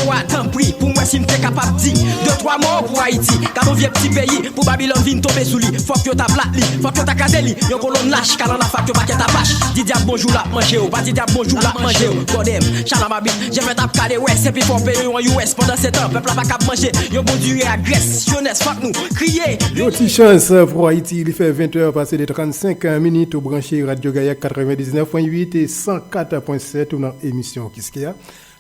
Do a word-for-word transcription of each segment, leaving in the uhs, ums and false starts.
Wa, tanpri, pou m wè si m te kapab di de twa mo pou Ayiti. Gade yon vye ti peyi, pou Babilòn vin tonbe sou li. Fòk yo ta plat li, fòk yo ta kraze li. Yon kolonn lach, kalann afak, yon pakèt apach. Di dyab bonjou, l ap manje w. Pa di dyab bonjou, l ap manje w. Gòdèm, chalamabit, jefèt ap kale wè. Se pi fò peyi w an U S. Pandan se tan, pèp la pa kab manje yon bon diri a Grès. Jeunesse, fòk nou kriye. Yon ti chans pou Ayiti, li fè ven è pase de trannsenk minit, ou branche Radyo Gayak katrevendiznèf pwen uit e san kat pwen sèt, ou nan emisyon Kiskeya.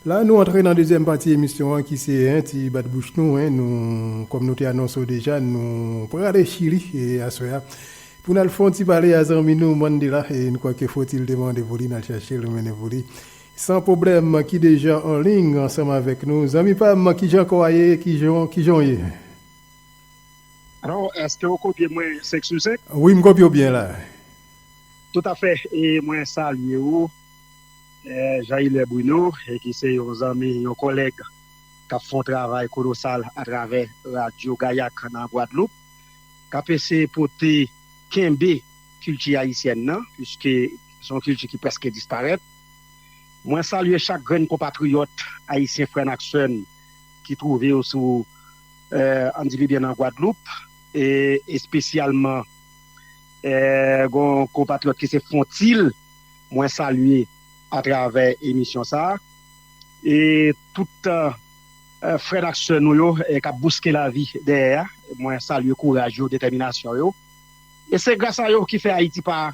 La, nou antre nan dezyèm pati emisyon an ki se, en, ti bat bouch nou, en, nou, kòm nou te anonse w deja, nou prale Chili, e, aswè a. Pou n al fè yon ti pale a zanmi nou Mandela, e nou kwè ke fòtil te mande pou li, n al chache l, nou mennen pou li. San pwoblèm, ki deja an liy ansanm avèk nou. Zanmi pa m, kijan kò a ye, kijan, kijan w ye? Alò, èske w kopye mwen senk sou senk? Wi, m kopye w byen la. Toutafè, e mwen salye w, eh, Jean Hilaire Bruno, e ki se yon zanmi, yon kòlèg k ap fè yon travay kolosal atravè Radyo Gayak nan Gwadloup, k ap eseye pote, kenbe kilti ayisyèn nan, piske se yon kilti ki prèske disparèt. Mwen salye chak grenn konpatriyòt ayisyen, frè n ak sè n, ki twouve yo sou, eh, ann di pi byen nan Gwadloup, e espesyalman, eh, gon konpatriyòt ki se Fontil, mwen salye atravè emisyon sa a. E tout, eh, frè n ak sè nou yo, eh, k ap bouske lavi dèyè a, mwen salye kouraj yo, detèminasyon yo. E se gras a yo ki fè Ayiti pa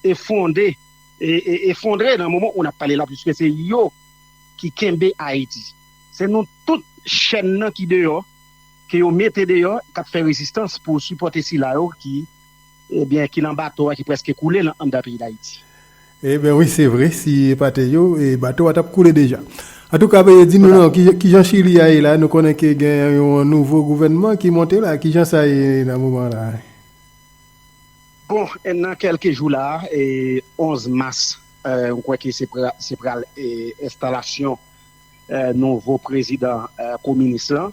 efwonde, e, e, efondre nan moman ou n ap pale la, piske se yo ki kenbe Ayiti. Se nou tout chèn nan ki deyò, ke yo mete deyò, k ap fè rezistans pou sipòte sila yo ki, ebyen, ki nan bato a ki prèske koule nan anndan peyi Dayiti. Eben wi, se vre, si e pa te yo, e bato a t ap koule deja. Antouka, e, di nou non, ki, kijan Chili a ye la, nou konnen ke gen yon nouvo gouvènman ki monte la, kijan sa ye nan moman la? Bon, e nan kèlke jou la, e, onz mas, e, m kwè ke se pra-, se pral, e, enstalasyon, e, nouvo prezidan, e, kominis lan.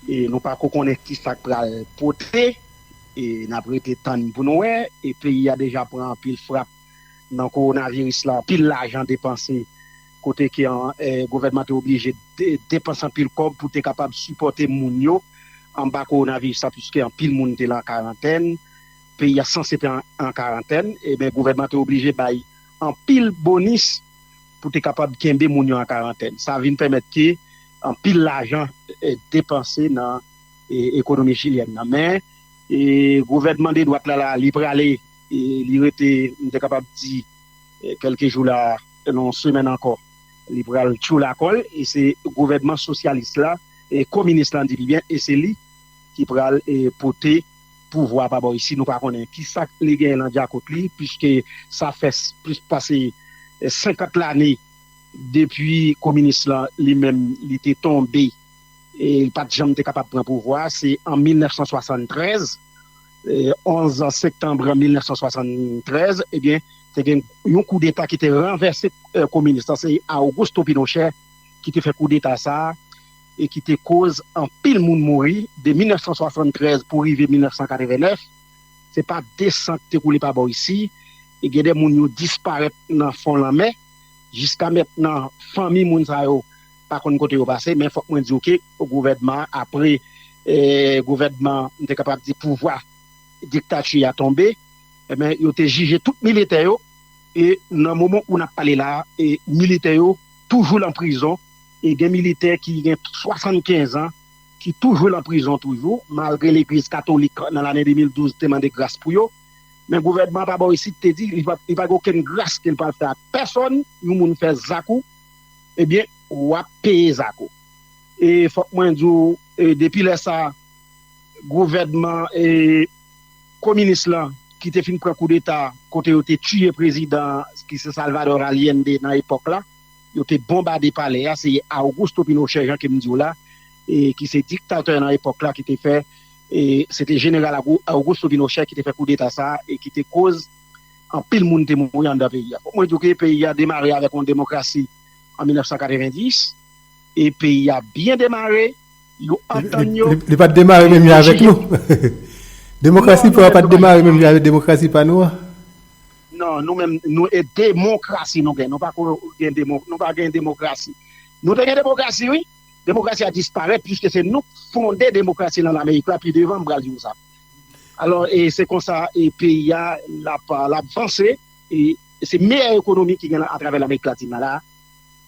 E nou pako konnen ki sa k pral pote. E n ap rete tann pou nou wè. E peyi a deja pran anpil frap nan kowonaviris la, anpil lajan depanse, kote ke, e, gouvènman te oblije de-, depanse anpil kòb pou te kapab sipòte moun yo anba kowonaviris la, piske anpil moun te lan karantèn, peyi a sanse te an, an karantèn, ebyen, gouvènman te oblije bay anpil bonis pou te kapab kenbe moun yo an karantèn. Sa vin pèmèt ke anpil lajan, e, depanse nan, e, ekonomi chilyèn nan. Men, e, gouvènman de dwat la, la, li prale, e, li rete, m te kapab di, e, kèlke jou la, nan yon semèn ankò, li pral tchoul akò l, e se gouvènman sosyalis la, e kominis la, n di pi byen, e se li ki pral, e, pote pouvwa pa bò isi. Nou pa konnen ki sa k li genyen nan djakout li, piske sa fè s-, plis pase, e, senkant lane depi kominis lan li menm li te tonbe, e li pa t janm te kapab pran pouvwa. Se an mil nèf san swasanntrèz, e, onz septanm mil nèf san swasanntrèz, ebyen, te gen yon koudeta ki te ranvèse, e, kominis lan. Se Augusto Pinochet ki te fè koudeta sa a, e ki te koz anpil moun mouri de mil nèf san swasanntrèz pou rive mil nèf san katrevennèf. Se pa de san k te koule pa bò isi, e gen de moun yo disparèt nan fon lanmè. Jiska mentnan, fanmi moun sa yo pa konn kote yo pase, men fòk mwen di w ke gouvènman an, apre, e, gouvènman, m te kapab di pouvwa diktati a tonbe, ebyen, yo te jije tout militè yo, e nan moman ou n ap pale la a, e militè yo toujou lan prizon, e gen militè ki gen swasannkenz an, ki toujou lan prizon toujou, malgre legliz katolik nan lane de mil douz te mande gras pou yo, men gouvènman an pa bò isit te di li pa, li pa gen okenn gras ke l pral fè a pèsòn. Yon moun fè zak ou, ebyen, w ap peye zak ou. E fòk mwen di w, e, depi lè sa a, gouvènman, e, kominis lan, ki te fin pran koudeta, kote yo te tiye prezidan, ki se Salvador Allende nan epòk la, yo te bonbade palè a, se Augusto Pinochet, jan ke m di w la, e, ki se diktatè nan epòk la, ki te fè, e, se te jeneral Agu-, Augusto Pinochet ki te fè koudeta sa a, e ki te koz anpil moun te mouri anndan peyi a. Fòk mwen di w ke peyi a demare avèk yon demokrasi an mil nèf san katrevendis, e peyi a byen demare, yo antann yo, li, li, li pa t demare menm jan avèk nou. Demokrasi pa w pa t demare menm jan avèk demokrasi pa nou an. Non, nou menm, nou, e demokrasi nou gen. Nou pa ko gen demo-, nou pa gen demokrasi. Nou te gen demokrasi, wi. Demokrasi a disparèt, piske se nou k fonde demokrasi nan Amerik la, pi devan m pral di w sa. Alò, e se konsa e peyi a l ap, l ap vanse, e se meyè ekonomi ki gen atravè Lamerik Latin nan la,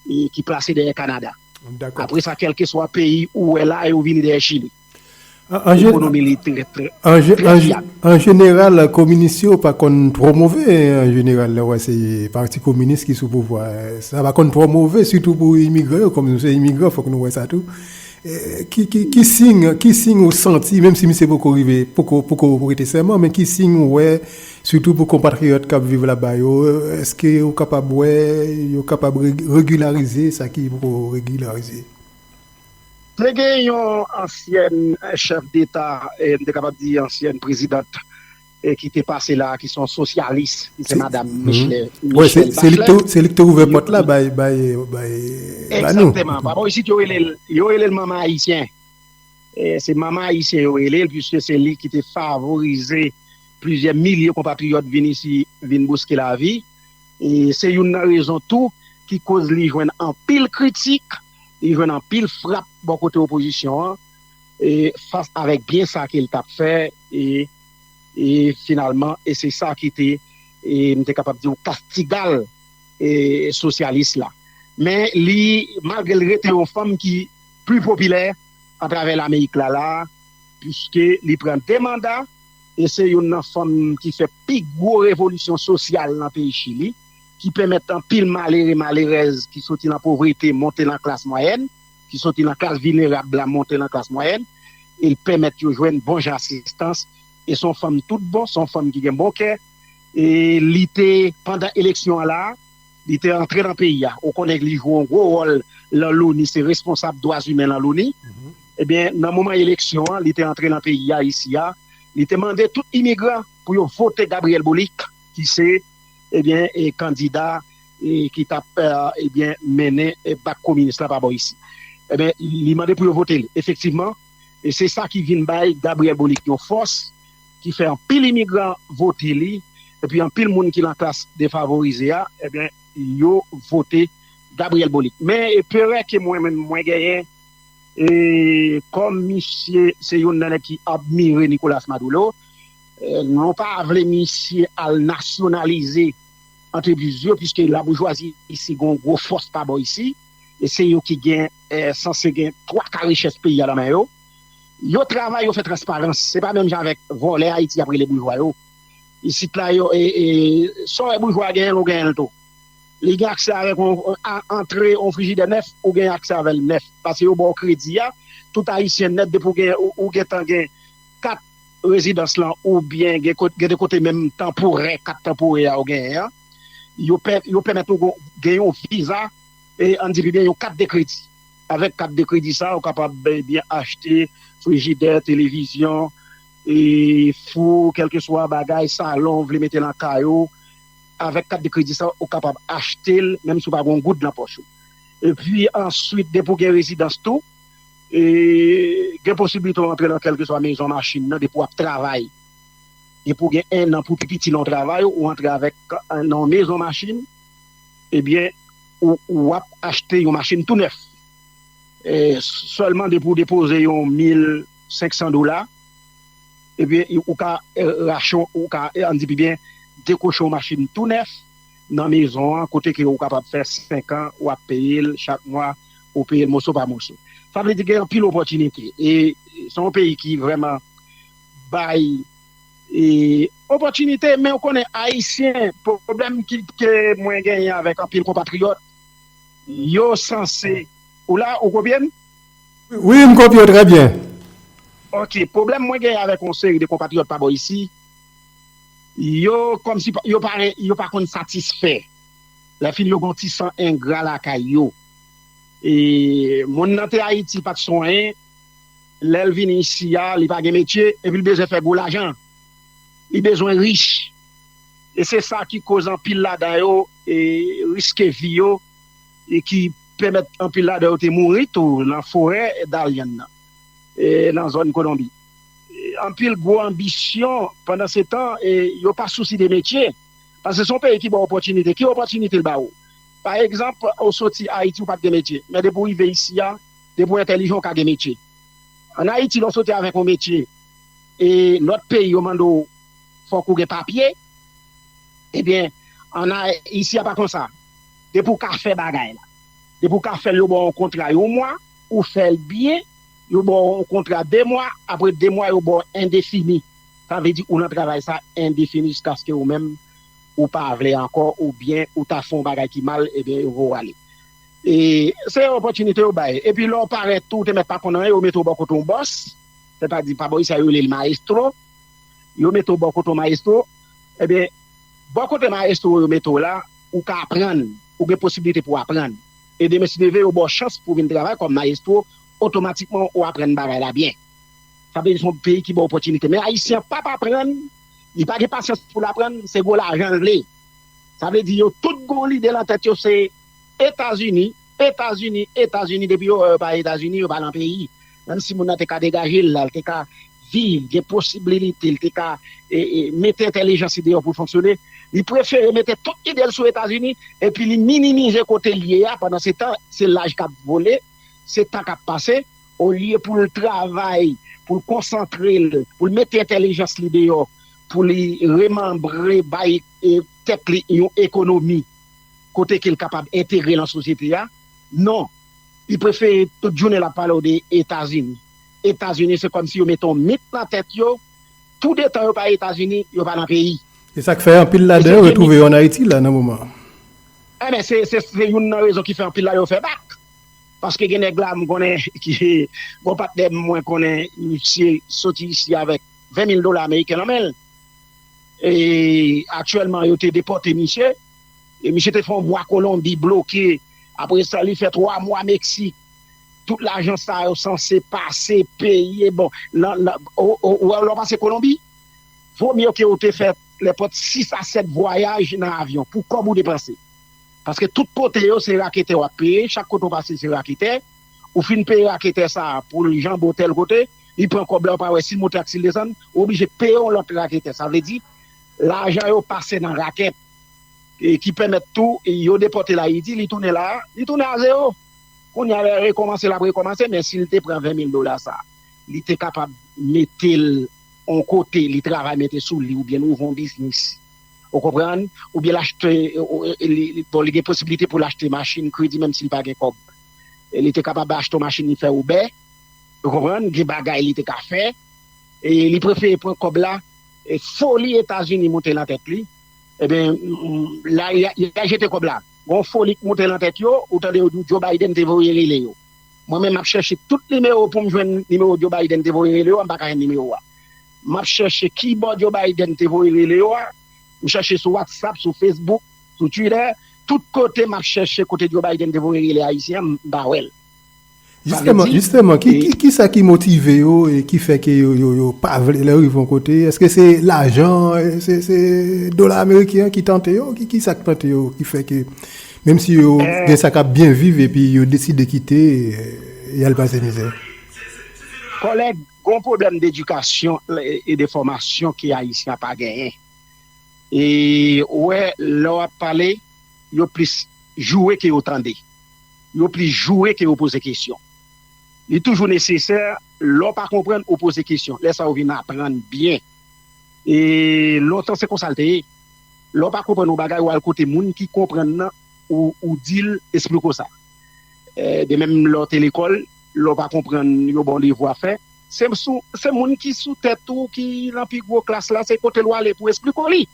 e ki plase dèyè Kanada. Dakò. Apre sa, kèlkeswa peyi ou wè la, yo vini dèyè Chili. An, an gen- Ekonomi li trè, trè, an gen- trè an gen- fyab. An jeneral, kominis yo pa konn twò move, an jeneral, lè w wè se pati kominis ki sou pouvwa. Sa pa konn twò move, sitou pou imigran yo, kòm nou se imigran, fòk nou wè sa tou. Eh, ki, ki, ki siy, ki siy ou santi, menm si misye poko rive, poko, poko prete sèman, men ki siy ou wè, sitou pou konpatriyòt k ap viv laba yo, èske ou kapab wè, yo kapab re-, regilarize sa ki poko regilarize? Te gen yon ansyèn chèf deta, eh, m te kapab di ansyèn prezidant, eh, ki te pase la, ki se yon sosyalis, ki se Se, madanm mhm. Michelle, Wè, se, Michelle se li k te, Bachelet. Se li k te ouvè Yo pòt la bay, bay, bay, ba nou. Egzakteman. Papa isit, yo rele l, yo rele l manman ayisyen. Eh, se manman ayisyen yo rele l, piske se li ki te favorize plizyè milye konpatriyòt vin isi, vin bouske lavi. E se youn nan rezon tou ki koz li jwenn anpil kritik, li jwenn anpil frap bò kote opozisyon an, e fas avèk byen sa ke l t ap fè, e, e finalman, e se sa ki te, e m te kapab di w, kastigal, e sosyalis la. Men li, malgre l rete yon fanm ki pli popilè atravè Lamerik la, la, piske li pran de manda, e se youn nan fanm ki fè pi gwo revolisyon sosyal nan peyi Chili, ki pèmèt anpil malere, malerèz ki soti nan povrete monte nan klas mwayèn, ki soti nan klas vilnerab la monte nan klas mwayèn, e l pèmèt yo jwenn bon jan asistans. E se yon fanm tout bon, se yon fanm ki gen bon kè. E li te, pandan eleksyon an la, li te antre nan peyi a. Ou konnen li jwe yon gwo wòl lan loni, se responsab dwa imen lan loni. Mhm. Ebyen, nan moman eleksyon an, li te antre nan peyi a, isi a, li te mande tout imigran pou yo vote Gabriel Boric, ki se, ebyen, e kandida, e ki t ap, e, ebyen, mennen, e, bak kominis la pa bò isi. Ebyen, li mande pou yo vote li. Efektivman, e se sa ki vin bay Gabriel Boric yon fòs, ki fè anpil imigran vote li, epi anpil moun ki nan klas defavorize a, ebyen, yo vote Gabriel Boric. Men, e, perè ke mwen menm, mwen genyen, e, kòm misye se youn nan nèg ki admire Nicolas Maduro, e, nou pa vle misye al nasyonalize antrepriz yo, piske laboujwazi isi gen yon gwo fòs pa bò isi, e se yo ki gen, e, sanse gen twa ka richès peyi a nan men yo. Yo travay, yo fè transparans. Se pa menm jan avèk vòlè Ayiti ap rele boujwa yo. Isit la, yo, e, e, sa w wè boujwa genyen l, ou genyen l tou. Li gen aksè avèk yon, a, antre yon frijidè nèf, ou gen aksè avè l nèf. Paske yo ba w kredi a, tout ayisyen nèt, depi w gen, ou, ou gentan gen kat rezidans lan, oubyen gen kot-, gen de kote menm tanporè, kat tanporè a ou genyen an, yo pè-, yo pèmèt ou gon-, gen yon viza, e ann di pi byen, yon kat de kredi. Avèk kat de kredi sa, ou kapab, ebyen, achte frijidè, televizyon, e fou, kèlkeswa bagay, salon, ou vle mete nan kay ou, avèk kat de kredi sa, ou kapab achte l, menm si w pa gen yon goud nan pòch ou. Epi answit, depi w gen rezidans tou, e, gen posiblite w antre nan kèlkeswa mezon machin nan, depi w ap travay. Depi w gen en an pou pi piti nan yon travay, ou antre avèk, nan yon mezon machin, ebyen, ou, w ap achte yon machin tou nèf. E, sèlman depi w depoze yon mil senk san dola, ebyen, ou ka, e, rache, ou ka, e, ann di pi byen, dekwoche yon machin tou nèf nan mezon an, kote ke ou kapab fè senk an, w ap peye l chak mwa, ou peye l moso pa moso. Sa vle di gen anpil opòtinite. E se yon peyi ki vrèman bay, e, opòtinite, men ou konnen, Ayisyen, pwoblèm ki, ke mwen genyen avèk anpil konpatriyòt, yo sanse, ou la, ou kopye m? Wi, m kopye w trè byen. Ok, pwoblèm mwen genyen avèk yon seri de konpatriyòt pa bò isi, yo kòmsi pa, yo pa, yo pa konn satisfè. Lè fini, yo gen yon ti san engra lakay yo. E moun nan te Ayiti, pa t sonyen, lè l vini isi a, li pa gen metye, epi l bezwen fè gwo lajan. Li bezwen rich. E se sa ki koz anpil ladan yo, e, riske vi yo, e ki pèmèt anpil ladan yo te mouri tou nan forè Dalian nan, e, nan zòn Kolonbi. E, anpil gwo anbisyon, pandan se tan, e, yo pa sousi de metye. Paske se yon peyi ki ba w opòtinite. Ki opòtinite l ba ou? Pa egzanp, ou soti Ayiti, ou pa t gen metye. Men depi w rive isi a, Depi w entèlijan, w ka gen metye. Ann Ayiti, lè w soti avèk yon metye, e lòt peyi yo mande w, fòk ou gen papye, ebyen, ann Ay-, isi a pa konsa. Depi w ka fè bagay la, depi w ka fè l, yo ba w yon kontra yon mwa, ou fè l byen, yo ba w yon kontra de mwa, apre de mwa, yo ba w endefini. Sa vle di ou nan travay sa endefini jiskaske ou menm ou pa vle ankò, oubyen ou ta fè yon bagay ki mal, ebyen, yo voye w ale. E se opòtinite yo bay. Epi lè w parèt tou, ou te mèt pa konn anyen, yo mete w bò kote yon bòs, sètadi pa bò isi a, yo rele l mayestwo, yo mete w bò kote yon mayestwo, ebyen, bò kote mayestwo yo mete w la, ou ka aprann, ou gen posiblite pou w aprann. E demen si Dye vle, yo ba w chans pou w vin travay kòm mayestwo, otomatikman ou aprann bagay la byen. Sa vle di se yon peyi ki ba w opòtinite. Men Ayisyen an p ap aprann, li pa gen pasyans pou l aprann, se gwo lajan l vle. Sa vle di yo tout gen yon lide nan tèt yo, se Etazini, Etazini, Etazini, depi yo wè yo pa Etazini, yo pa nan peyi. Menm si moun nan te ka degaje l la, l te ka viv, gen posibilite, l te ka e, e, mete entèlijans li deyò pou l fonksyone, li prefere mete tout ide l sou Etazini, epi li minimize kote l ye a, pandan se tan, se laj k ap vole, se tan k ap pase, olye pou l travay, pou l konsantre l, pou l mete entèlijans li deyò, pou li remanbre, bay, e, tèt li yon ekonomi, kote ke l kapab entegre nan sosyete a. Non, li prefere tout jounen l ap pale w de Etazini. Etazini, se kòmsi yo mete yon mit nan tèt yo, toudetan yo pa Etazini, yo pa nan peyi. E sa k fè anpil ladan yo retwouve yo ann Ayiti la nan moman an. Enben, se, se, se youn nan rezon ki fè anpil la yo fè bak. Paske gen nèg la, m konnen, ki, gon patnè m, mwen konnen, misye soti isi avèk ven mil dola ameriken nan men l. E aktyèlman, yo te depòte misye. E misye te fè yon mwa Kolonbi bloke. Apre sa, li fè twa mwa Meksik. Tout lajan sa yo sanse pase, peye. Bon, nan, nan, ou, ou, ou wè, lè w pase Kolonbi, vo mye ke ou te fè nenpòt sis a sèt vwayaj nan avyon pou kòb ou depanse. Paske tout kote yo, se raketè w ap peye, chak kote w pase, se raketè. Ou fin peye raketè sa a pou l janbe w tèl kote, li pran kòb la, ou pa wè si l monte ak si l desann, ou oblije peye yon lòt raketè. Sa vle di, lajan yo pase nan rakèt, e ki pèmèt tou, yo depòte l Ayiti, li tounen la a, li tounen a zewo. Kounye a, lè l rekòmanse, l ap rekòmanse, men si l te pran ven mil dola sa a, li te kapab mete l yon kote, li travay mete sou li, oubyen l ouvri yon biznis. Ou konprann? Oubyen l achte, e, e, li, li, bon, li gen posiblite pou l achte machin kredi, menm si l pa gen kòb. E li te kapab achte yon machin, li fè Uber. Ou konprann? Gen bagay li te ka fè. E li prefere pran kòb la, e foli Etazini monte nan tèt li. Ebyen, m, m, la, y a, y a jete kòb la. Gon foli k monte nan tèt yo, ou tande yo di w Joe Biden te voye rele yo. Mwen menm, m ap chèche tout nimewo pou m jwenn nimewo Joe Biden te voye rele yo a, m pa ka jwenn nimewo a. M ap chèche ki bò Joe Biden te voye rele yo a, m chèche sou WhatsApp, sou Facebook, sou Twitter, tout kote m ap chèche kote Joe Biden te voye rele Ayisyen an, m pa wè l. Sa vle Jisteman, di, jisteman, ki, e ki, ki sa ki motive yo e ki fè ke yo, yo, yo pa vle, lè yo rive yon kote, èske se lajan, e se, se dola ameriken an ki tante yo, ki, ki sa k tante yo, ki fè ke, menm si yo gen sa k ap byen viv, epi yo deside kite, e, y al pase mizè? Kòlèg, gon pwoblèm dedikasyon, e, e de fòmasyon ke Ayisyen an pa genyen. E ou wè, lè w ap pale, yo plis joure ke yo tande. Yo plis joure ke yo poze kesyon. Li toujou nesesè, lè w pa konprann, ou poze kesyon. Lè sa a, ou vin aprann byen. E lontan, se konsa l te ye. Lè w pa konprann yon bagay, ou al kote moun ki konprann nan, ou, ou di l, esplike w sa. E, de menm lè w te lekòl, lè w pa konprann, yo ba w devwa fè. Se sou, se moun ki sou tèt ou, ki nan pi gwo klas la, se kote l w ale pou esplike w li.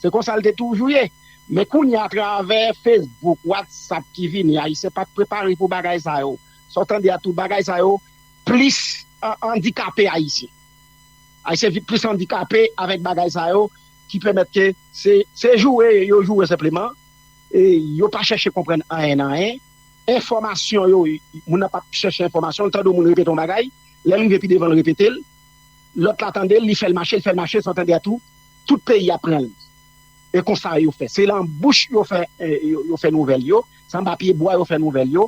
Se konsa l te toujou ye. Men kounye a, atravè Facebook, WhatsApp ki vini, Ayisyen pa t prepare pou bagay sa yo. Sa w tande a tou, bagay sa yo plis an-, andikape Ayisyen. Ayisyen vi-, plis andikape avèk bagay sa yo ki pèmèt ke se, se joure yo joure senpleman. E yo pa chèche konprann anyen nan anyen. Enfòmasyon yo, moun nan p ap chèche enfòmasyon, l tande yon moun repete yon bagay, lè l rive pi devan, l repete l, lòt la tande l, li fè l mache, l fè l mache, sa w tande a tou, tout peyi a pran l. E konsa yo fè. Se lan bouch yo fè, e, yo, yo fè nouvèl yo, se anba pye bwa yo fè nouvèl yo.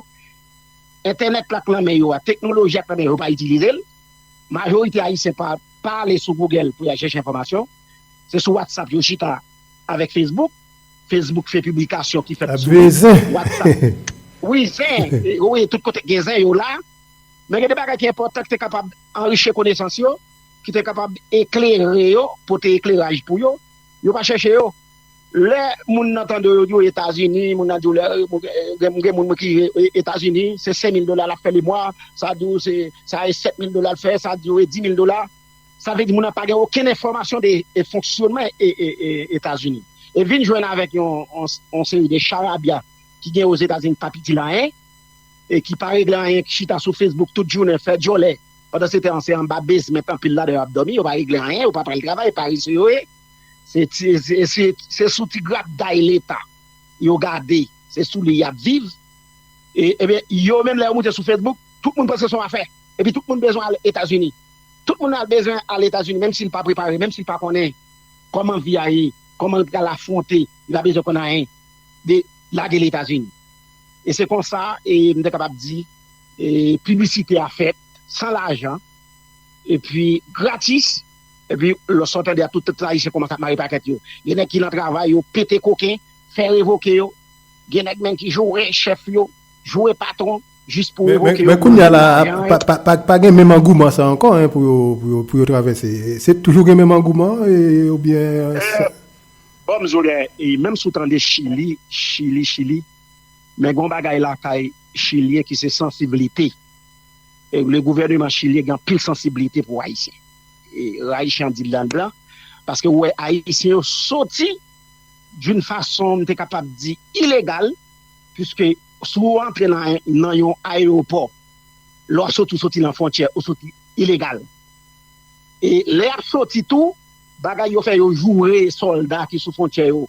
Entènèt la k nan men yo a, teknoloji a k nan men yo, yo pa itilize l. Majorite Ayisyen pa, pa ale sou Google pou y al chèche enfòmasyon. Se sou WhatsApp yo chita avèk Facebook. Facebook fè piblikasyon ki fèt sou WhatsApp. Wi, zen. E, wi, tout kote gen zen, yo la. Men gen de bagay ki enpòtan ki te kapab anrichi konesans yo, ki te kapab eklere yo, pote ekleraj pou yo, yo pa chèche yo. Lè moun nan tande yo di yo Etazini, moun nan di yo lè, gen, gen moun ki Etazini, se senk mil dola l ap fè lemwa, sa di yo se, sa e sèt mil dola l fè, sa di yo e di mil dola. Sa vle di moun nan pa gen okenn enfòmasyon de, de fonksyonman e, e, e, Etazini. E vin jwenn avèk yon, yon, yon seri de charabya ki gen Ozetazini k pa piti l anyen, e ki pa regle anyen, ki chita sou Facebook tout jounen, fè djòlè. Pandan se tan an, se anba bezment anpil ladan yo ap dòmi, yo pa regle anyen, yo pa pral travay, parese yo ye. Se, se, se, se, se sou ti gratday Leta yo gade, se sou li y ap viv. E, ebyen, yo menm lè yo moute sou Facebook, tout moun panse se yon afè. Epi tout moun bezwen al Etazini. Tout moun al bezwen al Etazini, menm si l pa prepare, menm si l pa konnen kòman vi a ye, kòman l pral afwonte, li pa bezwen konn anyen de lage Etazini. E se konsa, e, m te kapab di, e, piblisite a fèt san lajan, epi gratis, epi lòske w tande a tout, tout Ayisyen kòmanse ap mare pakèt yo. Gen nèg ki nan travay, yo pete koken, fè revoke yo. Gen nèg menm ki joure chèf yo, joure patwon, jis pou Men, men, revoke yo, men pou kounye a la, lajan, pa, pa, pa, pa gen menm angouman sa ankò, en, pou yo, pou yo, pou yo travèse. Se toujou gen menm angouman, e, oubyen, sa Eh, Bon, m di w, e, menm si w tande Chili, Chili, Chili, men gen yon bagay lakay Chilyen ki se sansiblite. E le gouvèneman chilyen gen anpil sansiblite pou Ayisyen. E Ayisyen an di l nan blan, paske w wè Ayisyen yo soti d'une façon, m te kapab di, ilegal, puiske si w antre nan, nan yon ayewopò, lè w ap soti, w soti nan fwontyè, ou soti ilegal. E lè y ap soti tou, bagay yo fè, yo joure sòlda ki sou fwontyè yo.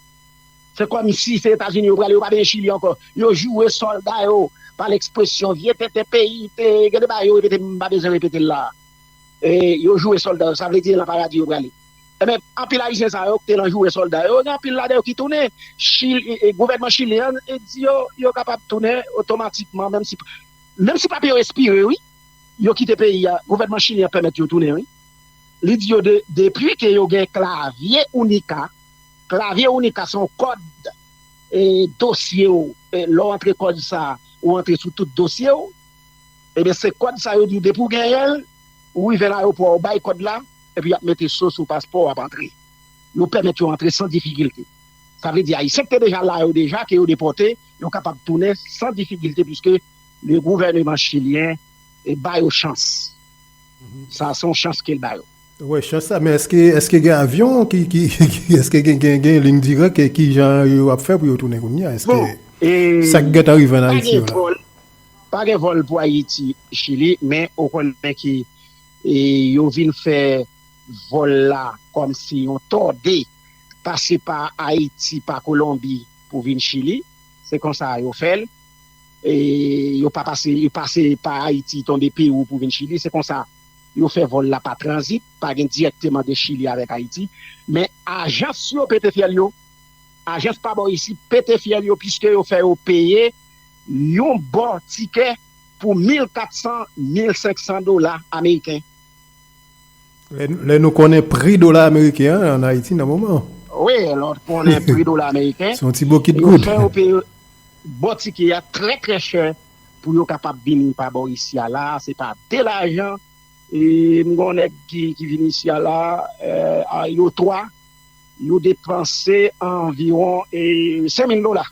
Se kòmsi se Etazini yo prale, yo pa bezwen Chili ankò. Yo joure sòlda yo pa l ekspresyon vye tenten peyi, te gen de bagay yo repete, m pa bezwen repete l la. E yo joure sòlda yo, sa vle di se nan paradi yo prale. Ebyen, anpil Ayisyen sa yo ki te nan joure sòlda yo, gen anpil ladan yo ki tounen. Chili, e, gouvènman chilyen an, e, di yo, yo kapab tounen otomatikman, menm si, menm si papye yo ekspire, wi. Yo kite peyi a, gouvènman chilyen an pèmèt yo tounen, wi. Li di yo de, depi ke yo gen klavye UNICA, klavye UNICA se yon kòd, e, dosye w, e, lè w antre kòd sa, ou antre sou tout dosye w, ebyen, se kòd sa yo di w, depi w genyen l, ou rive nan ayewopò a, ou bay kòd la, epi y ap mete so sou paspò w, w ap antre. Yo pèmèt yo antre san difikilte. Sa vle di, Ayisyen ki te deja la yo deja, ke yo depòte, yo kapab tounen san difikilte, piske le gouvèneman chilyen, e, ba yo chans. Sa se yon chans ke l ba yo. Wè, chans sa, men èske, èske gen avyon ki, ki, ki, èske gen, gen, gen liy dirèk, e ki jan yo ap fè pou yo tounen kounye a? Èske Bon, e, sa k gentan rive ann pa Ayiti gen yo la? vòl, pa gen vòl pou Ayiti, Chili, men ou konnen ki, e, yo vin fè vòl la kòmsi yon tòde, pase pa Ayiti, pa Kolonbi pou vin Chili. Se konsa yo fè l. E yo pa pase, yo pase pa Ayiti, tonbe Pewou pou vin Chili. Se konsa yo fè vòl la pa tranzit, pa gen dirèkteman de Chili avèk Ayiti. Men ajans yo pete fyèl yo. Ajans pa bò isit pete fyèl yo, piske yo fè yo peye yon bò tikè pou mil kat san, mil senk san dola ameriken. Lè, lè nou konnen pri dola ameriken an ann Ayiti nan moman. Wi, lè w konnen pri dola ameriken, Se yon ti bokit yo goud. fè yo peye bò tikè a trè, trè chè pou yo kapab vini pa bò isi a la. Se pa de lajan. E m gen yon nèg ki, ki vin isi a la, eh, a, yo twa, yo depanse anviwon, eh, senk mil dola.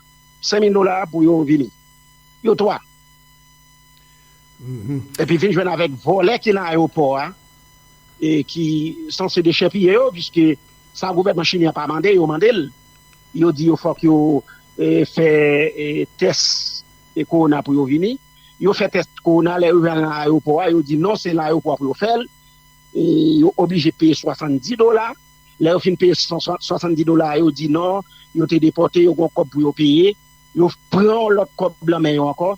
Senk mil dola pou yo vini. Yo twa. Mhm. Epi vin jwenn avèk vòlè ki nan ayewopò a, e ki sanse dechèpiye yo, piske sa gouvènman chilyen an pa mande, yo mande l. Yo di yo fòk yo, e, fè, e, tès, e, kowona pou yo vini. Yo fè tès kowona, lè yo rive nan ayewopò a, yo di non, se nan ayewopò a pou yo fè l. E yo oblije peye swasanndis dola. Lè yo fin peye swasanndis dola, yo di non, yo te depòte, yo gen yon kòb pou yo peye. Yo pran yon lòt kòb nan men yo ankò.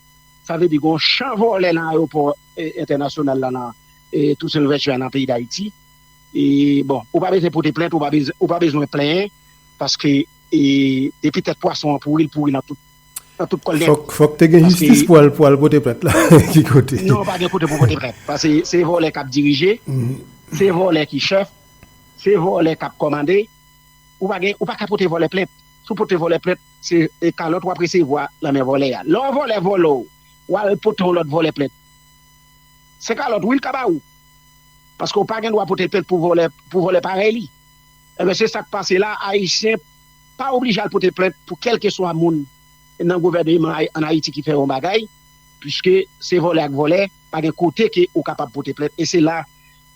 Sa vle di gen yon chan vòlè nan ayewopò, e, entènasyonal la nan, e, Toussaint Louverture a nan peyi Dayiti. E, bon, ou pa bezwen pote plent, ou pa bezwen, ou pa bezwen plenyen, paske, e, depi tèt pwason an pouri, l pouri nan tout, nan tout kò l nèt. Fòk, fòk te gen Paske jistis pou al, pou al pote plent la. Ki kote? Non, pa gen kote pou pote plent. Paske se vòlè k ap dirije, Mhm. se vòlè ki chèf, se vòlè k ap kòmande. Ou pa gen, ou pa ka pote vòlè plent. Si w pote vòlè plent, se, e, kalòt w ap resevwa nan men vòlè a. Lè yon vòlè vòlè w, w al pote yon lòt vòlè plent. Se kalòt, wi, l ka ba ou. Paske w pa gen dwa pote plent pou vòlè, pou vòlè parèy li. Ebyen, se sa k pase la, Ayisyen pa oblije al pote plent pou kèlkeswa moun nan gouvèneman Ay-, ann Ayiti ki fè yon bagay, piske se vòlè ak vòlè, pa gen kote ke ou kapab pote plent. E se la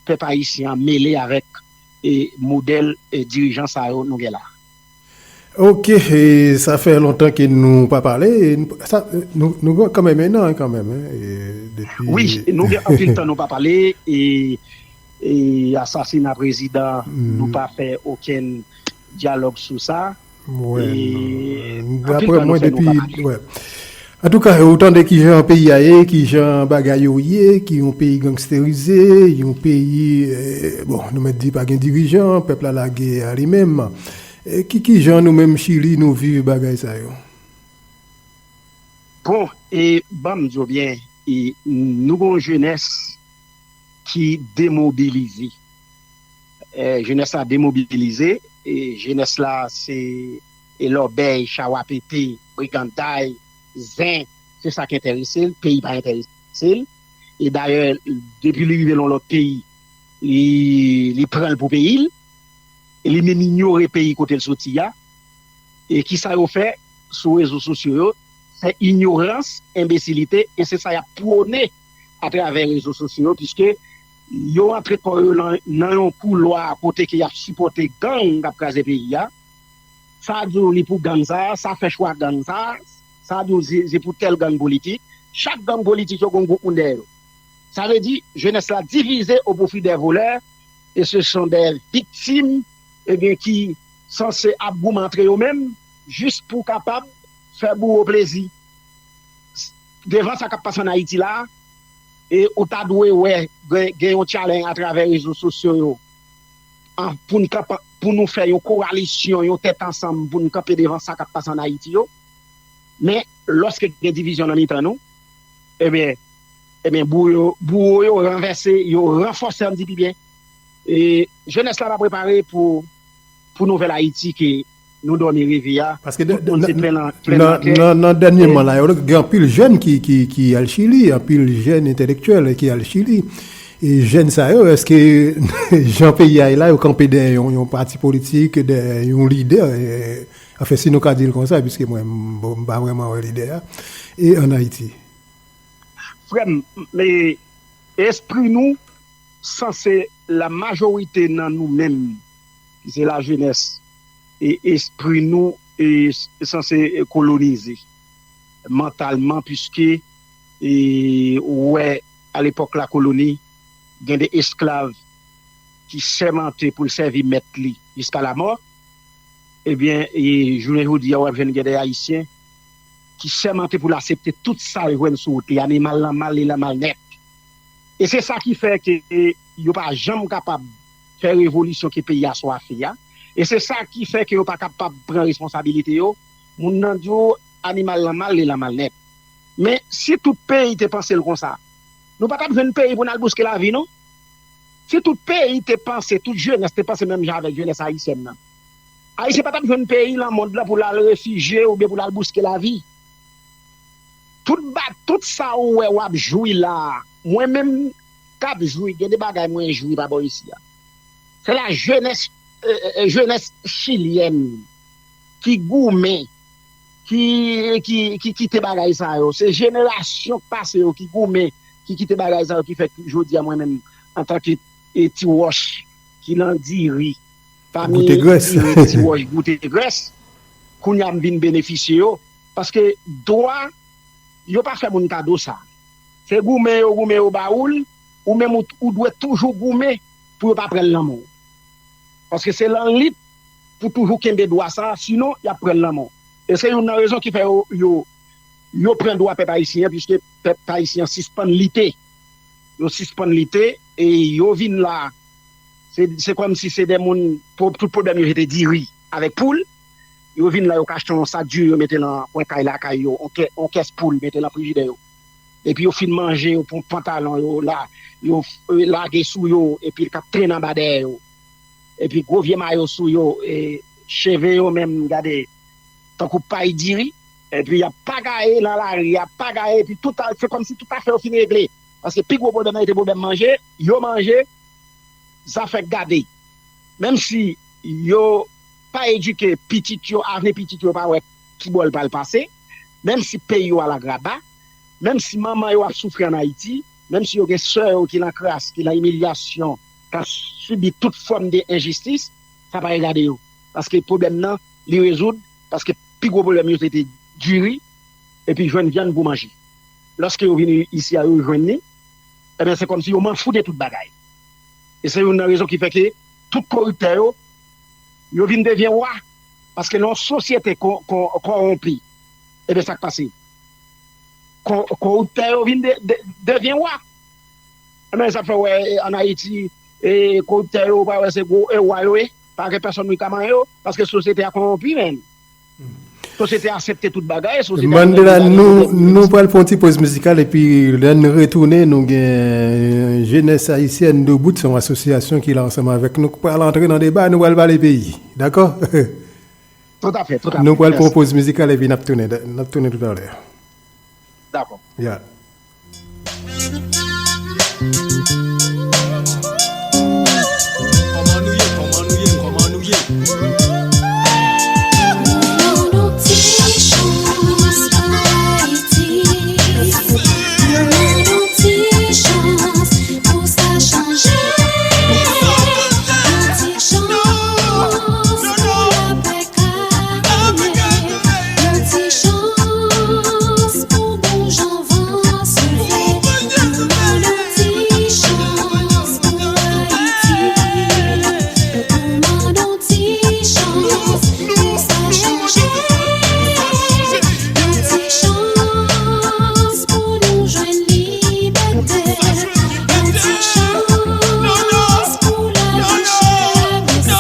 pèp ayisyen an mele avèk, e, modèl, e, dirijan sa yo nou gen la. Ok, e, sa fè lontan ke nou pa pale. E, nou, sa, nou, nou gen kanmenm en an kanmenm, en, e, depi... Wi, nou gen anpil tan nou pa pale, e, e asasina prezidan, nou pa fè okenn dyalòg sou sa. Wè, e, daprè mwen, depi, wè. Antouka, ou tande kijan peyi a ye, kijan bagay yo ye, ki yon peyi gangsterize, yon peyi, e, bon, nou mèt di pa gen dirijan, pèp la lage a li menm. E ki, kijan nou menm Chili, nou viv bagay sa yo? Bon, e ban m di w byen, e, nou gen yon jenès ki demobilize. E, jenès la demobilize, e, jenès la se, e, lòbèy, chawapete, briganday, zen, se sa k enterese l, peyi pa enterese l. E dayè, depi li rive nan lòt peyi, li, li pran l pou peyi l, e li menm inyore peyi kote l soti a. E kisa yo fè sou rezo sosyo yo? Se inyorans, enbesilite, e se sa y ap pwone atravè rezo sosyo yo, piske yo antre kò yo nan, nan yon koulwa kote ke y ap sipòte gang k ap kraze peyi a. Sa di w li pou gang sa, sa fè chwa gang sa, sa di w se, se pou tèl gang politik. Chak gang politik yo gen yon gwoup moun dèyè yo. Sa vle di, jenès la divize au profit des voleurs, et ce sont des victimes, ebyen, ki sanse ap goumen antre yo menm, jis pou kapab fè bouro plezi. Devan sa k ap pase ann Ayiti la, e ou ta dwe wè gen, gen yon challenge atravè rezo sosyo yo, an, pou n kanpe, pou nou fè yon kowalisyon, yon tèt ansanm, pou n kanpe devan sa k ap pase ann Ayiti yo. Men, lòske gen divizyon nan mitan nou, ebyen, ebyen, bouro yo, bouro yo ranvèse, yo ranfòse, ann di pi byen. E jenès la pa prepare pou, pou nouvèl Ayiti ke nou dòmi reve a. Paske tout moun se plen nan, plen nan kè. Nan, nan dènyèman la, yo gen anpil jèn ki, ki, ki al Chili, anpil jèn entèlektyèl ki al Chili. E jèn sa yo, èske jan peyi a ye la, yo kanpe dèyè yon, yon pati politik, dèyè yon lidè? E, anfen, si nou ka di l konsa, piske mwen, m, bon, m pa vrèman wè lidè a. E ann Ayiti? Frè m, e, espri nou sanse, la majorite nan nou menm, ki se lajenès, e espri nou e, e sanse kolonize mantalman, piske, e, ou wè, alepòk lakoloni, gen de esklav ki sèmante pou l sèvi mèt li jiska lamò. Ebyen, e, jounen jodi a, w ap jwenn gen de Ayisyen ki sèmante pou l aksepte tout sa l jwenn sou wout li, animal lan mal, li lan mal nèt. E se sa ki fè ke yo pa janm kapab fè revolisyon ke peyi a swafe a. E se sa ki fè ke yo pa kapab pran responsabilite yo. Moun nan di w animal lan mal, li lan mal nèt. Men si tout peyi te panse l konsa, nou pa t ap jwenn peyi pou n al bouske lavi, non. Si tout peyi te panse, tout jenès te panse menm jan avèk jenès ayisyèn nan, Ayisyen pa t ap jwenn peyi nan mond lan pou l al refijye oubyen pou l al bouske lavi. Tout ba, tout sa ou wè w ap jwi la a, mwen menm k ap jwi, gen de bagay mwen jwi pa bò isi a. Se la jenès, e, e, e, jenès chilyèn ki goumen, ki, ki, ki kite bagay sa yo. Se jenerasyon k pase yo ki goumen, ki kite bagay sa yo, ki fè ke jodi a mwen menm, antanke, e, ti wòch ki nan diri, pami diri, ti wòch goute grès, kounye a m vin benefisye yo. Paske dwa, yo pa fè moun kado sa. Se goumen yo goumen yo ba ou l, ou menm ou, ou dwe toujou goumen pou yo pa pran l nan men w. Paske se lan lit pou toujou kenbe dwa sa, sinon y ap pran l nan men w. E se youn nan rezon ki fè yo, yo, yo pran dwa pèp ayisyen an, piske pèp ayisyen an sispann lite. Yo sispann lite e yo vin la. Se, se kòmsi se de moun, pou, tout pwoblèm yo se te diri avèk poul. Yo vin la, yo ka achte yon sak diri, yo mete nan kwen kay lakay yo, yon kè, yon kès poul, mete nan frijidè yo. Epi yo fin manje, yo pran pantalon yo, la, yo, e, lage sou yo, epi l k ap trennen anba dèyè yo. Epi gwo vye mayo sou yo, e, cheve yo menm, gade, tankou pay diri. Epi y ap pagaye nan lari, y ap pagaye, epi tout a, se kòmsi tout afè yo fin regle. Paske pi gwo pwoblèm nan, e te pwoblèm manje, yo manje, zafè gade. Menm si yo pa edike pitit yo, avni pitit yo pa wè ki bò l pral pase, menm si peyi yo alagraba, menm si manman yo ap soufri ann Ayiti, menm si yo gen sè yo ki nan kras, ki nan imilyasyon, k ap sibi tout fòm de enjistis, sa pa regade yo. Paske pwoblèm nan, li rezoud, paske pi gwo pwoblèm yo se te diri, epi jwenn vyann pou manje. Lòske yo vini isi a, yo jwenn li, ebyen, se kòmsi yo manfou de tout bagay. E se youn nan rezon ki fè ke tout koriptè yo, yo vin devyen wa. Paske nan yon sosyete kò-, kò-, kòwonpi, ebyen, sa k pase? Kò-, koriptè yo vin de-, de-, devyen wa. Ebyen, sa fè wè, e, ann Ayiti, e, koriptè yo, ou pa wè se gwo e wa yo ye. Pa gen pèsonn ki ka manyen yo, paske sosyete a kòwonpi, menm. Sosyete a aksepte tout bagay, sosyete a Mandela, nou, nou pral fè yon ti poz mizikal, epi lè n retounen, nou gen Jeunesse Haïtienne Debout, se yon asosyasyon ki la ansanm avèk nou, k pral antre nan deba, nou pral pale peyi. Dakò? Toutafè, toutafè. Nou pral fè yon poz mizikal, epi n ap tounen, n ap tounen toutalè. Dakò. Ya. Kòman nou ye? Kòman nou ye? Kòman nou ye? Yon ti chans pou Ayiti. Yon ti chans pou sa chanje. Yon ti chans pou lapè ka renye. Yon ti chans pou bon jan van soufle. Yon ti chans pou Ayiti. Yon ti chans pou sa chanje. Yon ti chans pou nou jwenn libète. Yon ti chans pou lavi chè bese.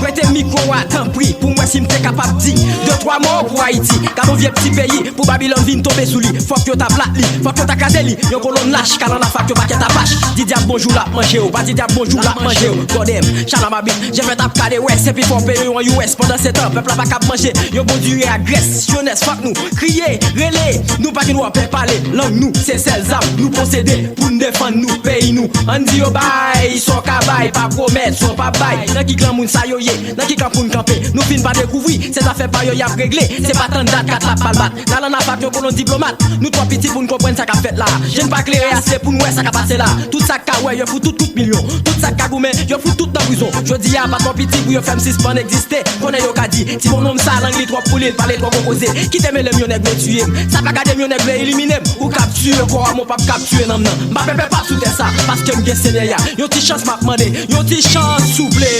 Prete mikwo a, tanpri, pou m wè si m te kapab di de twa mo pou Ayiti. Gade yon vye ti peyi, pou Babilòn vin tonbe sou li. Fòk yo ta plat li, fòk yo ta kraze li. Yon kolonn lach, kalann afak, yon pakèt apach. Di dyab bonjou, l ap manje w. Pa di dyab bonjou, l ap manje w. Gòdèm, chalamabit, je fèt ap kale wès. Epi fò peye yon U S. Pandan se tan, pèp la pa kab manje yon bon diri ak grès. Jenès, fòk nou kriye, rele. Nou pa gen dwa pè pale lang nou. Se sèl zam nou posede pou n defann nou, peyi nou. Ann di yo bay, sa w ka bay, pa pwomèt, sa w p ap bay. Nan ki klan moun sa yo ye? Nan ki kan pou n kanpe? Nou fin pa dekouvri, se zafè pa yo y ap regle. Se pa tann dat kat la pral bat. Nan lann apak yon kolon diplomat. Nou twò piti pou n konprann sa k ap fèt la. Je n pa klere ase pou n wè sa k ap pase la. Tout sa k ka wè, yo fout tout kout milyon. Tout sa k ka goumen, yo fout tout nan prizon. Jodi a, pa twò piti pou yo fè m sispann egziste. Konnen yo ka di, ti bonnonm sa, lang li twòp pou li, l pale twò gwo koze. Kite mele m, yon nèg vle tiye m. Sa pa gade m, yon nèg vle elimine m. Ou k ap tiye kò a, men w p ap kab tiye nanm nan. M pa pè pèp ap sou tè sa, paske m gen Senyè a. Yon ti chans m ap mande, yon ti chans souple.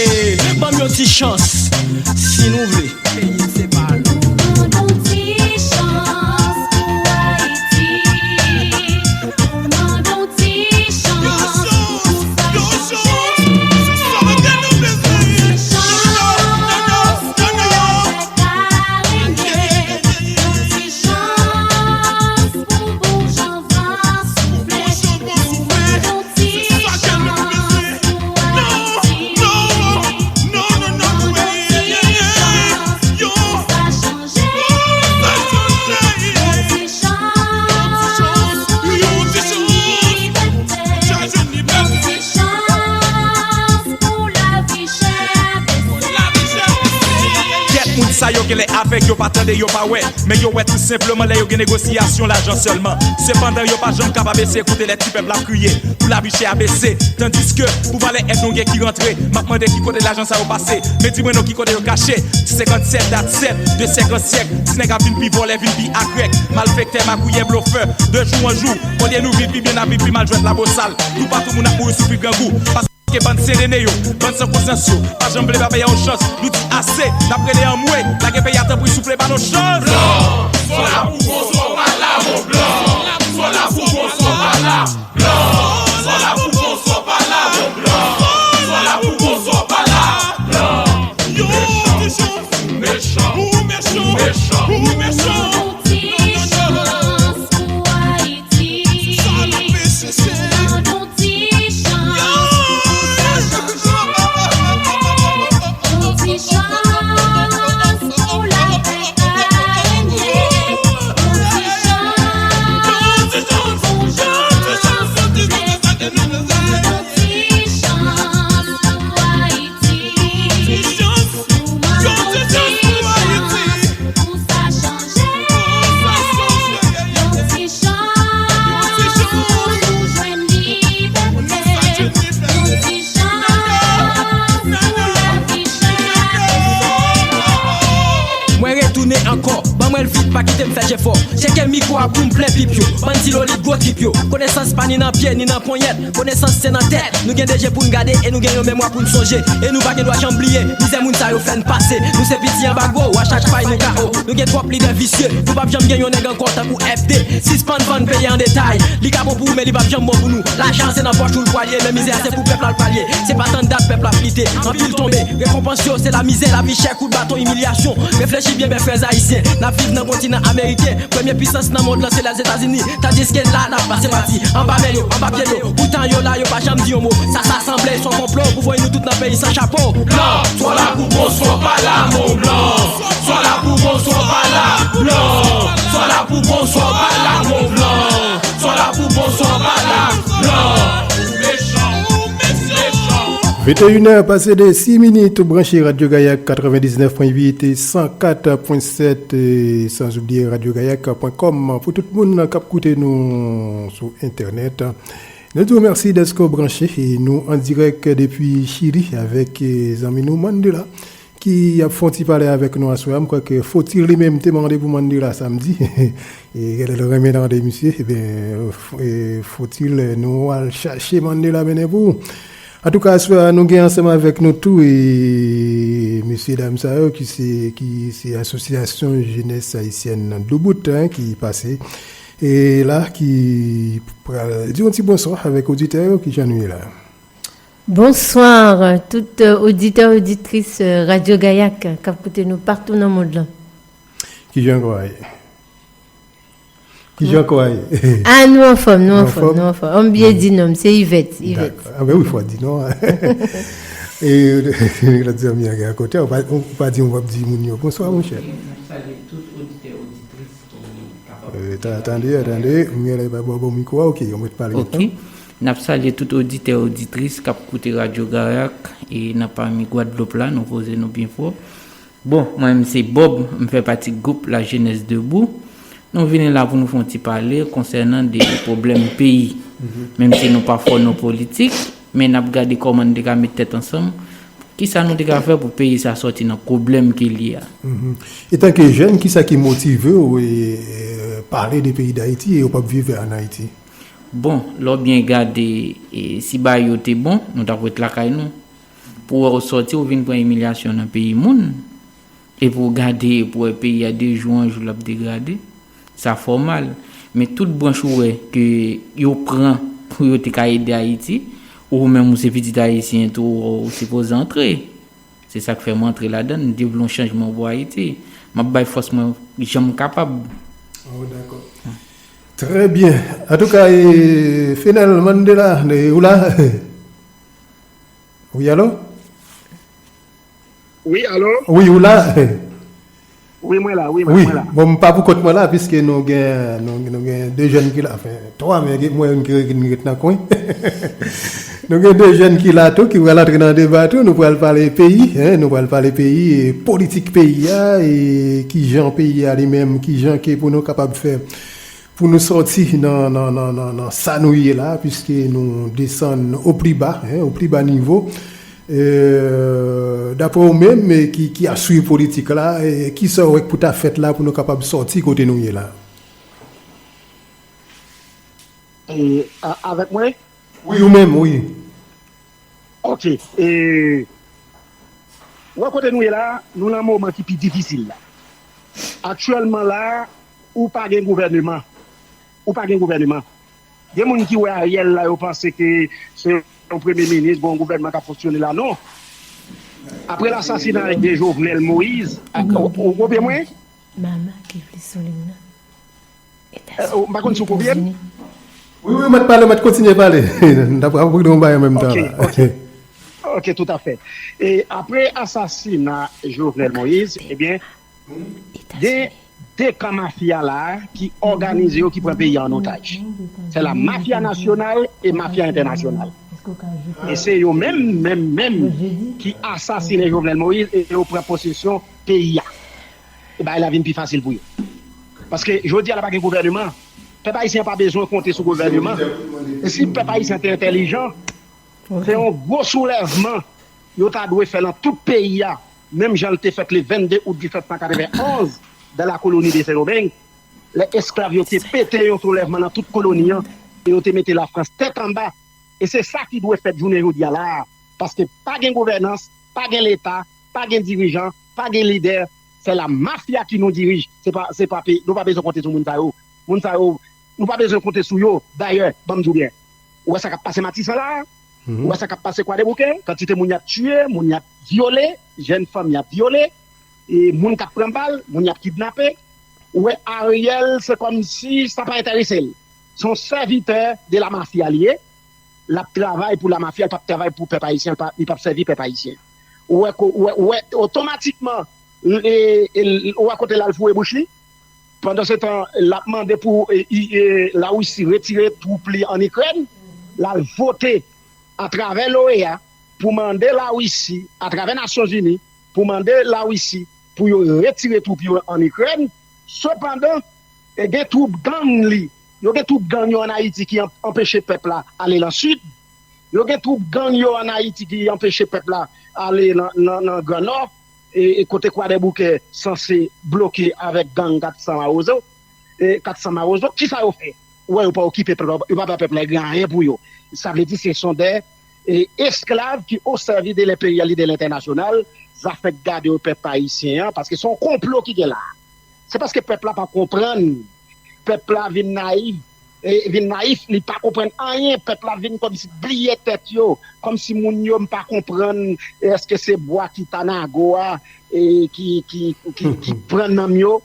Ban m yon ti chans, si nou vle. Peyi n se pa nou. Ban nou ti chans pou Ayiti. Ban nou ti chans pou sa chanje. Yon ti chans pou lapè ka renye. Yon ti chans pou bon jan van soufle. Ban nou ti chans pou Ayiti. Ban nou ti chans pou sa chanje. Yon ti chans pou libète. Yon ti chans pou lavi chè bese. Kèk moun sa yo genlè avèg, yo pa tande, yo pa wè. Men yo wè tou senpleman lè yo gen negosyasyon lajan sèlman. Sepandan, yo pa janm kapab eseye koute lè ti pèp la ap kriye pou lavi chè a bese. Tandiske, pou valè èd nou gen ki rantre, m ap mande ki kote lajan sa yo pase. Men di mwen non ki kote yo kache. Senkannsèt dat sèt, de syèk an syèk, ti nèg ap vin pi vòlè, vin pi agrèk. Malfektè, magouyè, blofè, de jou an jou, olye nou viv pi byen, n ap viv pi mal, jwèt labosal. Toupatou moun ap mouri, soufri grangou. Paske bann sendene yo, bann san konsyans yo, pa janm vle ba peyi a yon chans. Nou di ase, n ap rele anmwe, lage peyi a tanpri, soufle ba nou chans. Blan, swa w la pou bon, swa w pa la, mon blan. Swa w la pou bon, swa w pa la. Blan, swa w la pou bon, swa w pa la, mon blan. Swa w la pou bon, swa w pa la. Blan, yo, mechan, mechan, ou mechan, mechan, ou mechan. Yon ti chans pou Ayiti. Sa n ap chèche. Ban nou ti chans pou sa chanje. Yon ti chans pou lapè ka renye. Yon ti chans Fò, tcheke mikwo a pou m plen pip yo. Bann ti loli gwo trip yo. Konesans pa ni nan pye, ni nan ponyèt. Konesans se nan tèt. Nou gen de je pou n gade e nou gen yon memwa pou n sonje. E nou pa gen dwa janm bliye mizè moun sa yo fè n pase. Nou se piti anba gwo, a chak pay nou K O. Nou gen twòp lidè visye. Nou p ap janm gen yon nèg ankò tankou F D. Sispann vann peyi an detay. Li ka bon pou ou, men li p ap janm bon pou nou. Lajan se nan pòch ou l pwal ye, men mizè a se pou pèp la l pral ye. Se pa tann dat pèp la ap lite. Anpil tonbe, rekonpans yo se lamizè, lavi chè, kout baton, imilyasyon. Reflechi byen, bèl frè ayisyen. N ap viv nan kontinan ameriken. Premye pisans nan mond lan se Lèzetazini. Tandiske la n ap pase pati anba men yo, anba pye yo. Poutan yo la, yo pa janm di yon mo. Sa, sa sanble se yon konplo pou voye nou tout nan peyi san chapo. Blan, swa la pou bon, swa pa la, mon blan. Swa la pou bon, swa pa la, blan. Swa la pou bon, swa pa la, mon blan. Swa la pou bon, swa pa la, blan. Ou mechan, ou mechan. Vingt et une heures passées de six minutes, ou branche Radio Gayak quatre-vingt-dix-neuf point huit et cent quatre point sept, et sans oublier radio gayak point com pou tout moun k ap koute nou sou entènèt. Nou di w mèsi dèske w branche e nou an dirèk depi Chili avèk, eh, zanmi nou Mandela ki ap fè yon ti pale avèk nou aswè a. M kwè ke Fotil li menm te mande pou Mandela samdi. E genlè l renmen tande misye. Ebyen, f-, e, Fotil, nou al chache Mandela mennen pou ou. Antouka, aswè a, nou gen ansanm avèk nou tou e mesye dam sa yo ki se, ki se Asosyasyon Jenès Ayisyèn Doubout, hein, ki pase e la, ki pral di yon ti bonswa avèk oditè yo. Kijan nou ye la? Bonsoir, tout, euh, auditeur, auditrice, euh, Radio Gayak, k ap koute nou patou nan mond lan. Kijan kò a ye? Kijan kò a ye? Ah, nou anfòm, nou anfòm, nou anfòm. An byen di non m, se Yvette, Yvette. Dakò. Ah, ben wi, fò di non. E, lòt zanmi an gen akote, ou pa, ou pa di, ou p ap di moun yo. Bonswa, monchè. N ap salye tout oditè, oditris ki kapab. Euh, ta-, tande, tande, m gen lè ba bò, bò mikwo a, ok, ou mèt pale mentnan. Ok. N ap salye tout oditè, oditris k ap koute Radio Gayak, e nan pami Gwadloup la, nou poze nou byen fò. Bon, mwen menm se Bob, m fè pati gwoup La Jeunesse Debout. Nou vini la pou nou fè yon ti pale konsènan de pwoblèm peyi. Menm si nou pa fò nan politik, men n ap gade kòman n te ka met tèt ansanm. Kisa nou te ka fè pou peyi sa sòti nan pwoblèm ke l ye a? Etanke jèn, kisa ki motive w, e, pale de peyi Dayiti e w p ap viv ann Ayiti? Bon, lè w byen gade, e, si bagay yo te bon, nou t ap ret lakay nou. Pou w wè w sòti, ou vin pran imilyasyon nan peyi moun. Epi w gade, pou w wè peyi a de jou an jou l ap degrade. Sa fè w mal. Men tout branch ou wè ke yo pran pou yo te ka ede Ayiti, ou menm ou se pitit ayisyen tou, ou sipoze antre. Se sa k fè mwen antre ladan l, m te vle yon chanjman pou Ayiti. M ap bay fòs mwen jan m kapab. Oh, dakò. Trè byen. Antouka, e, Fenel Mandela, e, ou la? Wi, alo? Wi, alo? Wi, ou la? Wi, mwen la, wi, mwen, wi, mwen la. Bon, m pa pou kont mwen la, piske nou gen, nou, nou gen de jèn ki la, anfen, twa, men gen mwen youn ki, ki ret nan kwen. Nou gen de jèn ki la tou, ki pral antre nan deba tou, nou pral pale peyi, en, nou pral pale peyi, e politik peyi a, e kijan peyi a li menm, kijan ke pou nou kapab fè pou nou sòti nan, nan, nan, nan, nan sa nou ye la, piske nou desann o pli ba, en, o pli ba nivo. Euh, daprè ou menm, e ki, ki ap swiv politik la, e kisa w wè k pou ta fèt la pou nou kapab sòti kote nou ye la? E, a-, avèk mwen? Wi, ou menm, wi. Ok. E, ou wè kote nou ye la, nou nan moman ki pi difisil la. Aktyèlman la, ou pa gen gouvèneman. Ou pa gen gouvèneman. Gen moun ki wè Ariel la, yo panse ke se yon premye minis, gen yon gouvènman k ap fonksyone la. Non. Apre lasasinay de Jovenel Moïse, a, ou, ou kopye mwen? Mama ki vle sou liy nan. Eh, ou, m pa konn si w kopye m. Wi, wi, mèt pale, mèt kontinye pale. N ap ap pran yon bagay an menm tan la. Ok, ok. Ok, toutafè. E apre asasina Jovenel Moïse, ebyen, gen de kan mafya la ki òganize yo, ki pran peyi a an otaj. Se la mafya nasyonal e mafya entènasyonal. E se yo menm, menm, menm ki asasine Jovenel Moïse e yo pran posesyon peyi a. E bagay la vin pi fasil pou yo. Paske jodi a la pa gen gouvèneman. Pèp ayisyen an pa bezwen konte sou gouvèneman. E si pèp ayisyen te entèlijan, se yon gwo soulèvman yo ta dwe fè nan tout peyi a, menm jan l te fèt le vennde out mil nèf san katrevenn onz dans la colonie de Saint-Domingue. Lè esklav yo te pete yon soulèvman nan tout koloni an, e yo te mete Lafrans tèt anba. E se sa ki dwe fèt jounen jodi a la a. Paske pa gen gouvènans, pa gen Leta, pa gen dirijan, pa gen lidè. Se la mafya ki nou dirij. Se pa, se pa, nou pa bezwen konte sou moun sa yo. Moun sa yo, nou pa bezwen konte sou yo. Dayè, ban m di w byen. Ou wè sa k ap pase Matisan la a? Ou wè sa k ap pase Kwadèboukè? Kantite moun y ap tiye, moun y ap vyole, jèn fanm y ap vyole, e moun k ap pran bal, moun y ap kidnape. Ou wè Ariel, se kòmsi sa pa enterese l. Se yon sèvitè de la mafya li ye. L ap travay pou la mafya, l p ap travay pou pèp ayisyen, li p ap sèvi pèp ayisyen. Ou wè, ou wè, ou wè otomatikman, ou wè kote l al foure bouch li. Pandan se tan, l ap mande pou Lawisi retire twoup li ann Ikrèn. L al vote atravè l'OEA pou mande Lawisi, atravè Nasyonzini, pou mande Lawisi pou yo retire twoup yo ann Ikrèn. Sepandan, gen twoup gang li, yo gen twoup gang yo ann Ayiti ki anpeche pèp la ale nan Sid. Yo gen twoup gang yo ann Ayiti ki anpeche pèp la ale nan Gran Nò, e kote Kwadèboukè sanse bloke avèk gang kat san Mawozo. Kat san Mawozo, kisa yo fè? Ou wè, yo pa okipe pèp la, yo pa bay pèp la gen anyen pou yo. Sa vle di se son dè esklav ki o sèvi de lenperyal e de lentènasyonal. Zafè gade yo pèp ayisyen an, paske se yon konplo ki gen la. Se paske pèp la pa konprann. Pèp la vin nayif, vin nayif, li pa konprann anyen. Pèp la vin kòmsi bliye tèt yo, kòmsi moun yo, m pa konprann, èske se bwa ki ta nago a ki pran nanm yo?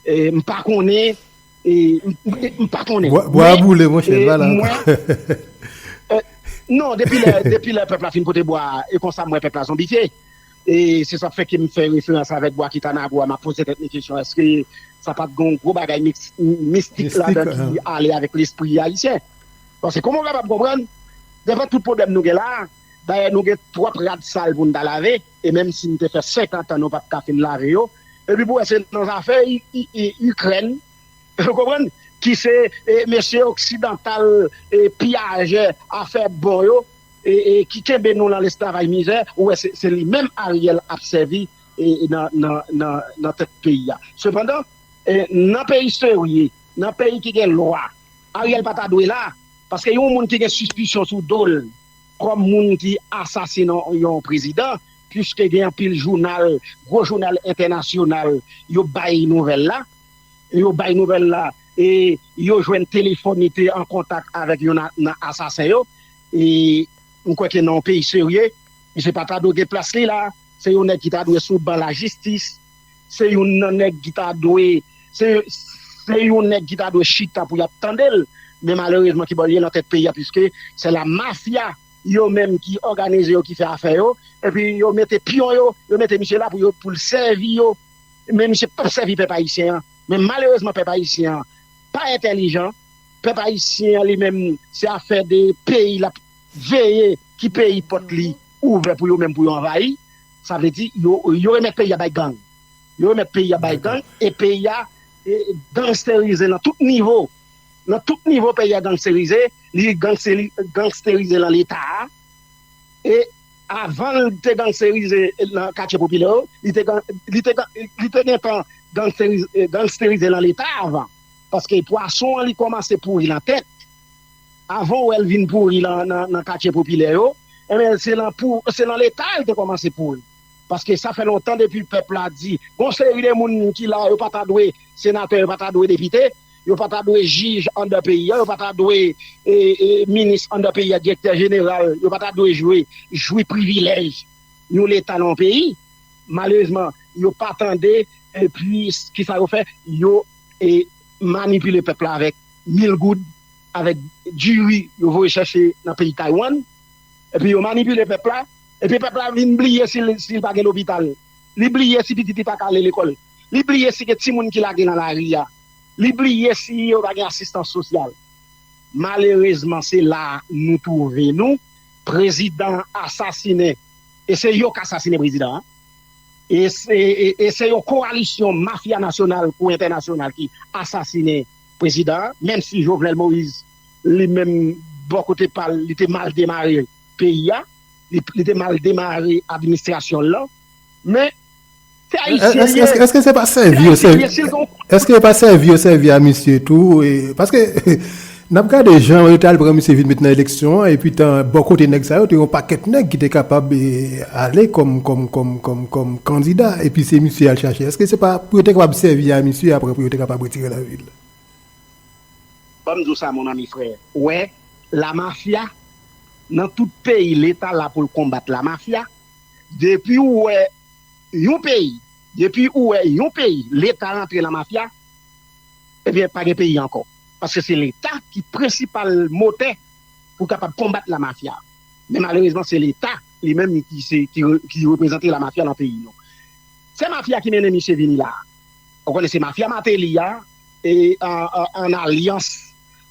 M pa konnen. M pa konnen. Bwa a boule, monchè, l pa la ankò. Non, depi lè, depi lè pèp la fin pote bwa a, e konsa m wè pèp la zonbifye. E se sa k fè ke m fè referans avèk bwa ki ta nago a, m ap poze tèt mwen kesyon, èske sa pa t gen yon gwo bagay mistik ladan ki ale avèk lespri ayisyen? Paske kòman w kapab konprann, devan tout pwoblèm nou gen la a, dayè nou gen twòp rad sal pou n ta lave, e menm si n te fè senkant an, nou p ap ka fin lave yo. Epi pou wè se nan zafè Ikrèn, ou konprann, ki se mesye oksidantal, piyajè, afè bon yo, ki kenbe nou nan lesklavaj mizè, ou wè se li menm Ariel ap sèvi nan tèt peyi a. Sepandan, nan peyi serye, nan peyi ki gen lwa, Ariel pa ta dwe la, paske yon moun ki gen sispisyon sou do l kòm moun ki asasinen yon prezidan, piske gen anpil jounal, gwo jounal entènasyonal, yo bay nouvèl la, yo bay nouvèl la, e yo jwenn telefòn li te an kontak avèk youn nan asasen yo. E m kwè ke nan yon peyi serye, misye pa ta dwe gen plas li la. Se yon nèg ki ta dwe sou ban lajistis. Se youn nan nèg ki ta dwe, se, se yon nèg ki ta dwe chita pou y ap tande l. Men malerezman, ki bò l ye nan tèt peyi a, piske se la mafya yo menm ki òganize yo, ki fè afè yo. Epi yo mete pyon yo, yo mete misye la pou yo, pou l sèvi yo. Men misye p ap sèvi pèp ayisyen an. Men malerezman, pèp ayisyen an pa entèlijan. Pèp ayisyen an li menm, se afè de peyi l ap veye, ki peyi pòt li ouvè pou yo menm, pou yo anvayi. Sa vle di, yo, yo remèt peyi a bay gang. Yo remèt peyi a bay gang, e peyi a gangsterize nan tout nivo. Nan tout nivo, peyi a gangsterize, li gangsterize nan Leta a. E avan l te gangsterize nan katye popilè yo, li te, li te, li te gentan gangsterize nan Leta avan. Paske pwason an, li kòmanse pouri nan tèt. Avan w wè l vin pouri nan, nan, nan katye popilè yo, enben, se nan, se nan Leta l te kòmanse pouri. Paske sa fè lontan depi pèp la di, gon seri de moun ki la, yo pa ta dwe senatè, yo pa ta dwe depite, yo pa ta dwe jij anndan peyi a, yo pa ta dwe e, e, minis anndan peyi a, direktè jeneral, yo pa ta dwe jwe, jwi privilèj yon Leta nan yon peyi. Malerezman, yo pa tande, epi kisa yo fè? Yo e, manipile pèp la avèk mil goud, avèk diri yo voye chèche nan peyi Taiwan, epi yo manipile pèp la, epi pèp la vin bliye si l, si l pa gen lopital. Li bliye si pitit li pa ka ale lekòl. Li bliye si gen timoun ki lage nan lari a. Li bliye si yo pa gen asistans sosyal. Malerezman, se la nou twouve nou. Prezidan an asasinen, e se yo k asasinen prezidan an. E se, e, e se yon kowalisyon mafya nasyonal kou entènasyonal ki asasinen prezidan an, menm si Jovenel Moïse, li menm, bò kote pa l, li te mal demare peyi a, li, li te mal demare administrasyon l lan. Men, Se ayisyen li ye. Èske se pa sèvi yo sèvi? Èske se pa sèvi yo sèvi a misye tou? Paske n ap gade jan yo te al pran misye vin met nan eleksyon an, epi tan bò kote nèg sa yo, te yon pakèt nèg ki te kapab ale kòm kòm kòm kòm kòm kandida, epi se misye y al chache. Èske se pa pou yo te kapab sèvi a misye, apre pou yo te kapab retire l nan vil? Ban m di w sa, mon ami frè. Ou wè, lamafya, nan tout peyi, Leta la pou l konbat lamafya. Depi ou wè yon peyi, depi ou wè yon peyi, Leta rantre lamafya, ebyen, pa gen peyi ankò. Paske se Leta ki prensipal motè pou kapab konbat lamafya. Men malerezman, se Leta li menm ki, se, ki, ki reprezante lamafya nan peyi nou. Se mafya ki mennen misye vini la. Ou konnen se mafya Martelly a, e, an, an, an alyans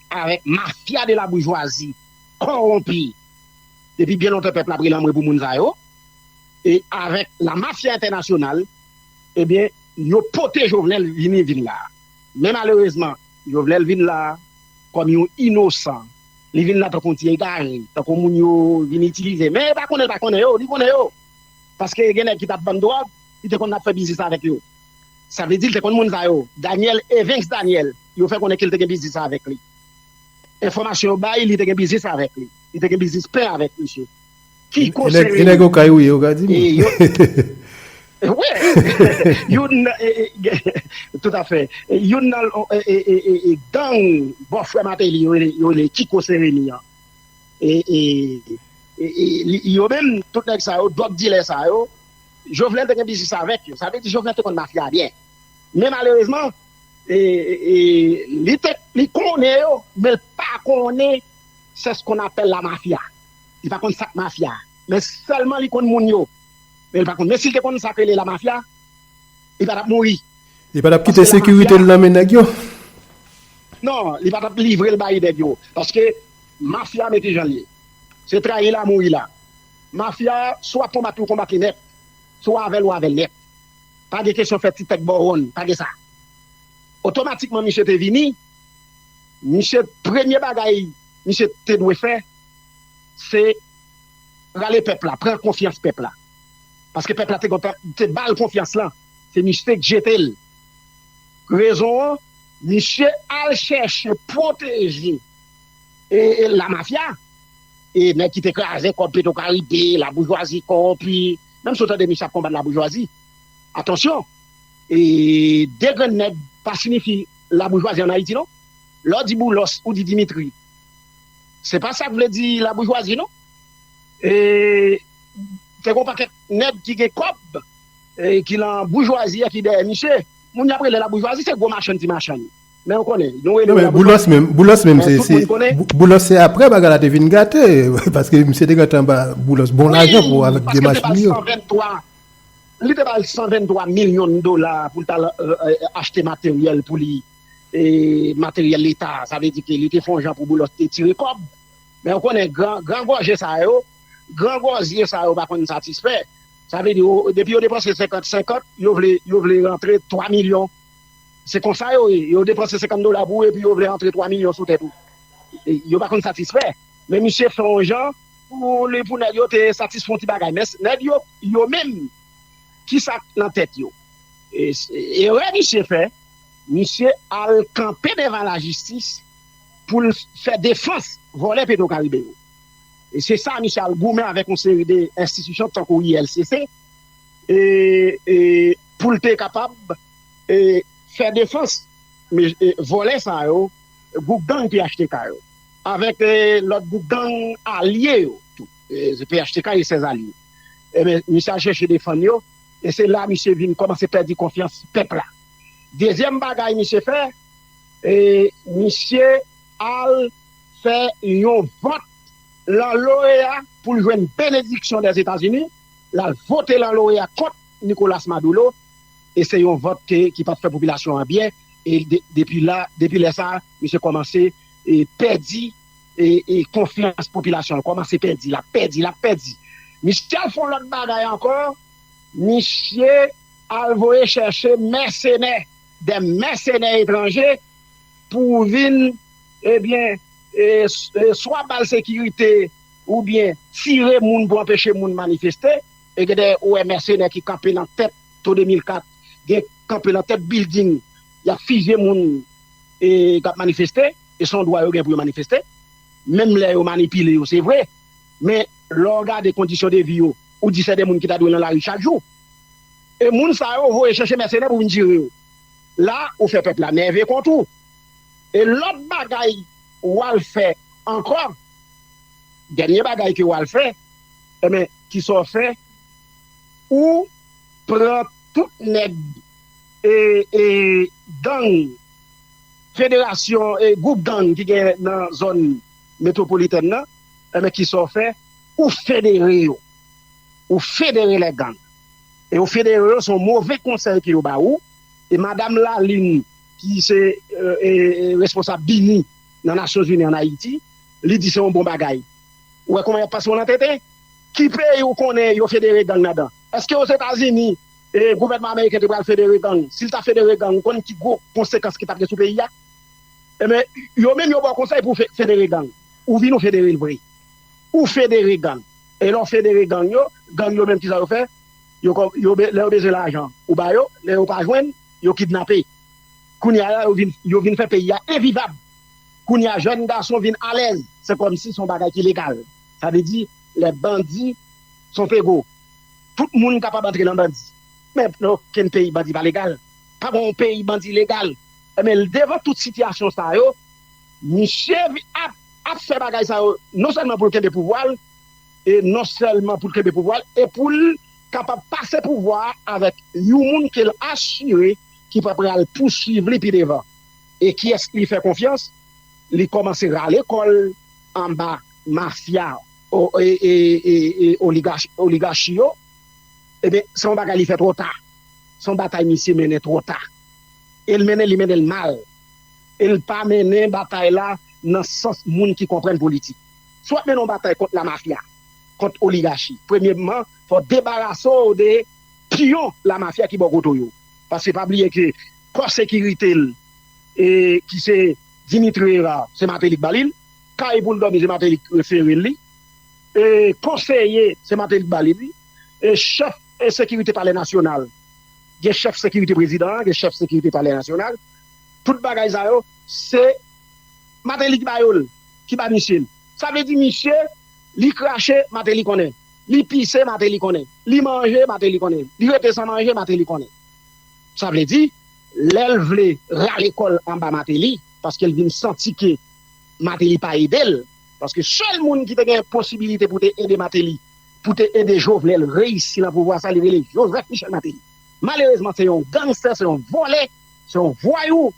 avèk mafya de la boujwazi kòwonpi. Depi byen lontan pèp la ap rele anmwe pou moun sa yo. E avèk la mafya entènasyonal, ebyen, yo pote Jovenel vini vin la. Men malerezman, Jovenel vin la kòm yon inosan. Li vin la tankou yon ti egare, tankou moun yo vin itilize. Men li pa konnen, li pa konnen yo, li konnen yo. Paske gen nèg ki t ap vann dwòg, li te konn ap fè biznis avèk yo. Sa vle di li te konn moun sa yo. Daniel, Evens Daniel, yo fè konnen ke l te gen biznis avèk li. Enfòmasyon yo bay, li te gen biznis avèk li. Li te gen biznis pen avèk misye. Kiko Sereni. E nèg okay ou ye, ou ka di m. Wi, youn, tout à fait. Youn nan gang bò frè Martelly, yo rele Kiko Sereni an. E, e, e, e, li- yo menm, tout nèg sa yo, dwòg dilè sa yo, Jovenel te gen biznis avèk yo. Sa vle di Jovenel te konn mafya byen. Men malerezman, e, e, li te, li konnen yo, men l pa konnen c'est ce qu'on appelle la mafia. Li pa konn sa k mafya. Men sèlman li konn moun yo. Men li pa konn. Men si l te konn sa k rele la mafya, li pa t ap mouri. Li pa t ap kite sekirite l nan men nèg yo. Non, li pa t ap livre l bay nèg yo. Paske mafya mete jan l ye. Se trayi la mouri la. Mafya, swa konbat ou konbat li nèt, swa avè l ou avè l nèt. Pa gen kesyon fè ti tèt bò wonn, pa gen sa. Otomatikman misye te vini, misye premye bagay misye te dwe fè, se rale pèp la, pran konfyans pèp la. Paske pèp la te kontan, te ba l konfyans lan. Se misye k jete l. Rezon an, misye al chèche pwoteje e, e lamafya, e nèg ki te kraze kòb Petwokaribe, laboujwazi kòwonpi. Menm si w tande misye ap konbat laboujwazi, atansyon, e de grenn nèg pa siyifi laboujwazi ann Ayiti non. Lè w di Boulos, ou di Dimitri. Se pa sa k vle di laboujwazi non. E te gen yon pakèt nèg ki gen kòb, e ki nan boujwazi a ki dèyè misye. Moun y ap rele laboujwazi se gwo machann ti machann. Men ou konnen, nou rele yo laboujwazi. Boulos menm, Boulos menm se, se Boulos se apre bagay la te vin gate, paske misye te gentan ba Boulos bon lajan pou avèk demach li yo. Li te ba l san venntwa milyon dola pou l t al achte materyèl pou li, e, materyèl leta. Sa vle di ke li te fè yon jan pou Boulos te tire kòb. Men ou konnen gran, gran gòje sa yo, gran gòzye sa yo pa konn satisfè. Sa vle di, depi yo depanse senkant senkant, yo vle, yo vle rantre twa milyon. Se konsa yo ye. Yo depanse senkant dola pou ou, epi yo vle rantre twa milyon sou tèt ou. Yo pa konn satisfè. Men misye fè yon jan pou li, pou nèg yo te satisfè yon ti bagay. Men nèg yo, yo menm, kisa k nan tèt yo? E, erè misye fè, misye al kanpe devan lajistis pou l fè defans vòlè Petwokaribe yo. E se sa misye al goumen avèk yon seri de enstitisyon tankou I L C C, e, e pou l te kapab, e, fè defans, e, vòlè sa yo, gwoup gang P H T K yo, avèk, e, lòt gwoup gang alye yo tou. E, P H T K e sèz alye. Ebyen, misye al chèche defann yo, e se la misye vin kòmanse pèdi konfyans pèp la. Dezyèm bagay misye fè, e, misye al fè yon vòt lan l'OEA pou l jwenn benediksyon Dèzetazini, l al vote lan l'OEA kont Nicolas Maduro, e se yon vòt ke, ki pa t fè popilasyon an byen, e de, depi la, depi lè sa, misye kòmanse, e, pèdi, e, e konfyans popilasyon an, kòmanse pèdi, l ap pèdi, l ap pèdi. Misye al fè yon lòt bagay ankò, misye al voye chèche mèsenè, dè mèsenè etranje, pou vin, ebyen, e, e, swa ba l sekirite, oubyen tire moun pou anpeche moun manifeste, e gen de, ou wè mèsenè ki kanpe nan tèt to de mil kat, gen kanpe nan tèt bilding, y ap fizye moun e, k ap manifeste, e se yon dwa yo gen pou yo manifeste, menm lè yo manipile yo, se vre, men lè w gade kondisyon de vi yo, ou di se de moun ki ta dwe nan lari chak jou. E moun sa yo voye chèche mèsenè pou vin jere yo. La, ou fè pèp la nève kont ou. E lòt bagay w al fè ankò, dènye bagay ke w al fè, enben, kisa w fè? Ou pran tout nèg e, e gang, federasyon, e gwoup gang ki gen nan zòn metwopolitèn nan, enben, kisa w fè? Ou federe yo. Ou federe lè gang. E ou federe yo, se yon move konsèy ke yo ba ou. E madanm Lalin, ki se e, e, e, responsab bini nan Nasyonzini ann Ayiti, li di se yon bon bagay. Ou wè kòman y ap pase w nan tenten? Ki peyi ou konnen yo federe gang ladan? Èske Ozetazini, e, gouvènman ameriken te pral federe gang? Si l ta federe gang, ou konn ki gwo konsekans ki t ap gen sou peyi a? Enben, yo menm yo ba w konsèy pou w fe- federe gang. Ou vin ou federe l vre. Ou federe gang. E lè w federe gang yo, gang yo menm kisa yo fè? Yo, kò- yo be- lè yo bezwen lajan, ou ba yo, lè yo pa jwenn, yo kidnape. Kounye a la, yo vin, yo vin fè peyi a envivab. Kounye a, jèn gason vin alèz. Se kòmsi se yon bagay ki legal. Sa vle di, lè bandi son pego, tout moun kapab antre nan bandi. Men nan okenn peyi, bandi pa legal. Pa gen yon peyi bandi legal. Enben, devan tout sitiyasyon sa yo, misye vi- ap, ap fè bagay sa yo, non sèlman pou l kenbe pouvwa l, e non sèlman pou l kenbe pouvwa l, e pou l kapab pase pouvwa a avèk yon moun ke l asire ki pa pral pousuiv li pi devan. E kiyès li fè konfyans? Li kòmanse rale kò l anba mafya o- e- e- e- e oligachi, oligachi yo. Ebyen, se yon bagay li fè twò ta. Se yon batay misye mennen twò ta. E l mennen, li mennen l mal. E l pa mennen batay la nan sans moun ki konprann politik. Si w ap mennen yon batay kont lamafya, kont oligachi, premyèman, fò w debarase w de piyon lamafya ki bò kote w yo. Paske pa bliye ke kò sekirite l, e, ki se Dimitri Hérard, se Martelly k ba li l, kay pou l dòmi, se Martelly k refere l li, e, konseye, se Martelly k ba li l li, e, chèf e sekirite Palè Nasyonal, gen chèf sekirite prezidan an, gen chèf sekirite Palè Nasyonal, tout bagay sa yo, se Martelly ki ba yo l, ki ba misye l. Sa vle di misye, li krache, Martelly konnen. Li pise, Martelly konnen. Li manje, Martelly konnen. Li rete san manje, Martelly konnen. Sa vle di, lè l vle rale kò l anba Martelly, paske l vin santi ke Martelly pa ede l, paske sèl moun ki te gen posibilite pou te ede Martelly, pou te ede Jovenel reyisi nan pouvwa sa, li rele Joseph Michel Martelly. Malerezman, se yon gangstè, se yon vòlè, se yon vwayou.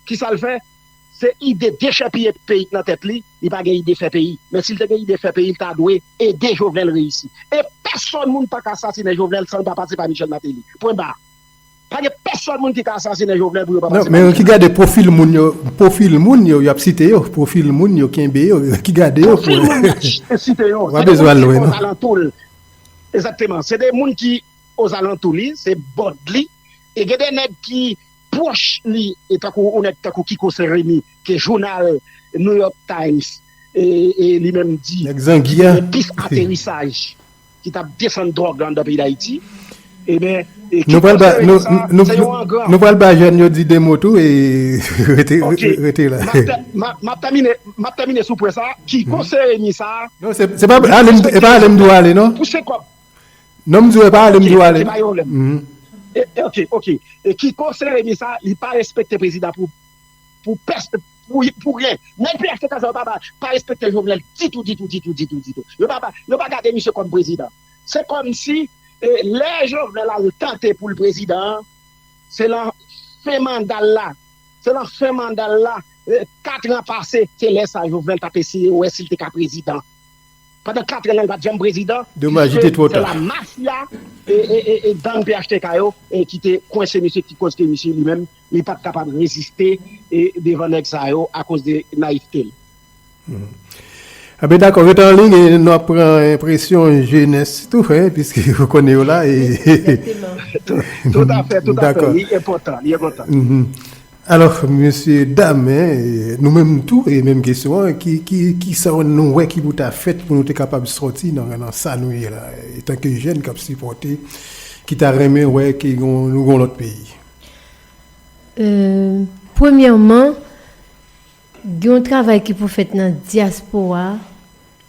Kisa l fè? Se ide dechèpiye peyi k nan tèt li, li pa gen ide fè peyi. Men si l te gen ide fè peyi, l ta dwe ede Jovenel reyisi. E pèsonn moun pa ka asasinen Jovenel san l pa pase pa Michel Martelly. Pwen ba. Pa gen pèsonn moun ki ka asasinen Jovenel pou yo pa pase pa Michel Martelly. Non, men ki gade pwofil moun yo, pwofil moun yo, y ap site yo, pwofil moun yo kenbe yo, ki gade yo. Pwofil moun y ap site yo, se de moun ki ozalantou l. Egzakteman. Se de moun ki ozalantou li, se bòd li. E gen de nèg ki pwòch li, e tankou yon nèg tankou Kiko Saint-Remy, ke jounal New York Times, e, e li menm di, nèg zangi a, gen plis aterisaj ki t ap desann dwòg anndan peyi Dayiti. Ebyen, e Kiko Saint-Remy sa, se yon angran. Nou pral ba jèn yo di de mo tou, e rete, rete la. M ap tè- m ap- m ap tèmine, m ap tèmine sou pwen sa. Kiko Saint-Remy sa, non, se, se pa, e pa ale m di w ale, non. Pou se kòb. Non, m di w, e pa ale m di w ale. Ok, ok, pa gen pwoblèm. E, e, ok, ok. E Kiko Saint-Remy sa, li pa respekte prezidan pou, pou pès-, pou, pou ryen. Nèg P H T K sa yo pa, pa, pa respekte Jovenel ditou, ditou, ditou, ditou, ditou. Yo pa, pa, yo pa gade misye kòm prezidan. Se kòmsi, e, lè Jovenel al tante pou l prezidan an, se lan fen manda l la, se lan fen manda l la, e, kat an pase, se lè sa Jovenel t ap eseye wè si l te ka prezidan. Pandan kat an, li pa t janm prezidan, piske se lamafya e, e, e, e gang P H T K yo, e, ki te kwense misye, ki koz ke misye li menm, li pa t kapab reziste, e, devan nèg sa yo akoz de nayivte l. Enben, dakò, rete an liy, e nou ap pran enpresyon jenès tou, en, piske ou konnen yo la, e. Egzakteman. Tou, toutafè, toutafè. Dakò. Li enpòtan, li enpòtan. Alò, mesye dam, en, nou menm tou, e menm kesyon an, ki, ki, kisa nou wè ki pou ta fèt pou nou te kapab sòti nan, nan sa nou ye la, etanke jèn k ap sipòte, ki ta renmen wè ke nou gen yon lòt peyi? Premyèman, gen yon travay ki pou fèt nan dyaspora,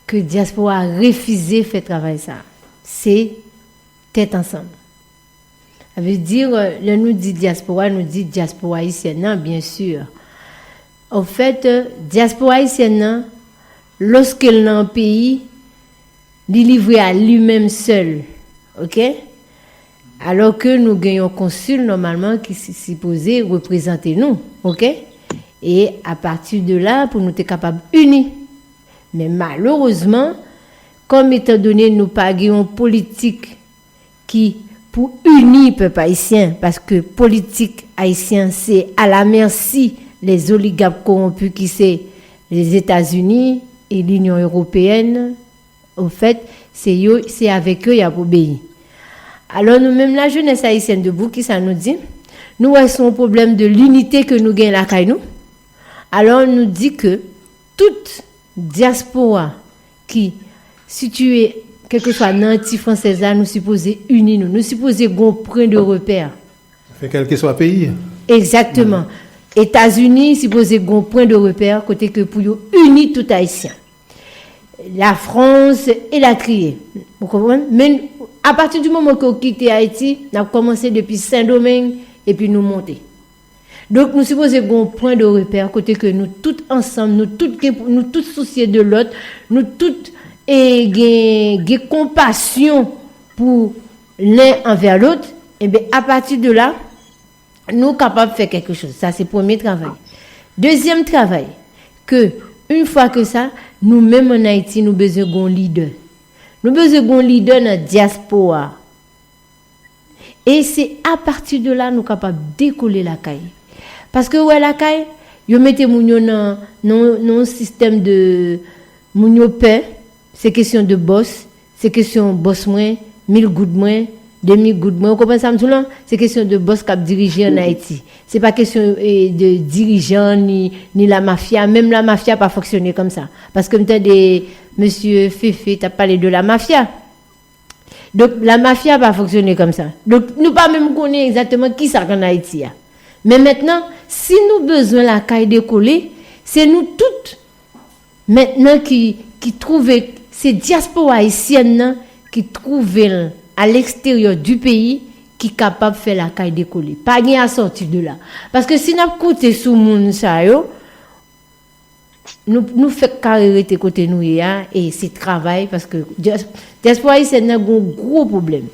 ke dyaspora refize fè travay sa. Se tèt ansanm. Sa vle di, lè nou di dyaspora, nou di dyaspora ayisyèn nan, byen si. Anfèt, dyaspora ayisyèn nan, lòske l nan yon peyi, li livre a li menm sèl, oke? Alò ke nou gen yon konsil nòmalman ki si- sipoze reprezante nou, oke? E apati de la, pou nou te kapab ini. Men malerezman, kòm etandone nou pa gen yon politik ki pou ini pèp ayisyen, paske politik ayisyen se à la merci les oligarques corrompus ki se Lèzetazini e Linyon Ewopeyèn, anfèt, se yo, se avèk yo y ap obeyi. Alò, nou menm, la jeunesse haïtienne debout, kisa nou di? Nou wè se yon pwoblèm de linite ke nou gen lakay nou. Alò, nou di ke tout dyaspora ki sitiye, kèlkeswa nan Anti Fransèz la, nou sipoze ini nou. Nou sipoze gen yon pwen de repè. Fè kèlkeswa peyi. Egzakteman. Etazini sipoze gen yon pwen de repè kote ke pou yo ini tout Ayisyen. Lafrans, elatriye. Ou konprann? Men apati di moman ke w kite Ayiti, n ap kòmanse depi Sendomeng, epi nou monte. Donk, nou sipoze gen yon pwen de repè kote ke nou tout ansanm, nou tout gen, nou tout sousye de lòt, nou tout, e, gen, gen konpasyon pou len anvè lòt. Enben, apati de la, nou kapab fè kèlkechoz. Sa, se premye travay. Dezyèm travay, ke, yon fwa ke sa, nou menm ann Ayiti, nou bezwen gen yon lidè. Nou bezwen gen yon lidè nan dyaspora. E se apati de la nou kapab dekole lakay. Paske ou wè lakay, yo mete moun yo nan, nan, nan yon sistèm de moun yo pè, se kesyon de bòs, se kesyon bòs mwen, mil goud mwen, de mil goud mwen. Ou konprann sa m di w lan? Se kesyon de bòs k ap dirije ann Ayiti. Se pa kesyon, e, de dirijan ni, ni lamafya. Menm lamafya pa fonksyone kòmsa. Paske m tande mesye Fefe t ap pale de lamafya. Donk, lamafya pa fonksyone kòmsa. Donk, nou pa menm konnen egzakteman kisa k ann Ayiti a. Men mentnan, si nou bezwen lakay dekole, se nou tout mentnan ki, ki twouve, se dyaspora ayisyèn nan ki twouve l à l'extérieur du pays ki kapab fè lakay dekole. Pa gen à sortir de là. Paske si n ap koute sou moun sa yo, nou, nou fèk kare rete kote nou ye a, e se travay, paske dyas-, dyaspora ayisyèn nan gen yon gwo pwoblèm.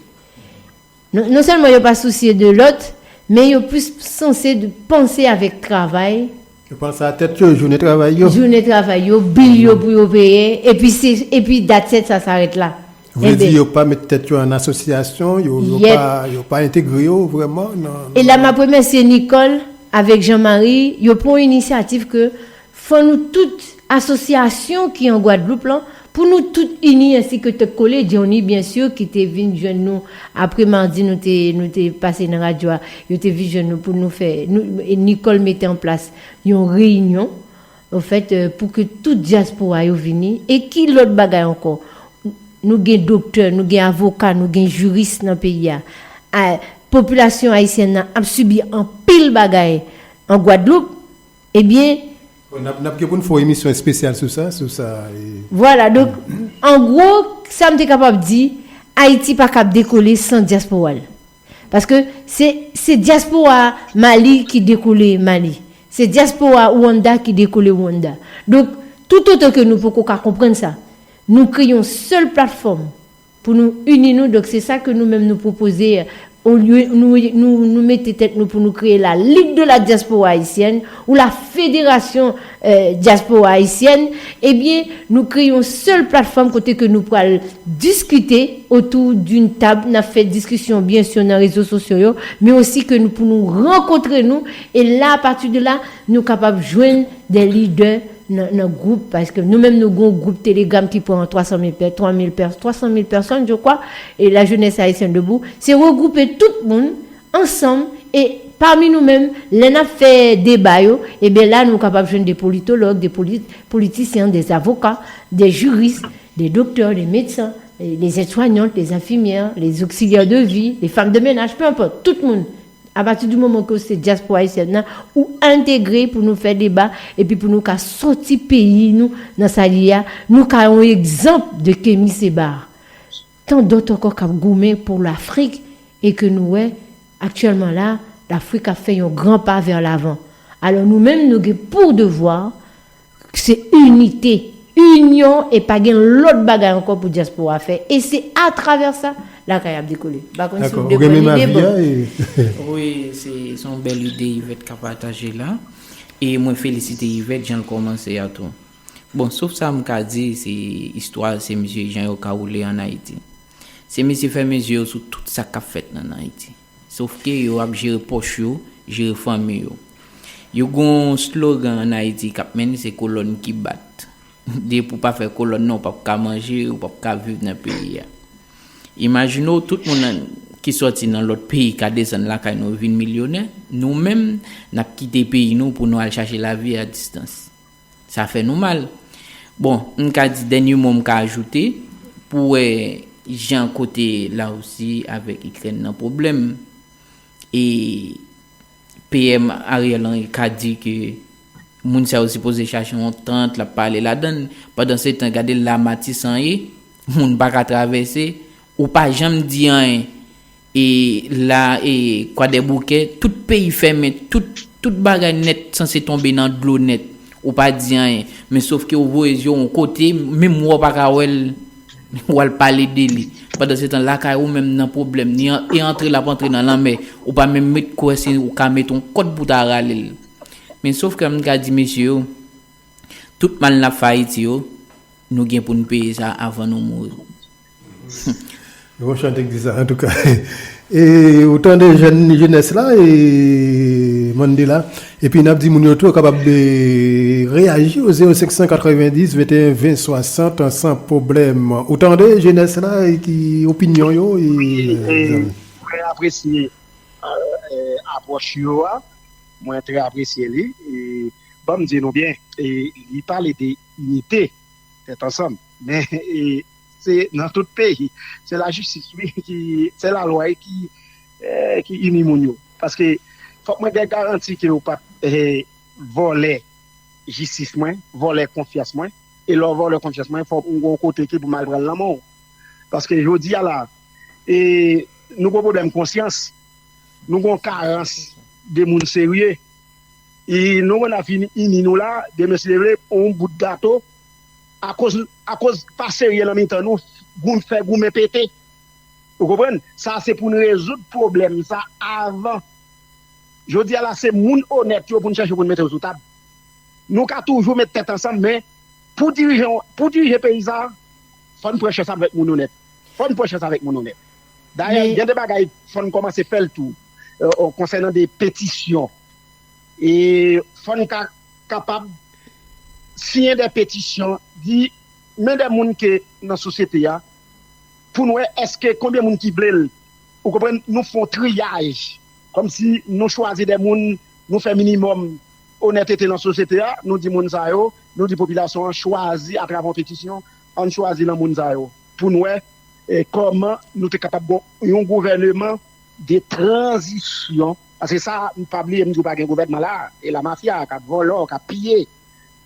Non, non sèlman yo pa sousye de lòt, men yo plis sanse de panse avèk travay. Yo panse a tèt yo, jounen travay yo. Jounen travay yo, bil yo pou yo peye, epi se, epi that's it, sa s'arrête là. Vle di yo pa met tèt yo an asosyasyon, yo, yo pa, yo pa entegre yo vrèman nan, e la m ap remèsye Nicole avèk Jean-Marie, yo pran yon inisyativ ke fò nou tout, asosyasyon ki an Gwadloup lan, pou nou tout ini ansi ke tèt kole, Johnny, byen si, ki te vin jwenn nou apre madi nou te, nou te pase nan radyo a, yo te vin jwenn nou pou nou fè, nou, e Nicole mete an plas yon reyinyon, anfèt, e, pou ke tout dyaspora yo vini. E ki lòt bagay ankò? Nou gen doktè, nou gen avoka, nou gen jiris nan peyi a. A, popilasyon ayisyèn nan ap sibi anpil bagay an Gwadloup. Ebyen, n ap, n ap gen pou n fè yon emisyon espesyal sou sa, sou sa, e. Vwala, donk, an gwo, sa m te kapab di, Ayiti pa kab dekole san dyaspora l. Paske se, se dyaspora Mali ki dekole Mali. Se dyaspora Rwanda ki dekole Rwanda. Donk, toutotan ke nou poko ka konprann sa, nou kreye yon sèl platfòm pou nou ini nou. Donk, se sa ke nou menm nou pwopoze, olye nou, nou, nou mete tèt nou pou nou kreye la Ligue de la Diaspora Haïtienne ou la Fédération, euh, Diaspora Haïtienne, ebyen, nou kreye yon sèl platfòm kote ke nou pral diskite autour d'une table, n ap fè diskisyon, byen si, nan rezo sosyo yo, men osi ke nou, pou nou rankontre nou, e la, apati de la, nou kapab jwenn de lidè nan, nan gwoup, paske nou menm nou gon gwoup Telegram ki pran twa san mil pè-, twa mil pè-, twa san mil pèsòn, je crois, e la jeunesse haïtienne debout, se regwoupe tout moun ansanm, e pami nou menm, lè n ap fè deba yo, ebyen la nou kapab jwenn de politològ, de poli-, politisyen, de avoka, de jiris, de doktè, de medsen, les aides-soignantes, les infirmières, les auxiliaires de vie, les femmes de ménage, peu importe, tout moun. Apati di moman ke w se dyaspora ayisyèn nan, ou entegre pou nou fè deba epi pou nou ka sòti peyi nou nan sa li ye a, nou ka yon egzanp de Kemi Seba. Tan dòt ankò k ap goumen pou Lafrik e ke nou wè aktyèlman la, Lafrik ap fè yon gran pa vè lavan. Alò nou menm nou gen pou devwa se inite, inyon e pa gen lòt bagay ankò pou dyaspora fè. E se atravè sa lakay ap dekole. M pa konn si w dekole lide, bon. Wi, se se yon bèl ide Yvette ka pataje la. E mwen felisite Yvette jan l kòmanse a tou. Bon, sof sa m ka di, se istwa se mesye jan yo ka woule ann Ayiti. Se mesye fèmen zye yo sou tout sa k ap fèt ann Ayiti. Sof ke yo ap jere pòch yo, jere fanmi yo. Yo gen yon slogan ann Ayiti k ap mennen se kolòn ki bat. Depi w pa fè kolòn nan, ou p ap ka manje, ou p ap ka viv nan peyi a. Imajine w, tout moun nan, ki sòti nan lòt peyi ka desann lakay nou vin milyonè. Nou menm, n ap kite peyi nou pou nou al chache lavi a distans. Sa fè nou mal. Bon, m ka di dènye mo m ka ajoute, pou wè jan kote Larisi avèk Ikrèn nan pwoblèm. E P M Ariel Henry ka di ke moun sa yo sipoze chache yon tant, l ap pale ladan l. Pandansetan, gade la Matisan ye, moun pa ka travèse, ou pa janm di anyen. E la, e Kwadèboukè, tout peyi fèmen, tout, tout bagay nèt sanse tonbe nan dlo nèt. Ou pa di anyen. Men sof ke ou voye zye w yon kote, menm wè w pa ka wè l, w al pale de li. Pandansetan, lakay ou menm nan pwoblèm, ni an- e antre l ap antre nan lanmè, ou pa menm met kwè si ou ka met yon kòd pou ta rale l. Men sof ke m ka di mesye yo, tout mal n ap fè Ayiti yo, nou gen pou n peye sa avan nou mouri. Yon chante k di sa, antouka. E ou tande jèn jenès la, e Mandela. Epi n ap di moun yo tou kapab reyaji o zewo senk san katrevenndis venteyen ven swasant san pwoblèm. Ou tande jenès la, e ki opinyon yo, e zanmi? Mwen apresye apwòch yo a, mwen trè apresye li. E ban m di nou byen, e li pale de inite, tèt ansanm. Men e, se nan tout peyi, se lajistis wi ki, se lalwa wi ki, eh, ki ini moun yo. Paske fòk mwen gen garanti ke ou p ap eh, vòlè jistis mwen, vòlè konfyans mwen. E lè w vòlè konfyans mwen, fòk m gen yon kote ke pou m al pran l nan men w. Paske jodi a la, e, nou gen yon pwoblèm konsyans, nou gen yon karans de moun serye. E nou konn ap vin ini nou la, demen si Dye vle, yon bout gato, akoz, akoz pa serye nan mitan nou, goun fè goumen pete. Ou konprann? Sa se pou n rezoud pwoblèm sa avan. Jodi a la se moun onèt yo pou n chèche pou n mete yo sou tab. Nou ka toujou met tèt ansanm, men pou dirije, pou dirije peyi sa, fò n pran chans avèk moun onèt. Fò n pran chans avèk moun onèt. Dayè, gen de bagay fò n kòmanse fè l tou, konsènan de petisyon. E fò n ka kapab siyen de petisyon, di men de moun ke nan sosyete a, pou n wè èske konbyen moun ki vle l. Ou konprann? Nou fè yon triyaj. Kòmsi nou chwazi de moun, nou fè minimòm onètete nan sosyete a, nou di moun sa yo, nou di popilasyon an chwazi atravè yon petisyon, ann chwazi nan moun sa yo. Pou n wè eh, kòman nou te kapab gon yon gouvèneman de tranzisyon. Paske sa, m pa bliye, m di w pa gen gouvènman la. E lamafya k ap vòlò, k ap piye.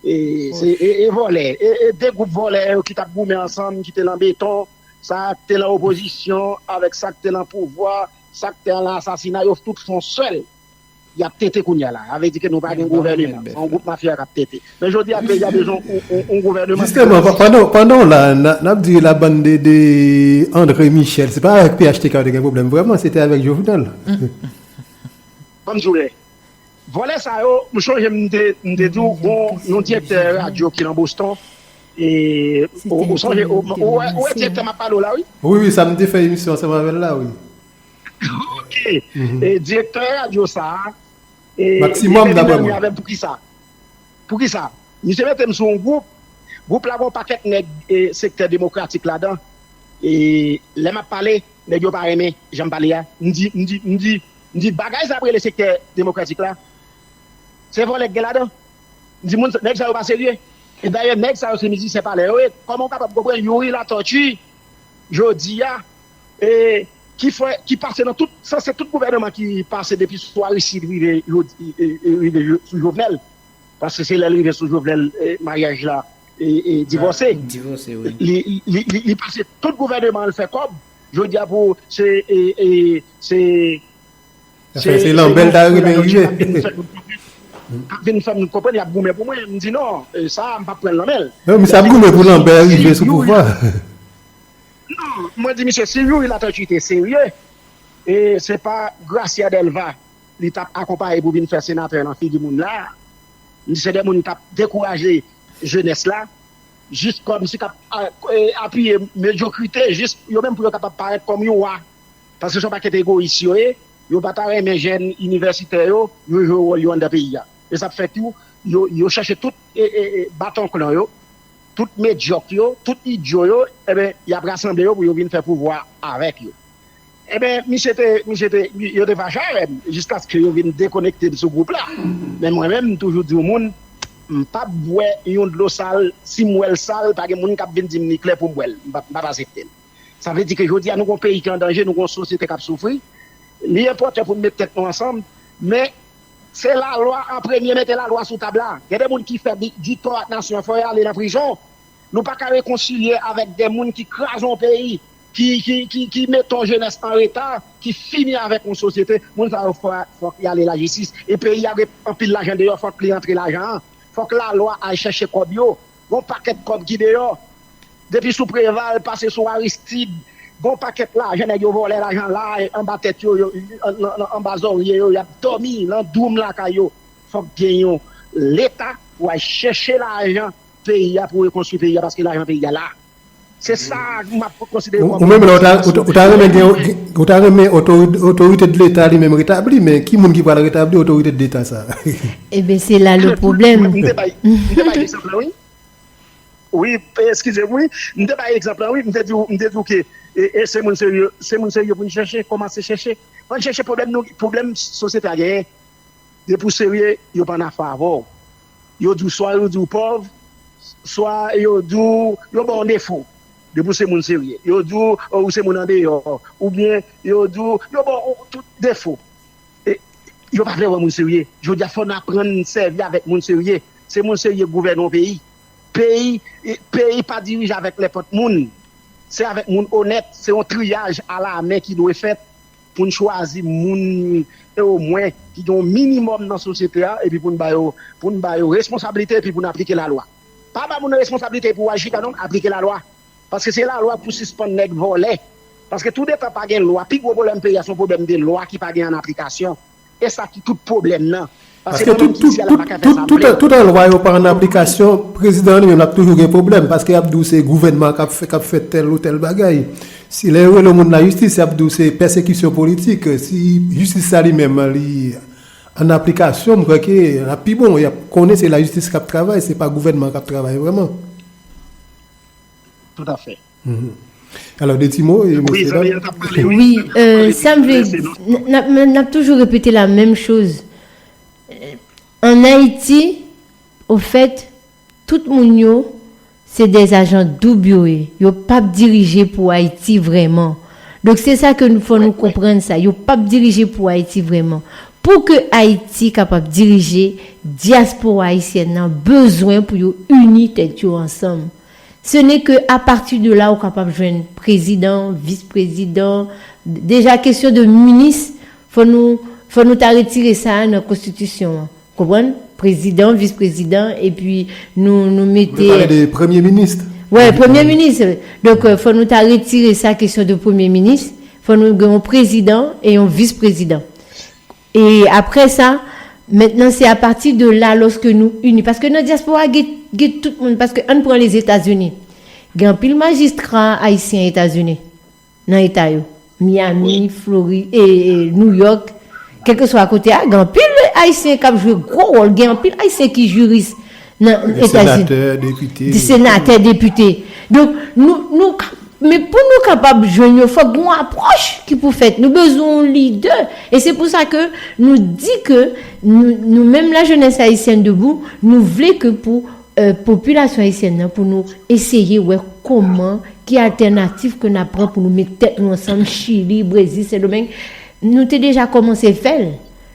E, se, e, e vòlè. E, e de gwoup vòlè yo ki t ap goumen ansanm, ki te nan beton, sa k te nan opozisyon, avèk sa k te nan pouvwa, sa k te nan asasina, yo tout fè yon sèl. Y ap tete kounye a la. Sa vle di ke nou pa gen gouvèneman. Se yon gwoup mafya k ap tete. Men jodi a, peyi a bezwen yon, yon, yon gouvèneman. Jisteman, pandan, pandan w la, n ap di la bann de, de André Michel, se pa avèk P H T K yo te gen pwoblèm vrèman, se te avèk Jovenel. Ban m di w lè. Vòlè sa yo, m chonje m te, m te di w, gon yon direktè radyo ki nan Boston, e, ou, ou sonje, ou, ou wè, ou wè direktè m ap pale w la, wi? Wi, wi, sa m te fè emisyon ansanm avè l la, wi. Ok. E direktè radyo sa a, e, Maksimòm, li te vin anmi avè m. Poukisa? Poukisa? Misye mete m sou yon gwoup. Gwoup la gen yon pakèt nèg e sektè demokratik ladan. E lè m ap pale, nèg yo pa renmen jan m pale a. M di, m di, m di, m di bagay sa ap rele sektè demokratik la. Se vòlè k gen ladan. M di moun, nèg sa yo pa serye. E dayè, nèg sa yo se mizisyen palè yo ye. Kòman w kapab konprann Youri Latortue jodi a, e, ki fè, ki pase nan tout, sanse tout gouvènman ki pase depi sou Aristide rive jodi, e, e, rive jo- sou Jovenel. Paske se lè l rive sou Jovenel, e, maryaj la, e, e, divòse. Divòse, wi. Li, li, li, li pase tout gouvènman l fè kòb. Jodi a pou se, e, e, se, Sa fè se Lanbè l ta renmen rive. K ap vin fè m konprann, y ap goumen pou mwen. M di non, e, sa a, m p ap pran l nan men l. Non, misye ap goumen pou Lanbè rive sou pouvwa. Non, mwen di misye, si Youri Latortue te serye, e se pa Gracia Delva li t ap akonpaye pou vin fè senatè nan figi moun la. Li se de moun k ap dekouraje jenès la, jis kòmsi k ap a- e, apiye medyokrite, jis yo menm pou yo kapab parèt kòm yon wa. Paske se yon pakèt egoyis yo ye, yo pa ta renmen jèn inivèsitè yo, yo jwe wòl yo anndan peyi a. E sa k fè tou, yo, yo chèche tout e, e, e, baton klon yo, tout medyòk yo, tout idyo yo, enben, y ap rasanble yo pou yo vin fè pouvwa avèk yo. Enben, misye te, misye te, yo te fache avè m, jiskaske yo vin dekonekte m sou gwoup la. Men mwen menm, m toujou di yon moun, m p ap bwè yon dlo sal, si m wè l sal, pa gen moun k ap vin di m li klè pou m bwè l. M p ap, m p ap aksepte l. Sa vle di ke jodi a nou gon peyi ki an danje, nou gon sosyete k ap soufri. Li enpòtan pou n met tèt nou ansanm, men se lalwa an premye, mete lalwa sou tab la. Gen de moun ki fè di, di tò ak nasyon an, fò y ale nan prizon. Nou pa ka rekonsilye avèk de moun ki kraze yon peyi, ki, ki, ki, ki mete yon jenès an reta, ki fini avèk yon sosyete. Moun sa yo fò, fòk y ale lajistis. E peyi a gen anpil lajan deyò, fòk li antre lajan an. Fòk lalwa al chèche kòb yo. Gon pakèt kòb ki deyò. Depi sou Preval, pase sou Aristide, gon pakèt lajan nèg yo vòlè lajan la, anba tèt yo, yo, an- an- anba zòrye yo, y ap dòmi nan doum lakay yo. Fòk gen yon Leta pou al chèche lajan peyi a, pou rekonstwi peyi a, paske lajan peyi a la. Se sa m ap konsidere Ou kòm ou menm la, ou ta, ou ta, ou ta renmen gen, ou ta renmen otori- otorite de Leta li menm retabli, men ki moun ki pral retabli otorite de Leta sa? Ebyen, se la le pwoblèm. M te bay, m te bay egzanp la, wi. Wi, eskize m, wi. M te bay egzanp la, wi. M te di w, m te di w ke e, e se moun serye, se moun serye pou n chèche, kòmanse chèche. Ann chèche pwoblèm nou, pwoblèm sosyete a genyen. Depi w serye, yo pa nan afè avè w. Yo di w, swa yo di w pòv, swa yo di w, yo ba w defo. Depi w se moun serye. Yo di w, o, ou se moun andeyò. Oubyen yo di w, yo ba w tout defo. E, yo pa vle wè moun serye. Jodi a, fò n aprann sèvi avèk moun serye. Se moun serye k gouvène yon peyi. Peyi, e, peyi pa dirije avèk nenpòt moun. Se avèk moun onèt. Se yon triyaj alamen ki dwe fèt pou n chwazi moun e omwen ki gen yon minimòm nan sosyete a, epi pou n ba yo, pou n ba yo responsablite, epi pou n aplike lalwa. Pa ba moun nan responsablite pou w al chita non, aplike lalwa. Paske se lalwa pou sispann nèg vòlè. Paske toudetan pa gen lwa, pi gwo pwoblèm peyi a se yon pwoblèm de lwa ki pa gen an aplikasyon. E sa ki tout pwoblèm nan. Paske tout, tout, tout, tout, tout an lwa yo pa an aplikasyon, prezidan an li menm l ap toujou gen pwoblèm, paske y ap di w se gouvènman k ap fè, k ap fè tèl ou tèl bagay. Si lè yo rele yon moun lajistis, y ap di w se pèsekisyon politik. Si jistis sa li menm li an aplikasyon, m kwè ke l ap pi bon. Y ap konnen se lajistis k ap travay, se pa gouvènman k ap travay vrèman. Toutafè. Mhm. Alò, de ti mo, e, wi, mesye dam. Zanmi an t ap pale, wi. Wi, euh, sa m vle, n, n ap, n ap toujou repete la menm choz. Euh, an Ayiti, ofèt, tout moun yo, se dè ajan doub yo ye. Yo p ap dirije pou Ayiti vrèman. Donk, se sa ke nou, fò nou konprann sa. Yo p ap dirije pou Ayiti vrèman. Pou ke Ayiti kapab dirije, dyaspora ayisyèn nan bezwen pou yo ini tèt yo ansanm. Ce n'est que à partir de là ou kapab jwenn prezidan, vis prezidan. Deja kesyon de minis, fò nou, fò nou ta retire sa a nan konstitisyon an. Konprann? Prezidan, vis prezidan, epi nou, nou mete. Ou vle pale de premye minis? Wè, premye minis. Donk, euh, fò nou ta retire sa kesyon de premye minis. Fò nou gen yon prezidan e yon vis prezidan. E apre sa, mentnan se apati de la lòske nou ini. Paske nan dyaspora, gen, gen tout moun. Paske ann pran Lèzetazini. Gen anpil majistra ayisyen Etazini. Nan eta yo. Miami, Flori, e, e, New York. Kèlkeswa kote a, gen anpil ayisyen k ap jwe gwo wòl. Gen anpil ayisyen ki jiris nan Etazini. Senatè, depite. Senatè, depite. Donk, nou, nou ka Men pou nou kapab jwenn yo, fòk gen yon apwòch ki pou fèt. Nou bezwen yon lidè. E se pou sa ke nou di ke nou, nou menm la jeunesse haïtienne debout, nou vle ke pou, euh, popilasyon ayisyèn nan, pou nou eseye wè kòman Ki altènatif ke n ap pran pou nou met tèt nou ansanm, Chili, Brezil, Sendomeng? Nou te deja kòmanse fè l.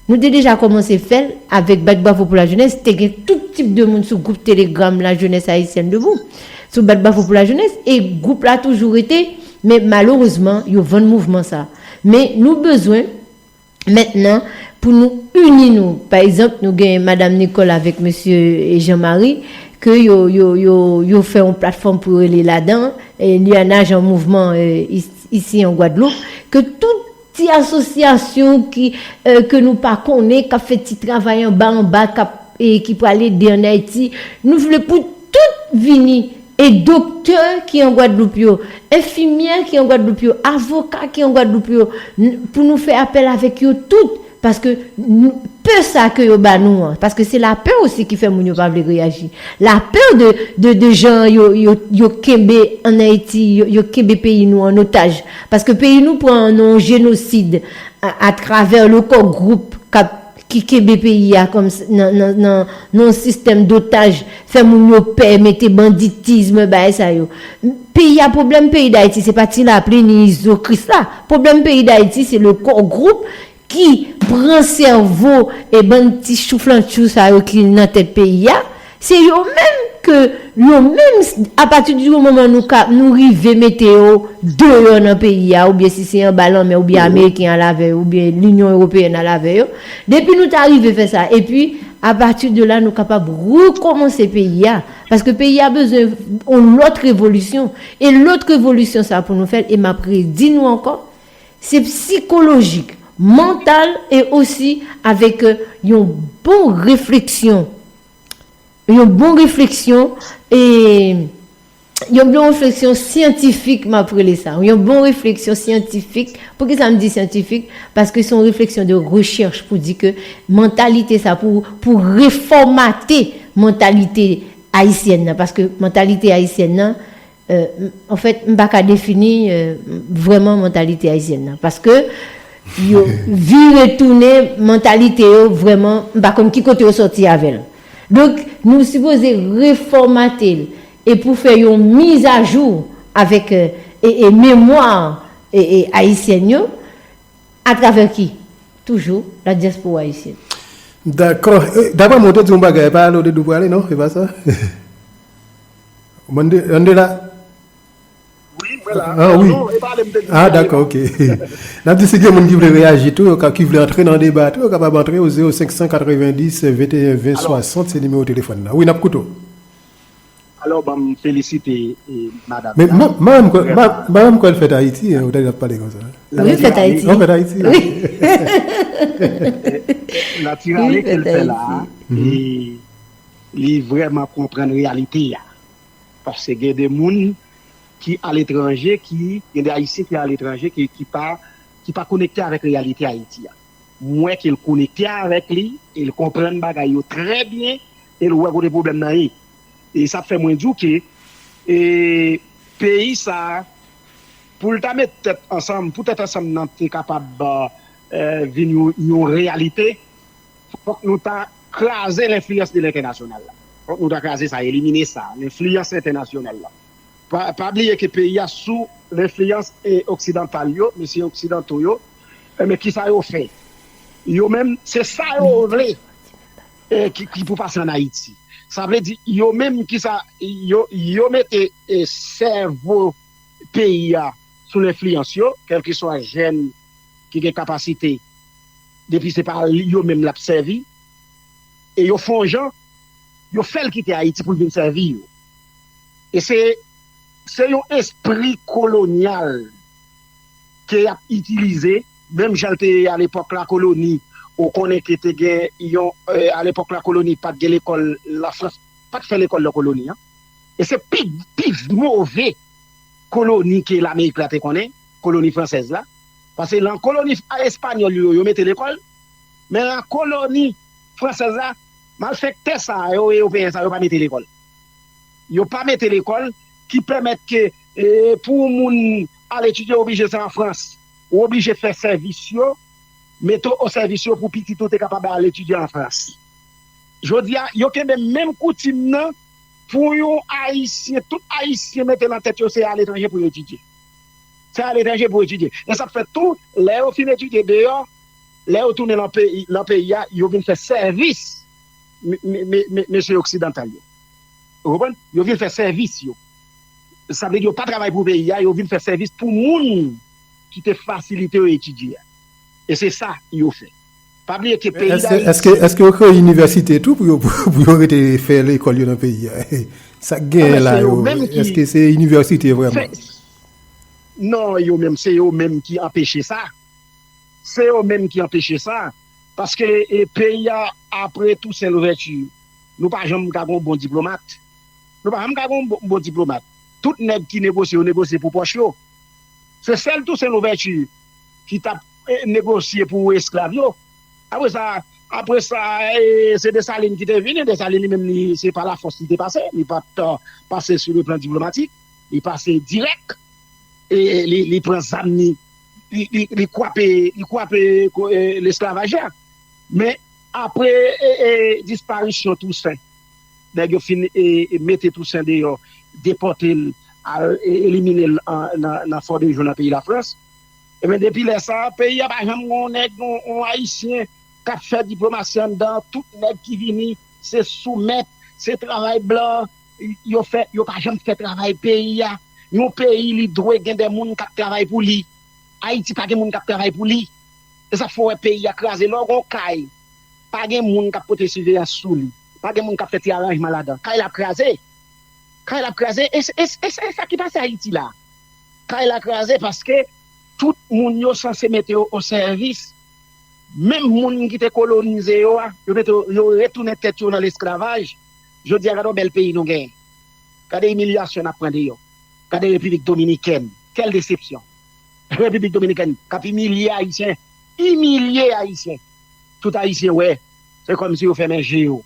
Nou te deja kòmanse fè l avèk Bat Bravo pou Lajenès, te gen tout tip de moun sou gwoup Telegram Lajenès Ayisyèn Debou, sou Bat Bravo pou Lajenès, e gwoup la toujou rete, men malerezman, yo vann mouvman sa. Men nou bezwen mentnan, pou nou ini nou. Pa egzanp, nou gen Madam Nicole avèk Mesye Jean Marie, ke yo, yo, yo, yo fè yon platfòm pou yo rele ladan, e, Lyannaj an Mouvman, e, is-, isi an Gwadloup, ke tout ti asosyasyon ki, e, ke nou pa konnen, k ap fè ti travay anba anba, k ap, e, ki pral ede ann Ayiti, nou vle pou tout vini, e doktè ki an Gwadloup yo, enfimyè ki an Gwadloup yo, avoka ki an Gwadloup yo, n-, pou nou fè apèl avèk yo tout, paske n-, pè sa ke yo ba nou an, paske se lapè osi ki fè moun yo pa vle reyaji. Lapè de, de, de jan yo, yo, yo kenbe ann Ayiti, yo, yo kenbe peyi nou an otaj. Paske peyi nou pran nan yon jenosid a, atravè le kò gwoup k ap, ki kenbe peyi a kòm s-, nan, nan, nan, nan yon sistèm dotaj, fè moun yo pè, mete banditizm, bagay sa yo. Peyi a, pwoblèm peyi Dayiti, se pa Ti Lapli ni Izo Kris la. Pwoblèm peyi Dayiti, se le kò gwoup ki pran sèvo e bann ti chouflantchou sa yo ki nan tèt peyi a. Se yo menm ke, yo menm, apati di moman nou ka, nou rive mete yo deyò nan peyi a, oubyen si se anba lanmè, oubyen Ameriken al avè yo, oubyen Linyon Ewopeyèn al avè yo. Depi nou ta rive fè sa, epi apati de la, nou kapab rekòmanse peyi a. Paske peyi a bezwen yon lòt revolisyon. E lòt revolisyon sa pou nou fè l, e m ap redi nou ankò, se sikolojik, mantal e osi avèk, e, yon bon refleksyon. Yon bon refleksyon e yon bon refleksyon syantifik, m ap rele sa. Yon bon refleksyon syantifik. Poukisa m di syantifik? Paske se yon refleksyon de rechèch pou di ke mantalite sa, pou, pou refòmate mantalite ayisyèn nan. Paske mantalite ayisyèn nan, e, m-, anfèt, m pa ka defini, e, vrèman mantalite ayisyèn nan. Paske yo vire tounen mantalite yo vrèman, m pa konn ki kote yo sòti avè l. Donk, nou sipoze refòmate l e pou fè yon mizajou avèk, e, e, e memwa, e, e, ayisyèn yo, atravè ki? Toujou, la dyaspora ayisyèn. Dakò. E, daprè mwen, w te di yon bagay, pa ale w te dou prale, non? Se pa sa? Mande, Andela? Wi, mwen la. Ah, wi. Non, e pa ale m te di. Ah, dakò, ok. N ap di si gen moun ki vle reyaji tou, yo ka, ki vle antre nan deba tou, yo kapab antre o zewo senk san katrevenndis venteyen ven swasant, se nimewo telefòn nan. Wi, n ap koute w. Alò, ban m felisite, e, madanm nan. Men ma-, madanm kwè, ma-, madanm kwè l fèt Ayiti, hein, ou ta di l ap pale konsa. Wi, l fèt Ayiti. Ou fèt Ayiti. Wi. Natirale ke l fè la, e li vrèman konprann reyalite a. Paske gen de moun ki aletranje, ki, gen de Ayisyen ki aletranje, ki, ki pa, ki pa konekte avèk reyalite Ayiti a. M wè ke l konekte avèk li, e l konprann bagay yo trè byen, e l wè kote pwoblèm nan ye. E sa fè mwen di w ke, e, peyi sa a, pou l ta met tèt ansanm, pou tèt ansanm nan te kapab, e, vin yon, yon reyalite, fòk nou ta kraze lenfliyans de lentènasyonal la. Fòk nou ta kraze sa, elimine sa, lenfliyans entènasyonal la. Pa, pa bliye ke peyi a sou lenfliyans, e, oksidantal yo, mesye oksidanto yo, e, men kisa yo fè? Yo menm, se sa yo vle, e, ki, ki pou pase ann Ayiti. Sa vle di, yo menm, kisa, yo, yo mete, e, sèvo peyi a sou lenfliyans yo, kèlkeswa jèn ki gen kapasite, depi se pa yo menm l ap sèvi, e yo fè yon jan, yo fè l kite Ayiti pou l vin sèvi yo. E se, se yon espri kolonyal ke y ap itilize, menm jan l te ye alepòk lakoloni, ou konnen ke te gen yon, e, alepòk lakoloni, pa t gen lekòl, Lafrans pa t fè lekòl nan koloni an. E se pi, pi move koloni ke Lamerik la te konnen, koloni fransèz la. Paske nan koloni espanyòl yo, yo mete lekòl, men nan koloni fransèz la, malfektè sa yo, ewopeyen sa yo pa mete lekòl. Yo pa mete lekòl, ki pèmèt ke, e, pou moun al etidye, oblije se an Frans. Ou oblije fè sèvis yo, mete w o sèvis yo pou pitit ou te kapab al etidye an Frans. Jodi a, yo kenbe menm koutim nan pou yon Ayisyen, tout Ayisyen mete nan tèt yo se aletranje pou yo etidye. Se aletranje pou yo etidye. E sa k fè tou, lè yo fin etidye deyò, lè yo tounen nan peyi, nan peyi a, yo vin fè sèvis mesye oksidantal yo. Ou konprann? Yo vin fè sèvis yo. Sa vle di yo pa travay pou peyi a, yo vin fè sèvis pou moun ki te fasilite yo etidye a. E se sa yo fè. Pa bliye ke peyi Dayiti. Èske, èske yo kreye inivèsite tou pou yo, pou yo rete fè lekòl yo nan peyi a? Sa k genyen la yo? Èske se inivèsite vrèman? Non, yo menm, se yo menm ki anpeche sa. Se yo menm ki anpeche sa. Paske e, peyi a, apre Tousen Louvèti, nou pa janm ka gon bon diplomat. Nou pa janm ka gon bon, bon diplomat. Tout nèg ki negosye, yo negosye pou pòch yo. Se sèl Tousen Louvèti ki t ap e, negosye pou esklav yo. Apre sa, apre sa, e, se Desalin ki te vini. Desalin li menm, li, se pa lafòs li te pase. Li pa t pase sou le plan diplomatik. Li pase dirèk. E, li, li pran zam li, li, li, li kwape, li kwape ko- e, lesklavaj la. Men apre e, e, disparisyon Tousen, nèg yo fin e, e, mete Tousen deyò, depòte l, al e, elimine l an- nan, nan Fort-de-Joux nan peyi Lafrans. Ebyen depi lè sa a, peyi a pa janm gen yon nèg, yon, yon Ayisyen k ap fè diplomasi anndan. Tout nèg ki vini, se soumèt, se travay blan. Yo fè, yo pa janm fè travay peyi a. Yon peyi li dwe gen de moun k ap travay pou li. Ayiti pa gen moun k ap travay pou li. E sa k fè w wè peyi a kraze. Lè w gen yon kay, pa gen moun k ap pote siveyans sou li. Pa gen moun k ap fè ti aranjman ladan. Kay la ap kraze. Kay la ap kraze. E, e, e, e sa ki pase Ayiti la. Kay la kraze paske tout moun yo sanse mete yo o sèvis. Menm moun ki te kolonize yo a, yo mete yo, yo retounen tèt yo nan lesklavaj. Jodi a, gade yon bèl peyi nou genyen. Gade imilyasyon n ap pran deyò. Gade Repiblik Dominikèn. Kèl desepsyon! Repiblik Dominikèn k ap imilye Ayisyen. Imilye Ayisyen. Tout Ayisyen wè. Se kòmsi yo fèmen je yo.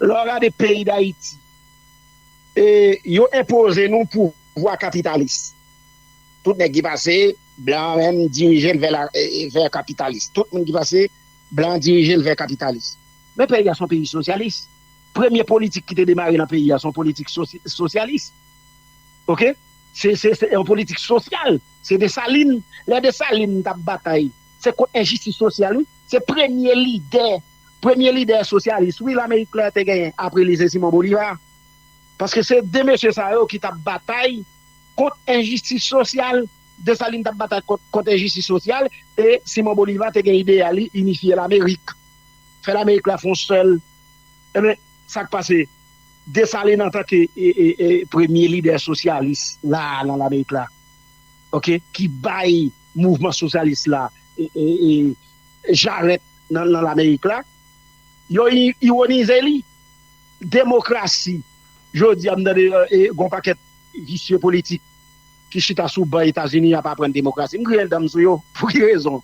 Lè w gade peyi Dayiti, e, yo enpoze nou pouvwa kapitalis. Tout nèg ki pase, blan menm dirije l vè la, e, e, vè kapitalis. Tout moun ki pase, blan dirije l vè kapitalis. Men peyi a se yon peyi sosyalis. Premye politik ki te demare nan peyi a se yon politik sosi- sosyalis. Oke? Se, se, se yon politik sosyal. Se Desalin. Lè Desalin t ap batay, se kont enjistis sosyal, wi. Se premye lidè, premye lidè sosyalis, wi, Lamerik la te genyen apre li, se Simon Bolivar. Paske se de mesye sa yo ki t ap batay kont enjistis sosyal. Desalin t ap batay kont, kont enjistis sosyal, e Simon Bolivar te gen ideal li, inifye Lamerik. Fè Lamerik la fè yon sèl. Ebyen, sa k pase? Desalin antanke e, e, e, premye lidè sosyalis la a nan Lamerik la, oke, ki bay mouvman sosyalis la e, e, e, jarèt nan, nan Lamerik la, yo i- iwonize li. Demokrasi, jodi a, m tande e, gon pakèt visye politik ki chita sou ban Etazini ap aprann demokrasi. M griyen dan m sou yo. Pou ki rezon?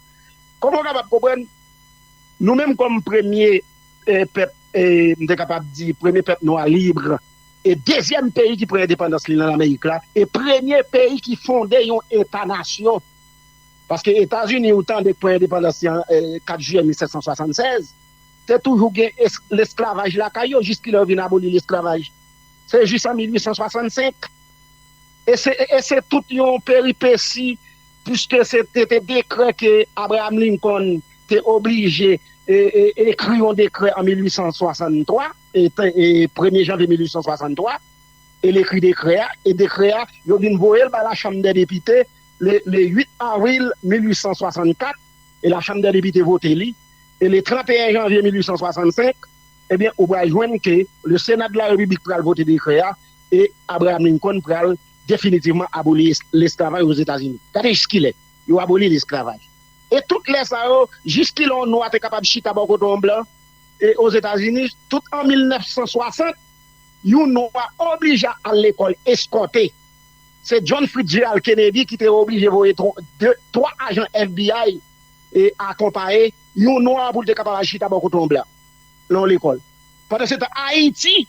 Kòman w kapab konprann? Nou menm kòm premye e, pèp, e, m te kapab di, premye pèp nwa lib e dezyèm peyi ki pran endepandans li nan Amerik la, e premye peyi ki fonde yon eta-nasyon. Paske Etazini, ou tande, k pran endepandans li an e, kat jiyè mil sèt san swasannsèz, te toujou gen es- lesklavaj lakay yo, jiskilè yo vin aboli lesklavaj. Se jis an mil uit san swasann senk. E se, e se tout yon peripesi, piske se te, te dekrè ke Abraham Lincoln te oblije e, e, ekri yon dekrè an mil uit san swasann twa, e, e, premye janvye mil uit san swasann twa, e l ekri dekrè a, e dekrè a, yo vin voye l bay Lachanm dè Depite le, le uit avril mil uit san swasann kat, e Lachanm dè Depite vote li, e le trannteyen janvye mil uit san swasann senk, ebyen, ou pral jwenn ke le Sénat de la République pral vote dekrè a, e Abraham Lincoln pral definitivman aboli es- lesklavaj Ozetazini. Gade jiskilè yo aboli lesklavaj. E tout lè sa yo, jiskilè yon nwa te kapab chita bò kote yon blan, e Ozetazini, tout an mil nèf san swasant, yon nwa oblije al lekòl eskòte. Se John Fitzgerald Kennedy ki te oblije voye tro- de, twa ajan F B I e akonpaye yon nwa pou l te kapab al chita bò kote yon blan nan yon lekòl. Pandansetan, Ayiti,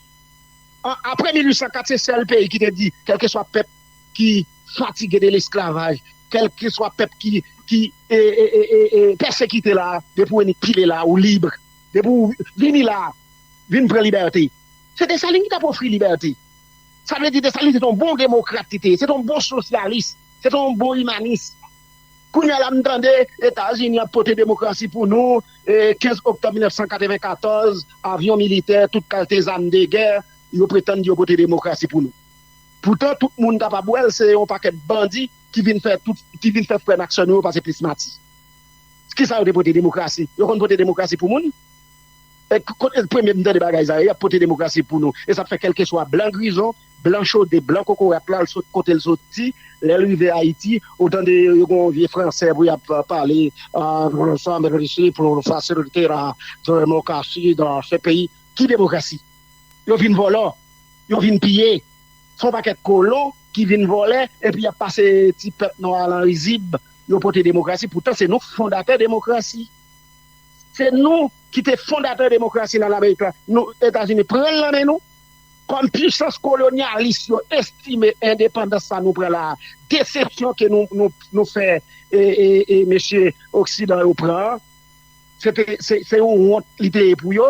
an, apre mil uit san kat, se sèl peyi ki te di, kèlkeswa pèp ki fatige de lesklavaj, kèlkeswa pèp ki, ki e, e, e, e, e, pèsekite la, depi w vini pile la, ou lib. Depi w vini la, vin pran libète. Se Desalin ki t ap ofri libète. Sa vle di Desalin se t yon bon demokrat li te ye, se t yon bon sosyalis, se t yon bon imanis. Kounye a la m tande Etazini ap pote demokrasi pou nou, e kenz oktòb mil nèf san katrevenkatòz, avyon militè, tout kalite zam de gè, yo pretann yo pote demokrasi pou nou. Poutan, tout moun kapab wè l, se yon pakèt bandi ki vin fè tout, ki vin fè frè n ak sè nou yo pase plis mati. Kisa yo te pote demokrasi? Yo konn pote demokrasi pou moun? E k- kote premye m tande bagay sa yo, y ap pote demokrasi pou nou. E sa fè kèlkeswa blan grizon, blan chode, blan kokorat la, l sot kote l soti, lè l rive Ayiti, ou tande yo gen yon vye fransè pou y ap pale, ah, pour ça, merci pour faciliter la démocratie dans ce pays. Ki demokrasi? Yo vin vòlò, yo vin piye. Se yon pakèt kolon ki vin vòlè, epi y ap pase ti pèp nwa a lan rizib, yo pote demokrasi. Poutan, se nou fondatè demokrasi. Se nou ki te fondatè demokrasi nan Amerik la. Nou, Etazini pran l nan men nou. Kòm pisans kolonyalis, yo estime endepandans sa nou pran la, desepsyon ke nou, nou, nou fè, e, e, e mesye Oksidan yo pran an, se te, se, se yon wont li te ye pou yo.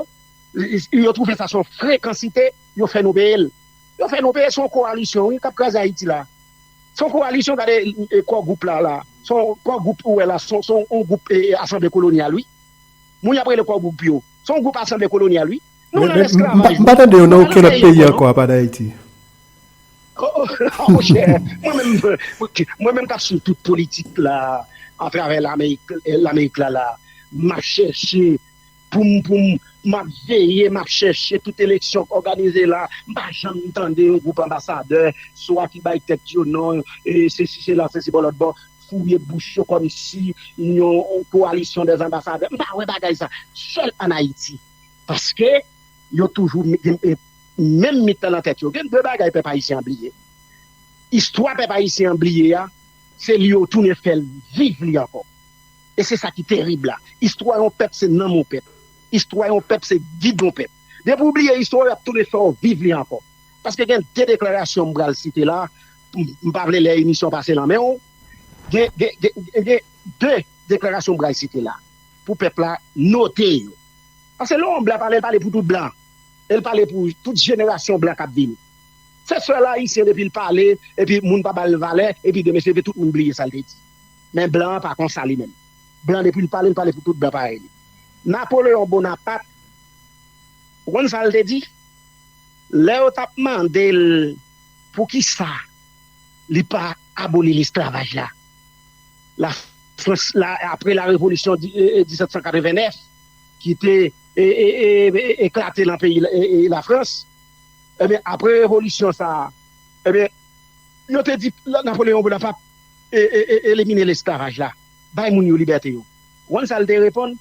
Yo twouve sa se yon frekansite, yo fè nou peye l. Yo fè nou peye, se yon kowalisyon, wi, k ap kraze Ayiti la. Se yon kowalisyon, gade e, kò gwoup la, la. Se yon kò gwoup ou wè la, se yon, se yon gwoup e, e, asanble kolonyal, wi. Moun y ap rele kò gwoup yo. Se yon gwoup asanble kolonyal, wi. Nou Men, nan men, m, m pa, esklavaj, m pa wi. Tande yo nan Nou pa nan okenn lòt peyi peyi ankò, non. Apa Dayiti. Oh, oh, oh, monchè, mwen menm, mwen menm k ap swiv tout politik la, atravè Lamerik, Lamerik la, la, m ap chèche pou m, pou m, m ap veye, m ap chèche tout eleksyon k òganize la, m pa janm tande yon gwoup anbasadè, swa ki bay tèt yo non, e sesi, sela, sesi bò, lòt bò, fouye bouch yo kòmsi yon, yon kowalisyon dè anbasadè. M pa wè bagay sa, sèl ann Ayiti. Paske yo toujou, menm mitan nan tèt yo. Gen de bagay pèp ayisyen an bliye. Istwa pèp ayisyen an bliye a, se li yo tounen fè l viv li ankò. E se sa ki terib la. Istwa yon pèp se nanm yon pèp. Istwa yon pèp se gid yon pèp. Depi w bliye istwa w, y ap tounen fè w viv li ankò. Paske gen de deklarasyon m pral site la, m m pa vle lè emisyon pase nan men w. Gen, gen, gen, gen de deklarasyon m pral site la pou pèp la note yo. Paske lè yon blan pale, l pale pou tout blan. E l pale pou tout jenerasyon blan k ap vini. Se sèl ayisyen depi l pale, epi moun pa ba l valè, epi demen se leve tout moun bliye sa l te di. Men blan an pa konsa li menm. Blan depi l pale, l pale pou tout blan parèy li. Napoleyon Bonapat, ou konn sa l te di? Lè yo t ap mande l poukisa li pa aboli lesklavaj la, Lafrans, la, apre la revolisyon di, e, e, disèt san katreven nèf, ki te e, e, e, e, eklate nan peyi e, e, Lafrans, ebyen, apre revolisyon sa a, ebyen, yo te di Napoleyon Bonapat e, e, e, elimine lesklavaj la, bay moun yo libète yo. Ou konn sa l te reponn?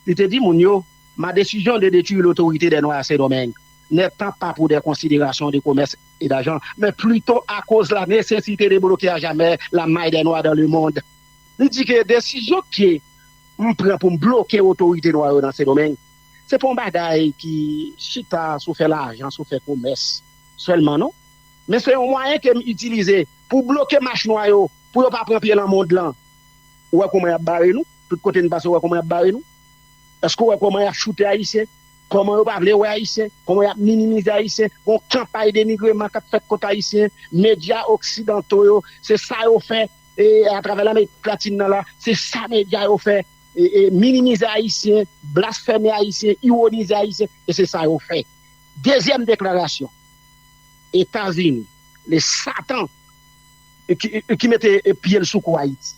Li te di moun yo, ma décision de détruire l'autorité des Noirs à Saint-Domingue n'est tant pas pour des considérations de commerce et d'argent, mais plutôt à cause la nécessité de bloquer à jamais la maille des Noirs dans le monde. Li di ke desizyon ke m pran pou m bloke otorite nwa yo nan Sendomeng, se pa yon bagay ki chita sou fè lajan, sou fè komès sèlman, non. Men se yon mwayen ke m itilize pou bloke mach nwa yo, pou yo pa pran pye nan mond lan. Ou wè kòman y ap bare nou? Tout kote n pase, ou wè kòman y ap bare nou? Èske w wè kòman y ap choute Ayisyen? Kòman yo pa vle wè Ayisyen? Kòman y ap minimize Ayisyen? Gon kanpay denigreman k ap fèt kont Ayisyen. Medya oksidanto yo, se sa yo fè, e, atravè Lamerik Latin nan la, se sa medya yo fè, e, e, minimize Ayisyen, blasfeme Ayisyen, iwonize Ayisyen, e se sa yo fè. Dezyèm deklarasyon, Etazini, le Satan, e, ki, e, ki mete, e, pye l sou kou Ayiti.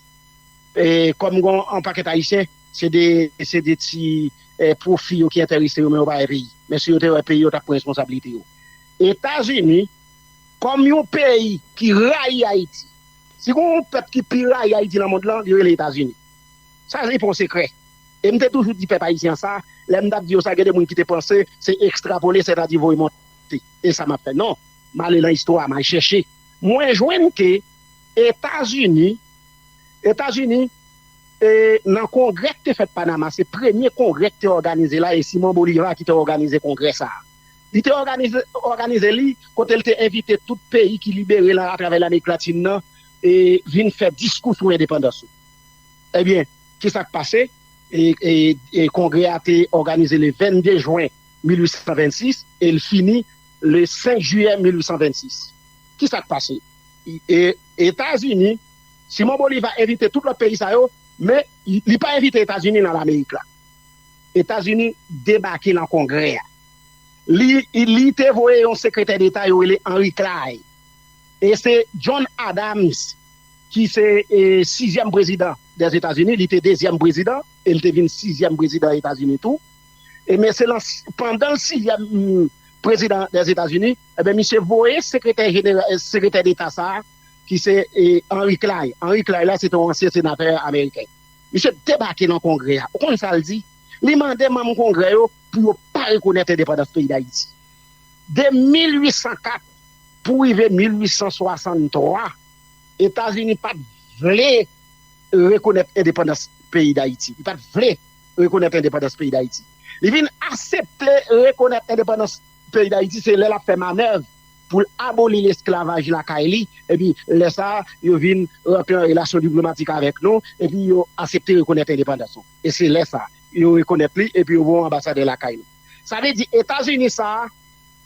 E, kòm gon an pakèt Ayisyen, se de, se de ti, e, pwofi yo ki enterese yo, men yo pa wè peyi. Men si yo te wè peyi, yo t ap pran responsablite yo. Etazini, kòm yon peyi ki rayi Ayiti, si gon yon pèp ki pi rayi Ayiti nan mond lan, li rele Etazini. Sa se pa yon sekrè. E m te toujou di pèp ayisyen an sa, lè m t ap di yo sa, gen de moun ki te panse se ekstrapole, sètadi voye monte. E sa m ap fè. Non, m ale nan istwa, m al chèche. Mwen jwenn ke Etazini, Etazini, e, nan kongrè k te fèt Panama, se premye kongrè k te òganize la, e Simon Bolivar ki te òganize kongrè sa a. Li te òganize, òganize li kote l te envite tout peyi ki libere la atravè Lamerik Latin nan, e, vin fè diskou sou endepandans yo. Ebyen, ki sa k pase? E, e, e kongrè a te òganize le vennde jen mil uit san vennsis e l fini le senk jiyè mil uit san vennsis. Kisa k pase? E, Etazini, Simon Boliva envite tout lòt peyi sa yo, men li pa envite Etazini nan Lamerik la. Etazini debake nan Kongrè a. Li, li te voye yon sekretè deta yo rele Henry Clay. E se John Adams ki se e, sizyèm prezidan dèzetazini, li te dezyèm prezidan, e li te vin sizyèm prezidan Etazini tou. E men se lan, pandan l sizyèm mm, prezidan dèzetazini, ebyen misye voye sekretè jeneral, sekretè deta sa a, ki se e, Henry Clay. Henry Clay la se te yon ansyen senatè ameriken. Misye debake nan Kongrè a. Ou konn sa l di? Li mande manm Kongrè yo pou yo pa rekonèt endepandans peyi Dayiti. De mil uit san kat pou rive mil uit san swasanntwa, Etazini pa t vle rekonèt endepandans peyi Dayiti. Li pa t vle rekonèt endepandans peyi Dayiti. Li vin aksepte rekonèt endepandans peyi Dayiti, se lè l ap fè manèv pou l aboli lesklavaj lakay li, epi lè sa a, yo vin rantre an relasyon diplomatik avèk nou, epi yo aksepte rekonèt endepandans nou. E se lè sa a, yo rekonèt li, epi yo voye yon anbasadè lakay nou. Sa vle di, Etazini sa a,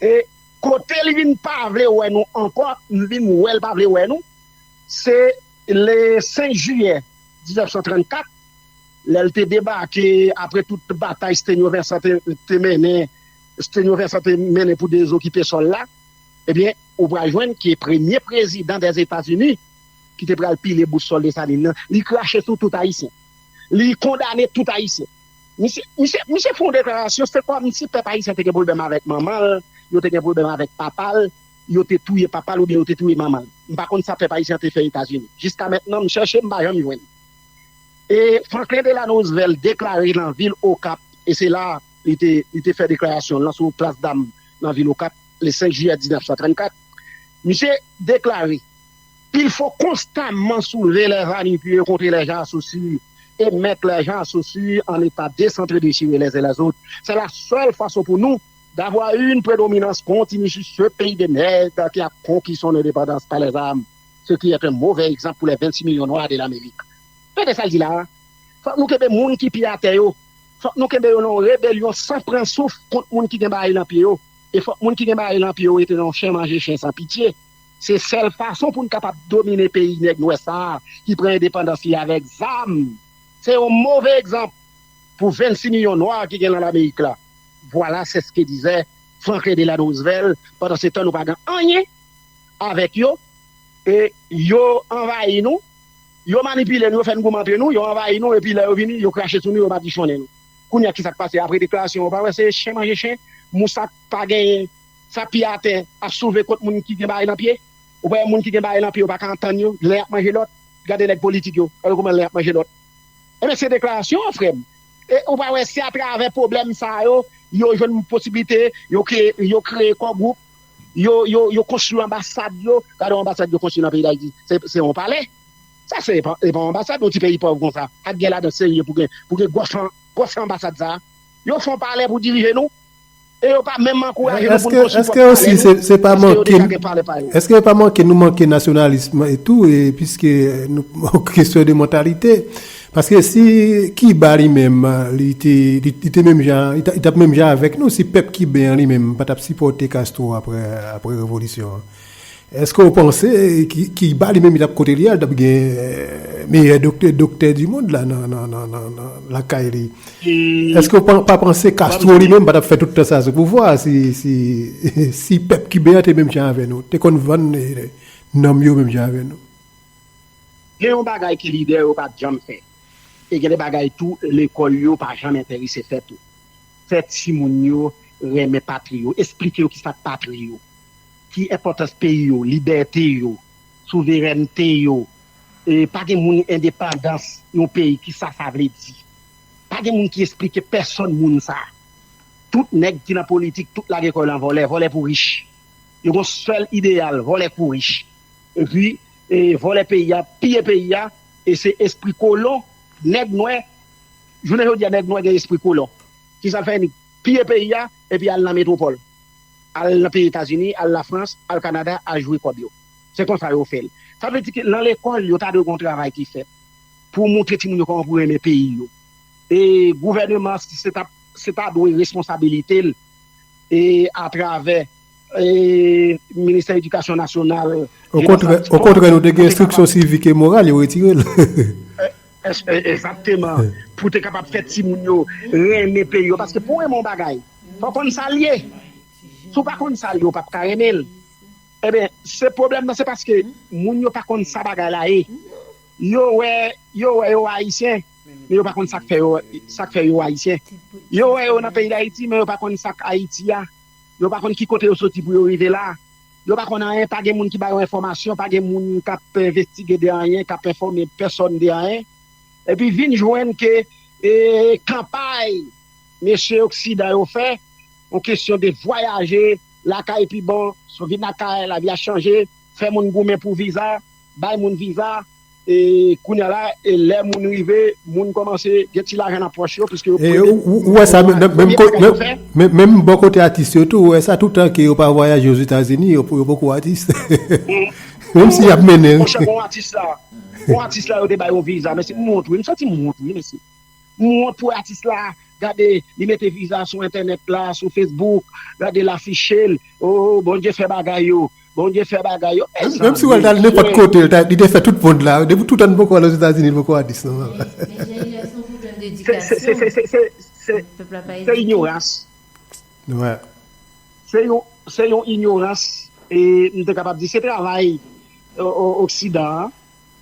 e kote li vin pa vle wè nou ankò, m vin wè l pa vle wè nou, se le senk jiyè diznèf san trannkat, lè l te debake apre tout batay Stenyo Vensan te, te mennen, Stenyo Vensan te mennen pou dezokipe sòl la, ebyen, ou pral jwenn ke premye prezidan dèzetazini ki te pral pile bout sòl Desalin nan, li krache sou tout Ayisyen. Li kondane tout Ayisyen. Misye, misye, misye fè yon deklarasyon, se kòmsi pèp ayisyen te gen pwoblèm avèk manman l, yo te gen pwoblèm avèk papa l, yo te touye papa l oubyen yo te touye manman l. M pa konn sa pèp ayisyen te fè Etazini. Jiska mentnan, m chèche, m pa janm jwenn. E Franklin Delano Roosevelt deklare nan vil Okap, e se la li te, li te fè deklarasyon l lan sou plas dam nan vil Okap, le senk jiyè diznèf san trannkat, misye deklare: Il faut constamment soulever les armes à pied contre les gens assourdis et mettre les gens assourdis en état de s'entre-déchirer les uns les autres. C'est la seule façon pour nous d'avoir une prédominance continue sur ce pays de merde qui a conquis son indépendance par les armes, ce qui est un mauvais exemple pour les vingt-six millions noirs de l'Amérique. Tande sa l di la a. Fòk nou kenbe moun ki pi atè yo. Fòk nou kenbe yo nan yon rebelyon san pran souf kont moun ki gen bagay lan pye yo. E fòk moun ki gen bagay lan pye yo rete nan yon chen manje chen san pitye. Se sèl fason pou n kapab domine peyi nèg nwè sa a ki pran endepandans li avèk zam. Se yon move egzanp pou vennsis milyon nwa ki gen nan Lamerik la. Voilà, c'est ce que disait Franklin Delano Roosevelt. Pandan se tan, nou pa gen anyen avèk yo. E yo anvayi nou, yo manipile nou, yo fè n goumen antre nou, yo anvayi nou, epi lè yo vini, yo krache sou nou, yo madichonnen nou. Kounye a, kisa k pase? Apre deklarasyon, ou pa wè se chen manje chen, mousak pa genyen, sa pi atè ap soulve kont moun ki gen bagay nan pye. Ou pa wè moun ki gen bagay nan pye, yo pa ka antann yo, len ap manje lòt. Gade nèg politik yo, gade kòman len ap manje lòt. Ebyen, se deklarasyon an, frè m. E ou pa wè, se atravè pwoblèm sa yo, yo jwenn posiblite, yo kreye, yo kreye kò gwoup, yo, yo, yo konstwi anbasad yo. Gade yon anbasad yo konstwi nan peyi Dayiti. Se, se yon palè. Sa se pa, e pa yon anbasad, yon ti peyi pòv konsa. Ak gen ladan serye pou gen, pou gen gwòs, gwòs anbasad sa. Yo fè yon palè pou dirije nou. E yo pa menm ankouraje nou pou nou konstwi pwòp palè nou, paske yo deja gen palè pa yo. Èske yo pa manke, nou manke nasyonalis e tou, e piske nou, kesyon de mantalite? Paske si Kiba li menm, li te, li, li te menm jan, li t ap menm jan avèk nou, si pèp kiben an li menm pa t ap sipòte Castro apre, apre revolisyon an, èske w panse Ki, Kiba li menm, li t ap kote li a, li t ap gen meyè doktè, doktè di mond la nan, nan, nan, nan, nan lakay li? Èske w pa, pa panse Castro li menm pa t ap fè tout tan sa sou pouvwa a si, si, si pèp kiben an te menm jan avè nou, te konn vann nanm yo menm jan avè nou? Gen yon bagay ke lidè yo pa t janm fè. E gen de bagay tou, lekòl yo pa janm enterese fè tou. Fè timoun yo renmen patri yo, esplike yo kisa k patri yo, ki enpòtans peyi yo, libète yo, souverènte yo, e pa gen moun endepandans yon peyi, kisa sa vle di. Pa gen moun ki esplike pèsonn moun sa. Tout nèg ki nan politik, tout lage kò yo nan vòlè, vòlè pou rich. Yo gen yon sèl ideyal, vòlè pou rich. Epi, e, vòlè peyi a, piye peyi a, e se espri kolon, nèg nwè. Jounen jodi a, nèg nwè gen espri kolon. Kisa l fè? Li piye peyi a, epi al nan metwopòl. Al nan peyi Etazini, al Lafrans, al Kanada, al jwe kòb yo. Se konsa yo fè l. Sa vle di ke nan lekòl, yo ta dwe gen yon travay ki fèt pou montre timoun yo kòman pou renmen peyi yo. E gouvèneman, se ta, se ta dwe responsabilite l, e atravè, e, Ministè Edikasyon Nasyonal, Okontrè, okontrè, nou te gen enstriksyon sivik e moral, yo retire l. Es- e- Egzakteman. Pou te kapab fè timoun yo renmen peyi yo. Paske pou renmen yon bagay, fò w konn sa l ye. Si w pa konn sa l ye, w p ap ka renmen l. Ebyen, se pwoblèm nan, se paske moun yo pa konn sa bagay la ye. Yo wè, yo wè yo ayisyen, men yo pa konn sa k fè yo, sa k fè yo ayisyen. Yo wè yo nan peyi Dayiti, men yo pa konn sa k Ayiti a. Yo pa konn ki kote yo soti pou yo rive la. Yo pa konn anyen, pa gen moun ki ba yo enfòmasyon, pa gen moun k ap envestige de anyen, k ap enfòme pèsòn de anyen. Epi vin jwenn ke e, kanpay mesye oksidan yo fè, yon kesyon de vwayaje, lakay pi bon, si w vin lakay, lavi a chanje, fè moun goumen pou viza, bay moun viza, e kounye a la, e lè moun rive, moun kòmanse gen ti lajan nan pòch yo, piske yo E premye, ou ou- ou wè sa menm menm premye ko- bagay yo menm fè. menm- menm bò kote atis yo tou, ou wè sa toutan ke yo pa vwayaje Ozetazini, yo, yo poko atis. Menm si y ap mennen. Monchè, bon atis la, bon atis la, yo te ba yo viza, men se m wont, wi, m santi m wont, wi, mesye. M wont pou atis la, gade, li mete viza sou entènèt la, sou Facebook, gade l afiche l, oh, Bondye fè bagay yo, Bondye fè bagay yo. Menm si w al nenpòt kote, li te fè tout mond la. Depi toutan n poko al Ozetazini, n poko atis non. Se ignorans. Se yon, se yon ignorans, e m te kapab di se travay o- o- oksidan an,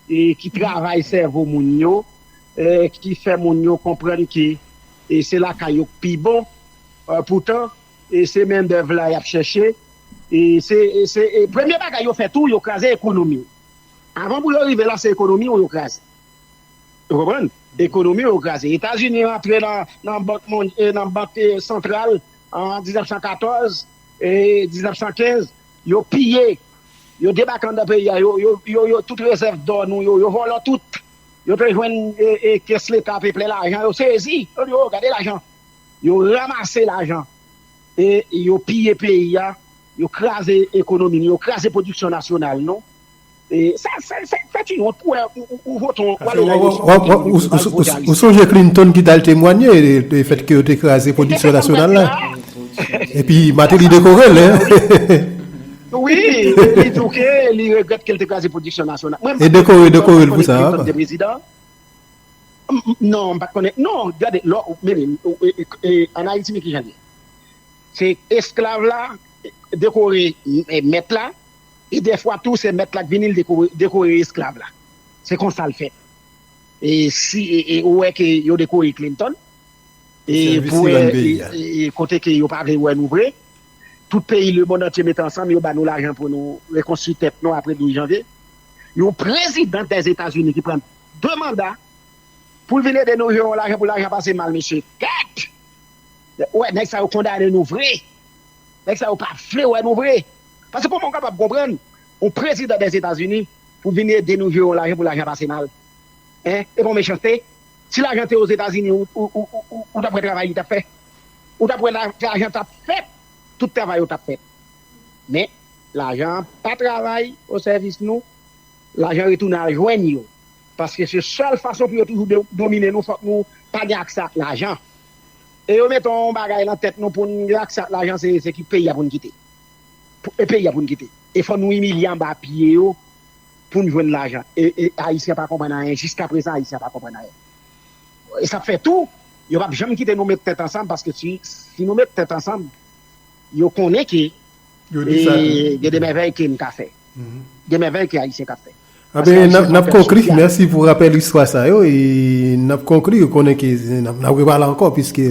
e ki travay sèvo moun yo, e ki fè moun yo konprann ke e se lakay yo k pi bon. E poutan, e se mendèv la y ap chèche. E se, e se e premye bagay yo fè tou, yo kraze ekonomi. Avan pou yo rive la, se ekonomi yo, yo kraze. Ou konprann? Ekonomi yo kraze. Etazini rantre nan, nan bank, mond- e, nan bank e, santral an diznèf san katòz e diznèf san kenz. Yo piye. Yo debake anndan peyi a. Yo, yo, yo, yo, tout rezèv dò nou yo, yo vòlò tout. Yo te jwenn e, e, kès leta pe plen lajan. Yo sezi. Yo di, oh, gade lajan. Yo ranmase lajan. E yo piye peyi a. Yo kraze ekonomi nou. Yo kraze pwodiksyon nasyonal nou. E sa, sa, sa fè ti wont pou wè ou, ou, ou vote yon, ou ale nan eleksyon pou ki moun yo, ou, ou, ou, ou sonje Clinton ki t al temwanye de fèt ke yo te kraze pwodiksyon nasyonal la. Epi Martelly dekore l, hein. Wi, li di w ke li regrèt ke l te kraze pwodiksyon nasyonal. Mwen, e dekore, dekore l pou sa. Clinton te prezidan. M- m- Non, m pa t konnen. Non, gade, lò, men, men, e- e- e- ann Ayiti, men ki jan l ye. Se esklav la dekore e, mèt la, e dèfwa tou se mèt la k vini l dekore, dekore esklav la. Se konsa l fèt. E si e, e, ou wè ke yo dekore Clinton, e pou wè e, e, kote ke yo pa vle wè nou vre, tout peyi lemonn antye mete ansanm, yo ba nou lajan pou nou rekonstwi tèt nou apre douz janvye. Yon prezidan dèzetazini ki pran de manda pou l vin ede nou jere yon lajan, pou lajan pase mal, mesye. Kèt! Ou wè, nèg sa yo kondane nou vre. Nèg sa yo pa vle wè nou vre. Paske pou moun kapab konprann, yon prezidan dèzetazini pou vin ede nou jere yon lajan, pou lajan pase mal. Hein? E pa yon mechanste? Si lajan te Ozetazini, ou, ou, ou, ou, ou, ou t ap wè travay li t ap fè? Ou t ap wè la- lajan t ap fèt? Tout travay yo t ap fèt. Men, lajan an pa travay o sèvis nou. Lajan retounen al jwenn yo. Paske se sèl fason pou yo toujou de- domine nou, fòk nou pa gen aksè ak lajan. E yo mete yon bagay nan tèt nou pou n gen aksè ak lajan, se, se ki peyi a pou n kite. Pou- e peyi a pou n kite. E fò nou imilye anba pye yo pou n jwenn lajan. E, e Ayisyen pa konprann anyen. Jiskaprezan, Ayisyen pa konprann anyen. E sa fè tou, yo p ap janm kite nou met tèt ansanm, paske si, si nou met tèt ansanm, yo konnen ke Yo di sa tou. E gen de mèvèy ke n ka fè. Gen mèvèy ke Ayisyen ka fè. Paske Ayisyen n ap konkli, mèsi pou rapèl istwa sa yo, e n ap konkli, ou konnen ke n ap, n ap repale ankò, piske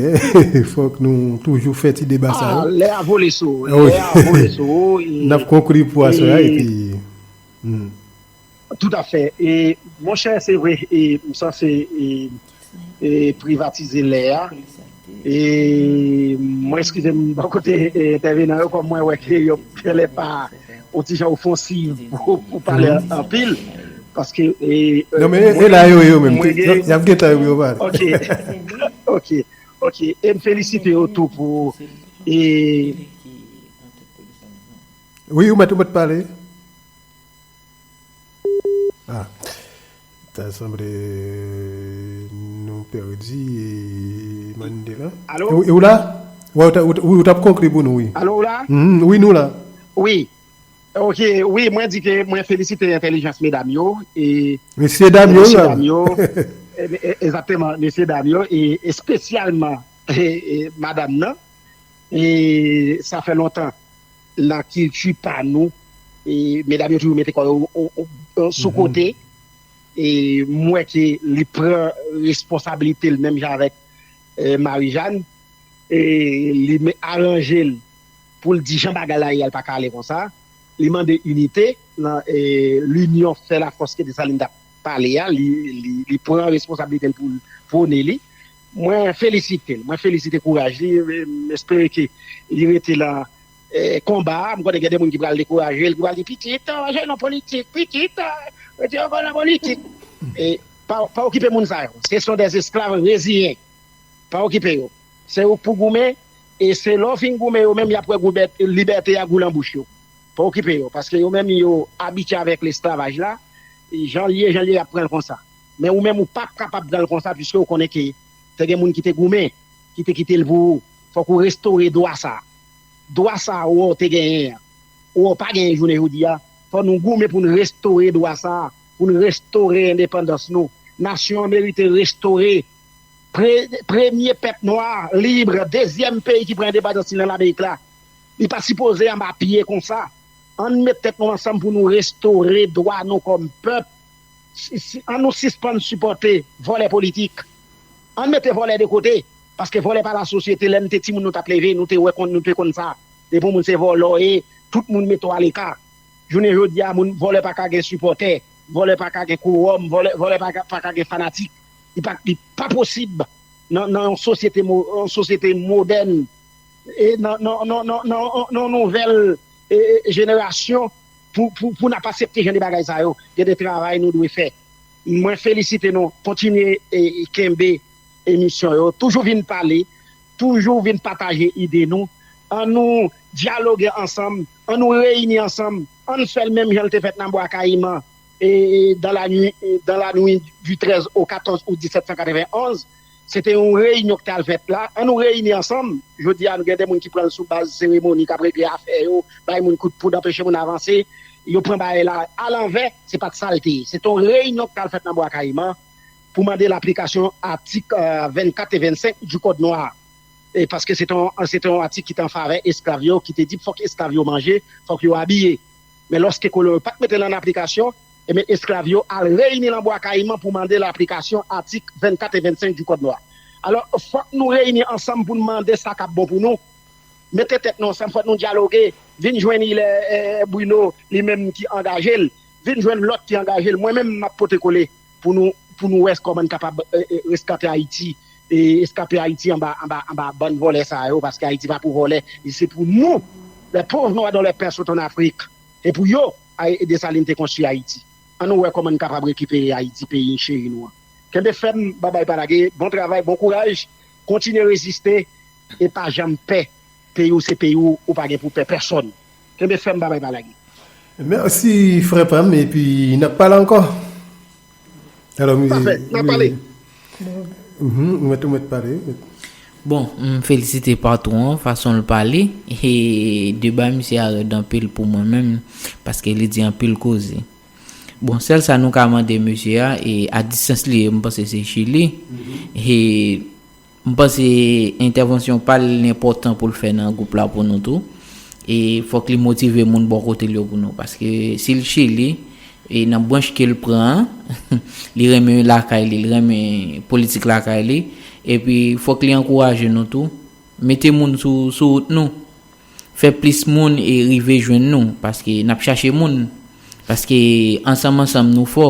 fòk nou toujou fè ti deba sa yo. Ah, lè a vole sou ou, lè a vole sou ou, e, n ap konkli pou aswè a, e, epi, hmm. Tout à fait. E, monchè, se vre, e, m sanse, e, e, privatize lè a. E, mwen eskize m bò kote, e, entèvenan yo, kòm mwen wè ke yo genlè pa yon ti jan ofansiv pou, pou pale anpil. Paske, e, e, non, men e, e la yo, yo menm, y ap gen tan yo pou yo pale. Ok. Ok. Ok. E m felisite yo tou pou, e, wi, ou mèt, ou mèt pale. Ah, ta sanble nou pèdi Mandela. Alo? Ou, ou la? Wi, ou t ap konkli pou nou, wi. Alo, ou la? Mhm, wi, nou la. Wi. Ok, wi, mwen di ke mwen felisite entèlijans medam yo, e, mesye dam e yo, mesye dam yo, e, e, egzakteman, mesye dam yo, e espesyalman, e, e, madam nan, e sa fè lontan nan kilti pa nou, e medam yo toujou mete kò yo o- o- o- sou kote, e m wè ke li pran responsablite l menm jan avèk, e, Marijàn, e li me- aranje l pou l di jan bagay la ye a, l pa ka ale konsa. Li mande inite, nan, e, l'union fait la force ke Desalin t ap pale a, li, li, li pran responsablite l pou l pwone li. Mwen felisite l, mwen felisite kouraj li, e, m espere ke li rete lan, e, konba a. M konnen gen de moun ki pral dekouraje l, ki pral di, "Pitit, oh, je nan politik, pitit, oh, rete ankò nan politik." E, pa, pa okipe moun sa yo. Ce sont des esclaves résignés. Pa okipe yo. Se ou k pou goumen, e se lè w fin goumen yo menm, y ap wè goubèt- libète a gou lan bouch yo. Pa okipe yo, paske yo menm yo abitye avèk lesklavaj la, e jan l ye, jan l ye, y ap pran l konsa. Men ou menm, ou p ap kapab pran l konsa, piske ou konnen ke te gen moun ki te goumen, ki te kite l pou ou. Fòk ou restore dwa sa a. Dwa sa a ou wè w te genyen an, ou wè w pa genyen jounen jodi a, fò nou goumen pou n restore dwa sa a, pou n restore endepandans nou. Nasyon an merite restore. Pre- premye pèp nwa lib, dezyèm peyi ki pran endepandans li nan Lamerik la. Li pa sipoze anba pye konsa. Ann met tèt nou ansanm pou nou restore dwa nou kòm pèp. Si- si- ann nou sispann sipòte vòlè politik. Ann mete vòlè de kote. Paske vòlè pa lasosyete. Lè n te timoun, nou t ap leve, nou te wè konn, nou te konn sa. Depi yon moun se vòlè w ye, tout moun mete w aleka. Jounen jodi a, moun, vòlè pa ka gen sipòtè, vòlè pa ka gen kowòm, vòlè, vòlè pa ka, pa ka gen fanatik. Li pa, li pa posib nan, nan yon sosyete, mo- yon sosyete modèn, e nan, nan, nan, nan, nan, nan yon nouvèl, e, e, jenerasyon pou, pou, pou n ap aksepte jan de bagay sa yo. Gen de travay nou dwe fè. Mwen felisite nou. Kontinye, e, e, kenbe emisyon yo. Toujou vin pale, toujou vin pataje ide nou. Ann nou dyaloge ansanm, ann nou reyini ansanm, ann fè l menm jan l te fèt nan Bwa Kayiman, e, e, dans la nuit, e, dans la nuit du treize au quatorze août dix-sept cent quatre-vingt-onze. Se te yon reyinyon ki t al fèt la. Ann nou reyini ansanm. Jodi a, nou gen de moun ki pran l sou baz seremoni, k ap regle afè yo, bay moun kout poud, anpeche moun avanse. Yo pran bagay la alanvè, se pa t sa l te ye. Se te yon reyinyon ki t al fèt nan Bwa Kayiman pou mande laplikasyon atik, e, vennkat e vennsenk du Code noir. E paske se te yon, se te yon atik ki te an favè esklav yo, ki te di fòk esklav yo manje, fòk yo abiye. Men lòske kolon yo pa t mete l an aplikasyon, ebyen esklav yo al reyini nan Bwa Kayiman pou mande laplikasyon atik vennkat e vennsenk du Code noir. Alò, fòk nou reyini ansanm pou n mande sa k ap bon pou nou. Mete tèt nou ansanm, fòk nou dyaloge. Vin jwenn Ilè, e, Bruno, li menm ki angaje l. Vin jwenn lòt ki angaje l. Mwen menm, m ap pote kole pou nou, pou nou wè kòman n kapab, e, e, reskape Ayiti, e, eskape Ayiti anba, anba, anba bann vòlè sa yo, paske Ayiti pa pou vòlè, se pou nou, les pauvres noirs dont les pères sont en Afrique. Se pou yo, Ay- Desalin te konstwi Ayiti. Ann nou wè kòman n kapab rekipere Ayiti, peyi cheri nou an. Kenbe fèm, babay pa lage, bon travay, bon kouraj, kontinye reziste, e pa janm pè. Peyi w se peyi w, ou pa gen pou pè pèsonn. Kenbe fèm, babay pa lage. Mèsi, frè pa m, epi n ap pale ankò. Alò, m- Pafè, n ap pale. Mhm, ou mèt, ou mèt pale. Bon, m felisite patwon an, fason l pale. E deba misye a rèd anpil pou mwen menm, paske li di anpil koze. Bon, sèl sa nou ka mande mesye a, e a distans li ye, m panse se Chili. E m panse entèvansyon pa l enpòtan pou l fè nan gwoup la pou nou tou. E fòk li motive moun bò kote l yo pou nou. Paske si l Chili, e nan branch ke l pran an, li renmen lakay li, li renmen politik lakay li. Epi fòk li ankouraje nou tou. Mete moun sou, sou wout nou. Fè plis moun e rive jwenn nou, paske n ap chache moun. Paske ansanm, ansanm nou fò.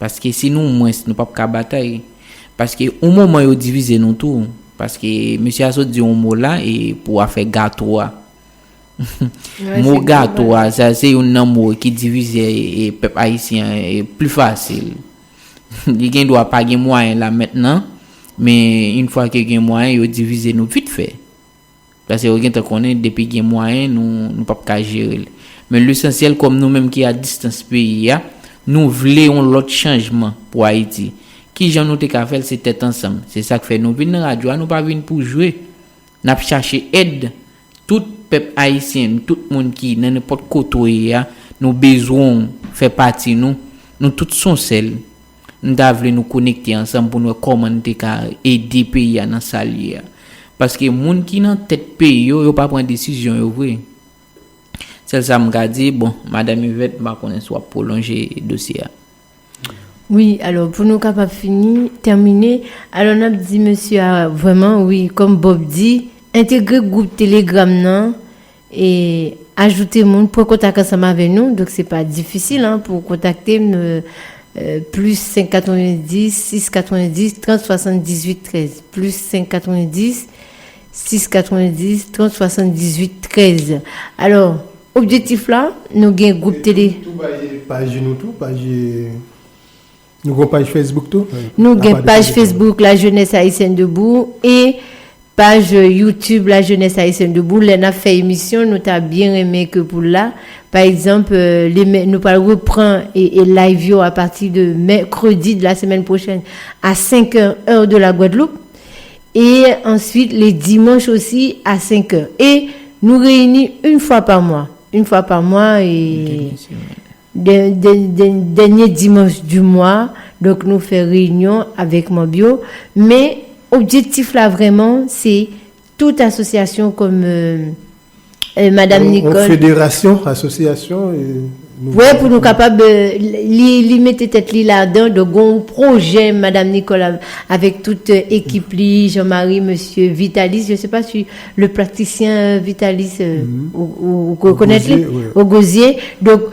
Paske si nou mwens, nou p ap ka batay. Paske yon moman yo divize nou tou. Paske mesye a sot di yon mo la e pou afè gato a. Mo gato a, sa se youn nan mo ki divize, e, pèp ayisyen an, e, pli fasil. Li gen dwa pa gen mwayen la mentnan, men yon fwa ke gen mwayen, yo divize nou vit fè. Paske yo gentan konnen depi gen mwayen, nou, nou p ap ka jere l. Men lesansyèl, kòm nou menm ki a distans peyi a, nou vle yon lòt chanjman pou Ayiti. Kijan nou te ka fè l? Se tèt ansanm. Se sa k fè nou vin nan radyo a, nou pa vin pou jwe. N ap chache èd tout pèp ayisyen, tout moun ki nan nenpòt kote w ye a, nou bezwen w fè pati nou. Nou tout se yon sèl. Nou ta vle nou konekte ansanm pou n wè kòman n te ka ede peyi a nan sa l ye a. Paske moun ki nan tèt peyi yo, yo pa pran desizyon yo vre. Sèl sa m ka di, bon, Madanm Yvette, m pa konnen si w ap pwolonje dosye a. Wi, alò, pou nou kapab fini, tèmine, alò, n ap di mesye a, vrèman, wi, kòm Bob di, entegre gwoup Telegram nan, e ajoute moun, pran kontak ansanm avè nou, donk se pa difisil, an, pou kontakte m, euh, euh, plis senk katrevendis, sis katrevendis, trant swasanndizuit trèz, plis senk katrevendis, sis katrevendis, trant swasanndizuit trèz. Alò, objektif la, nou gen gwoup tele. Tou bay paj nou tou, paj, nou gen paj Facebook tou. Nou gen paj Facebook La Jeunesse Haïtienne Debout e paj YouTube La Jeunesse Haïtienne Debout. Lè n ap fè emisyon, nou ta byen renmen ke pou la, pa egzanp, euh, le mè- nou pral repran e, e live yo apati de mèkredi de la semaine prochaine à cinq heures, heure de la Guadeloupe. Et ensuite, les dimanches aussi à cinq heures. Et nous réunissons une fois par mois. Une fois par mois, et de, de, de, dernier dimanche du mois. Donk, nou fè reyinyon avèk manm yo. Men, objektif la vrèman, se tout asosyasyon kòm euh, euh, Madanm Nicole. Federasyon, asosyasyon. Wi, pou nou kapab, euh, li, li mete tèt li ladan, donk gon pwojè Madanm Nicole avèk tout euh, ekip li, Jean-Marie, mesye Vitalis, je sais pas si le praticien euh, Vitalis, euh, ou, ou, ou rekonèt li, Ogozier. Donk,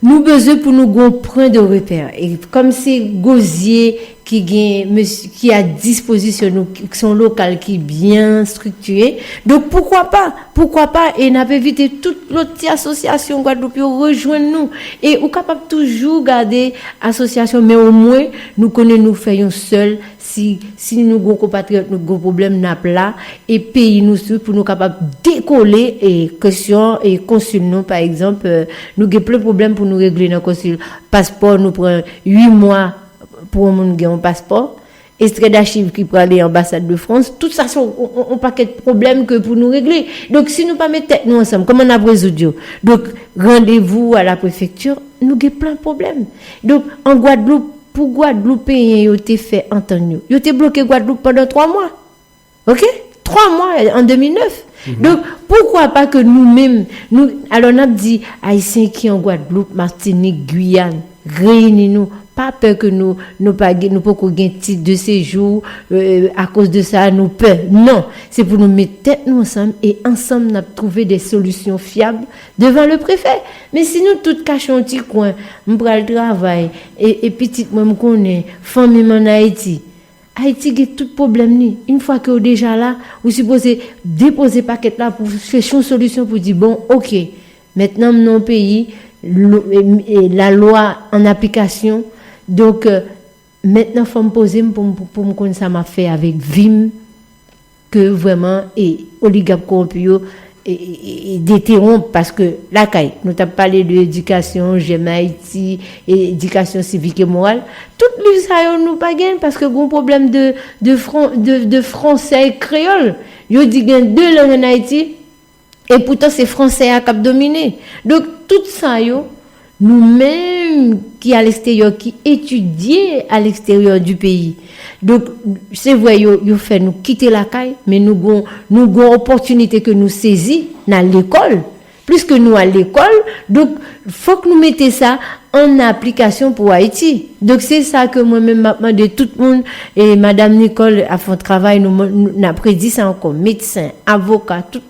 nou bezwen pou nou gon pwen de repè. E kòm se Gozier ki gen, mesye, ki a dispozisyon nou, ki se yon lokal ki byen striktire. Donk, poukwa pa, poukwa pa, e n ap envite tout lòt ti asosyasyon Gwadloup yo rejwenn nou. E ou kapab toujou gade asosyasyon, men omwen, nou konnen nou fè yon sèl, si, si nou gon konpatriyòt, nou gon pwoblèm, n ap la, e peyi nou sou, pou nou kapab dekole, e kesyon, e konsil nou, pa egzanp, euh, nou gen plen pwoblèm pou nou regle nan konsil. Paspò, nou pran uit mwa pou yon moun gen yon paspò. Extrait d'archives ki prale anbasad de Frans, tout sa se yon, yon, yon pakèt pwoblèm ke pou nou regle. Donk, si nou pa met tèt nou ansanm, kòman n ap rezoud yo? Donk, rendez-vous à la préfecture, nou gen plen pwoblèm. Donk, an Gwadloup, pou Gwadloupeyen yo te fè antann yo, yo te bloke Gwadloup pandan twa mwa. Oke? Twa mwa an de mil nèf. Donk, poukwa pa ke nou menm, nou, alò n ap di, Ayisyen ki an Gwadloup, Matinik, Giyàn, reyini nou, pa pè ke nou, nou pa gen, nou poko gen tit de sejou, euh, akoz de sa, nou pè. Non, se pou nou met tèt nou ansanm e ansanm n ap twouve de solisyon fyab devan le prefè. Men si nou tout kache yon ti kwen, m pral travay, e, e pitit mwen m konnen, fanmi m an Ayiti, Ayiti gen tout pwoblèm li. Yon fwa ke w deja la, ou sipoze depoze pakèt la pou chèche yon solisyon pou di, bon, oke, mentnan m nan yon peyi, lo- e- e- lalwa an aplikasyon, donk, euh, mentnan fò m poze m pou m, pou m konn sa m ap fè avèk vi m, ke vrèman, e oligak kowonpi yo, e, e, e, e deteronp, paske lakay, nou t ap pale de edikasyon, J'aime Haïti, e edikasyon sivik e moral, tout liv sa yo nou pa gen, paske gon pwoblèm de, de, fran, de, de fransè e kreyòl. Yo di gen de lang an Ayiti, e poutan se fransè a k ap domine. Donk, tout sa yo, nou menm ki a l'extérieur, ki etidye a l'extérieur du pays. Donk, se vre, yo, yo fè nou kite lakay, men nou gon, nou gon opòtinite ke nou sezi, n al lekòl. Plis ke nou al lekòl, donk, fòk nou mete sa an aplikasyon pou Ayiti. Donk, se sa ke mwen menm m ap mande tout moun, e Madanm Nicole ap fè yon travay, nou, nou, n ap redi sa ankò, medsen, avoka, tout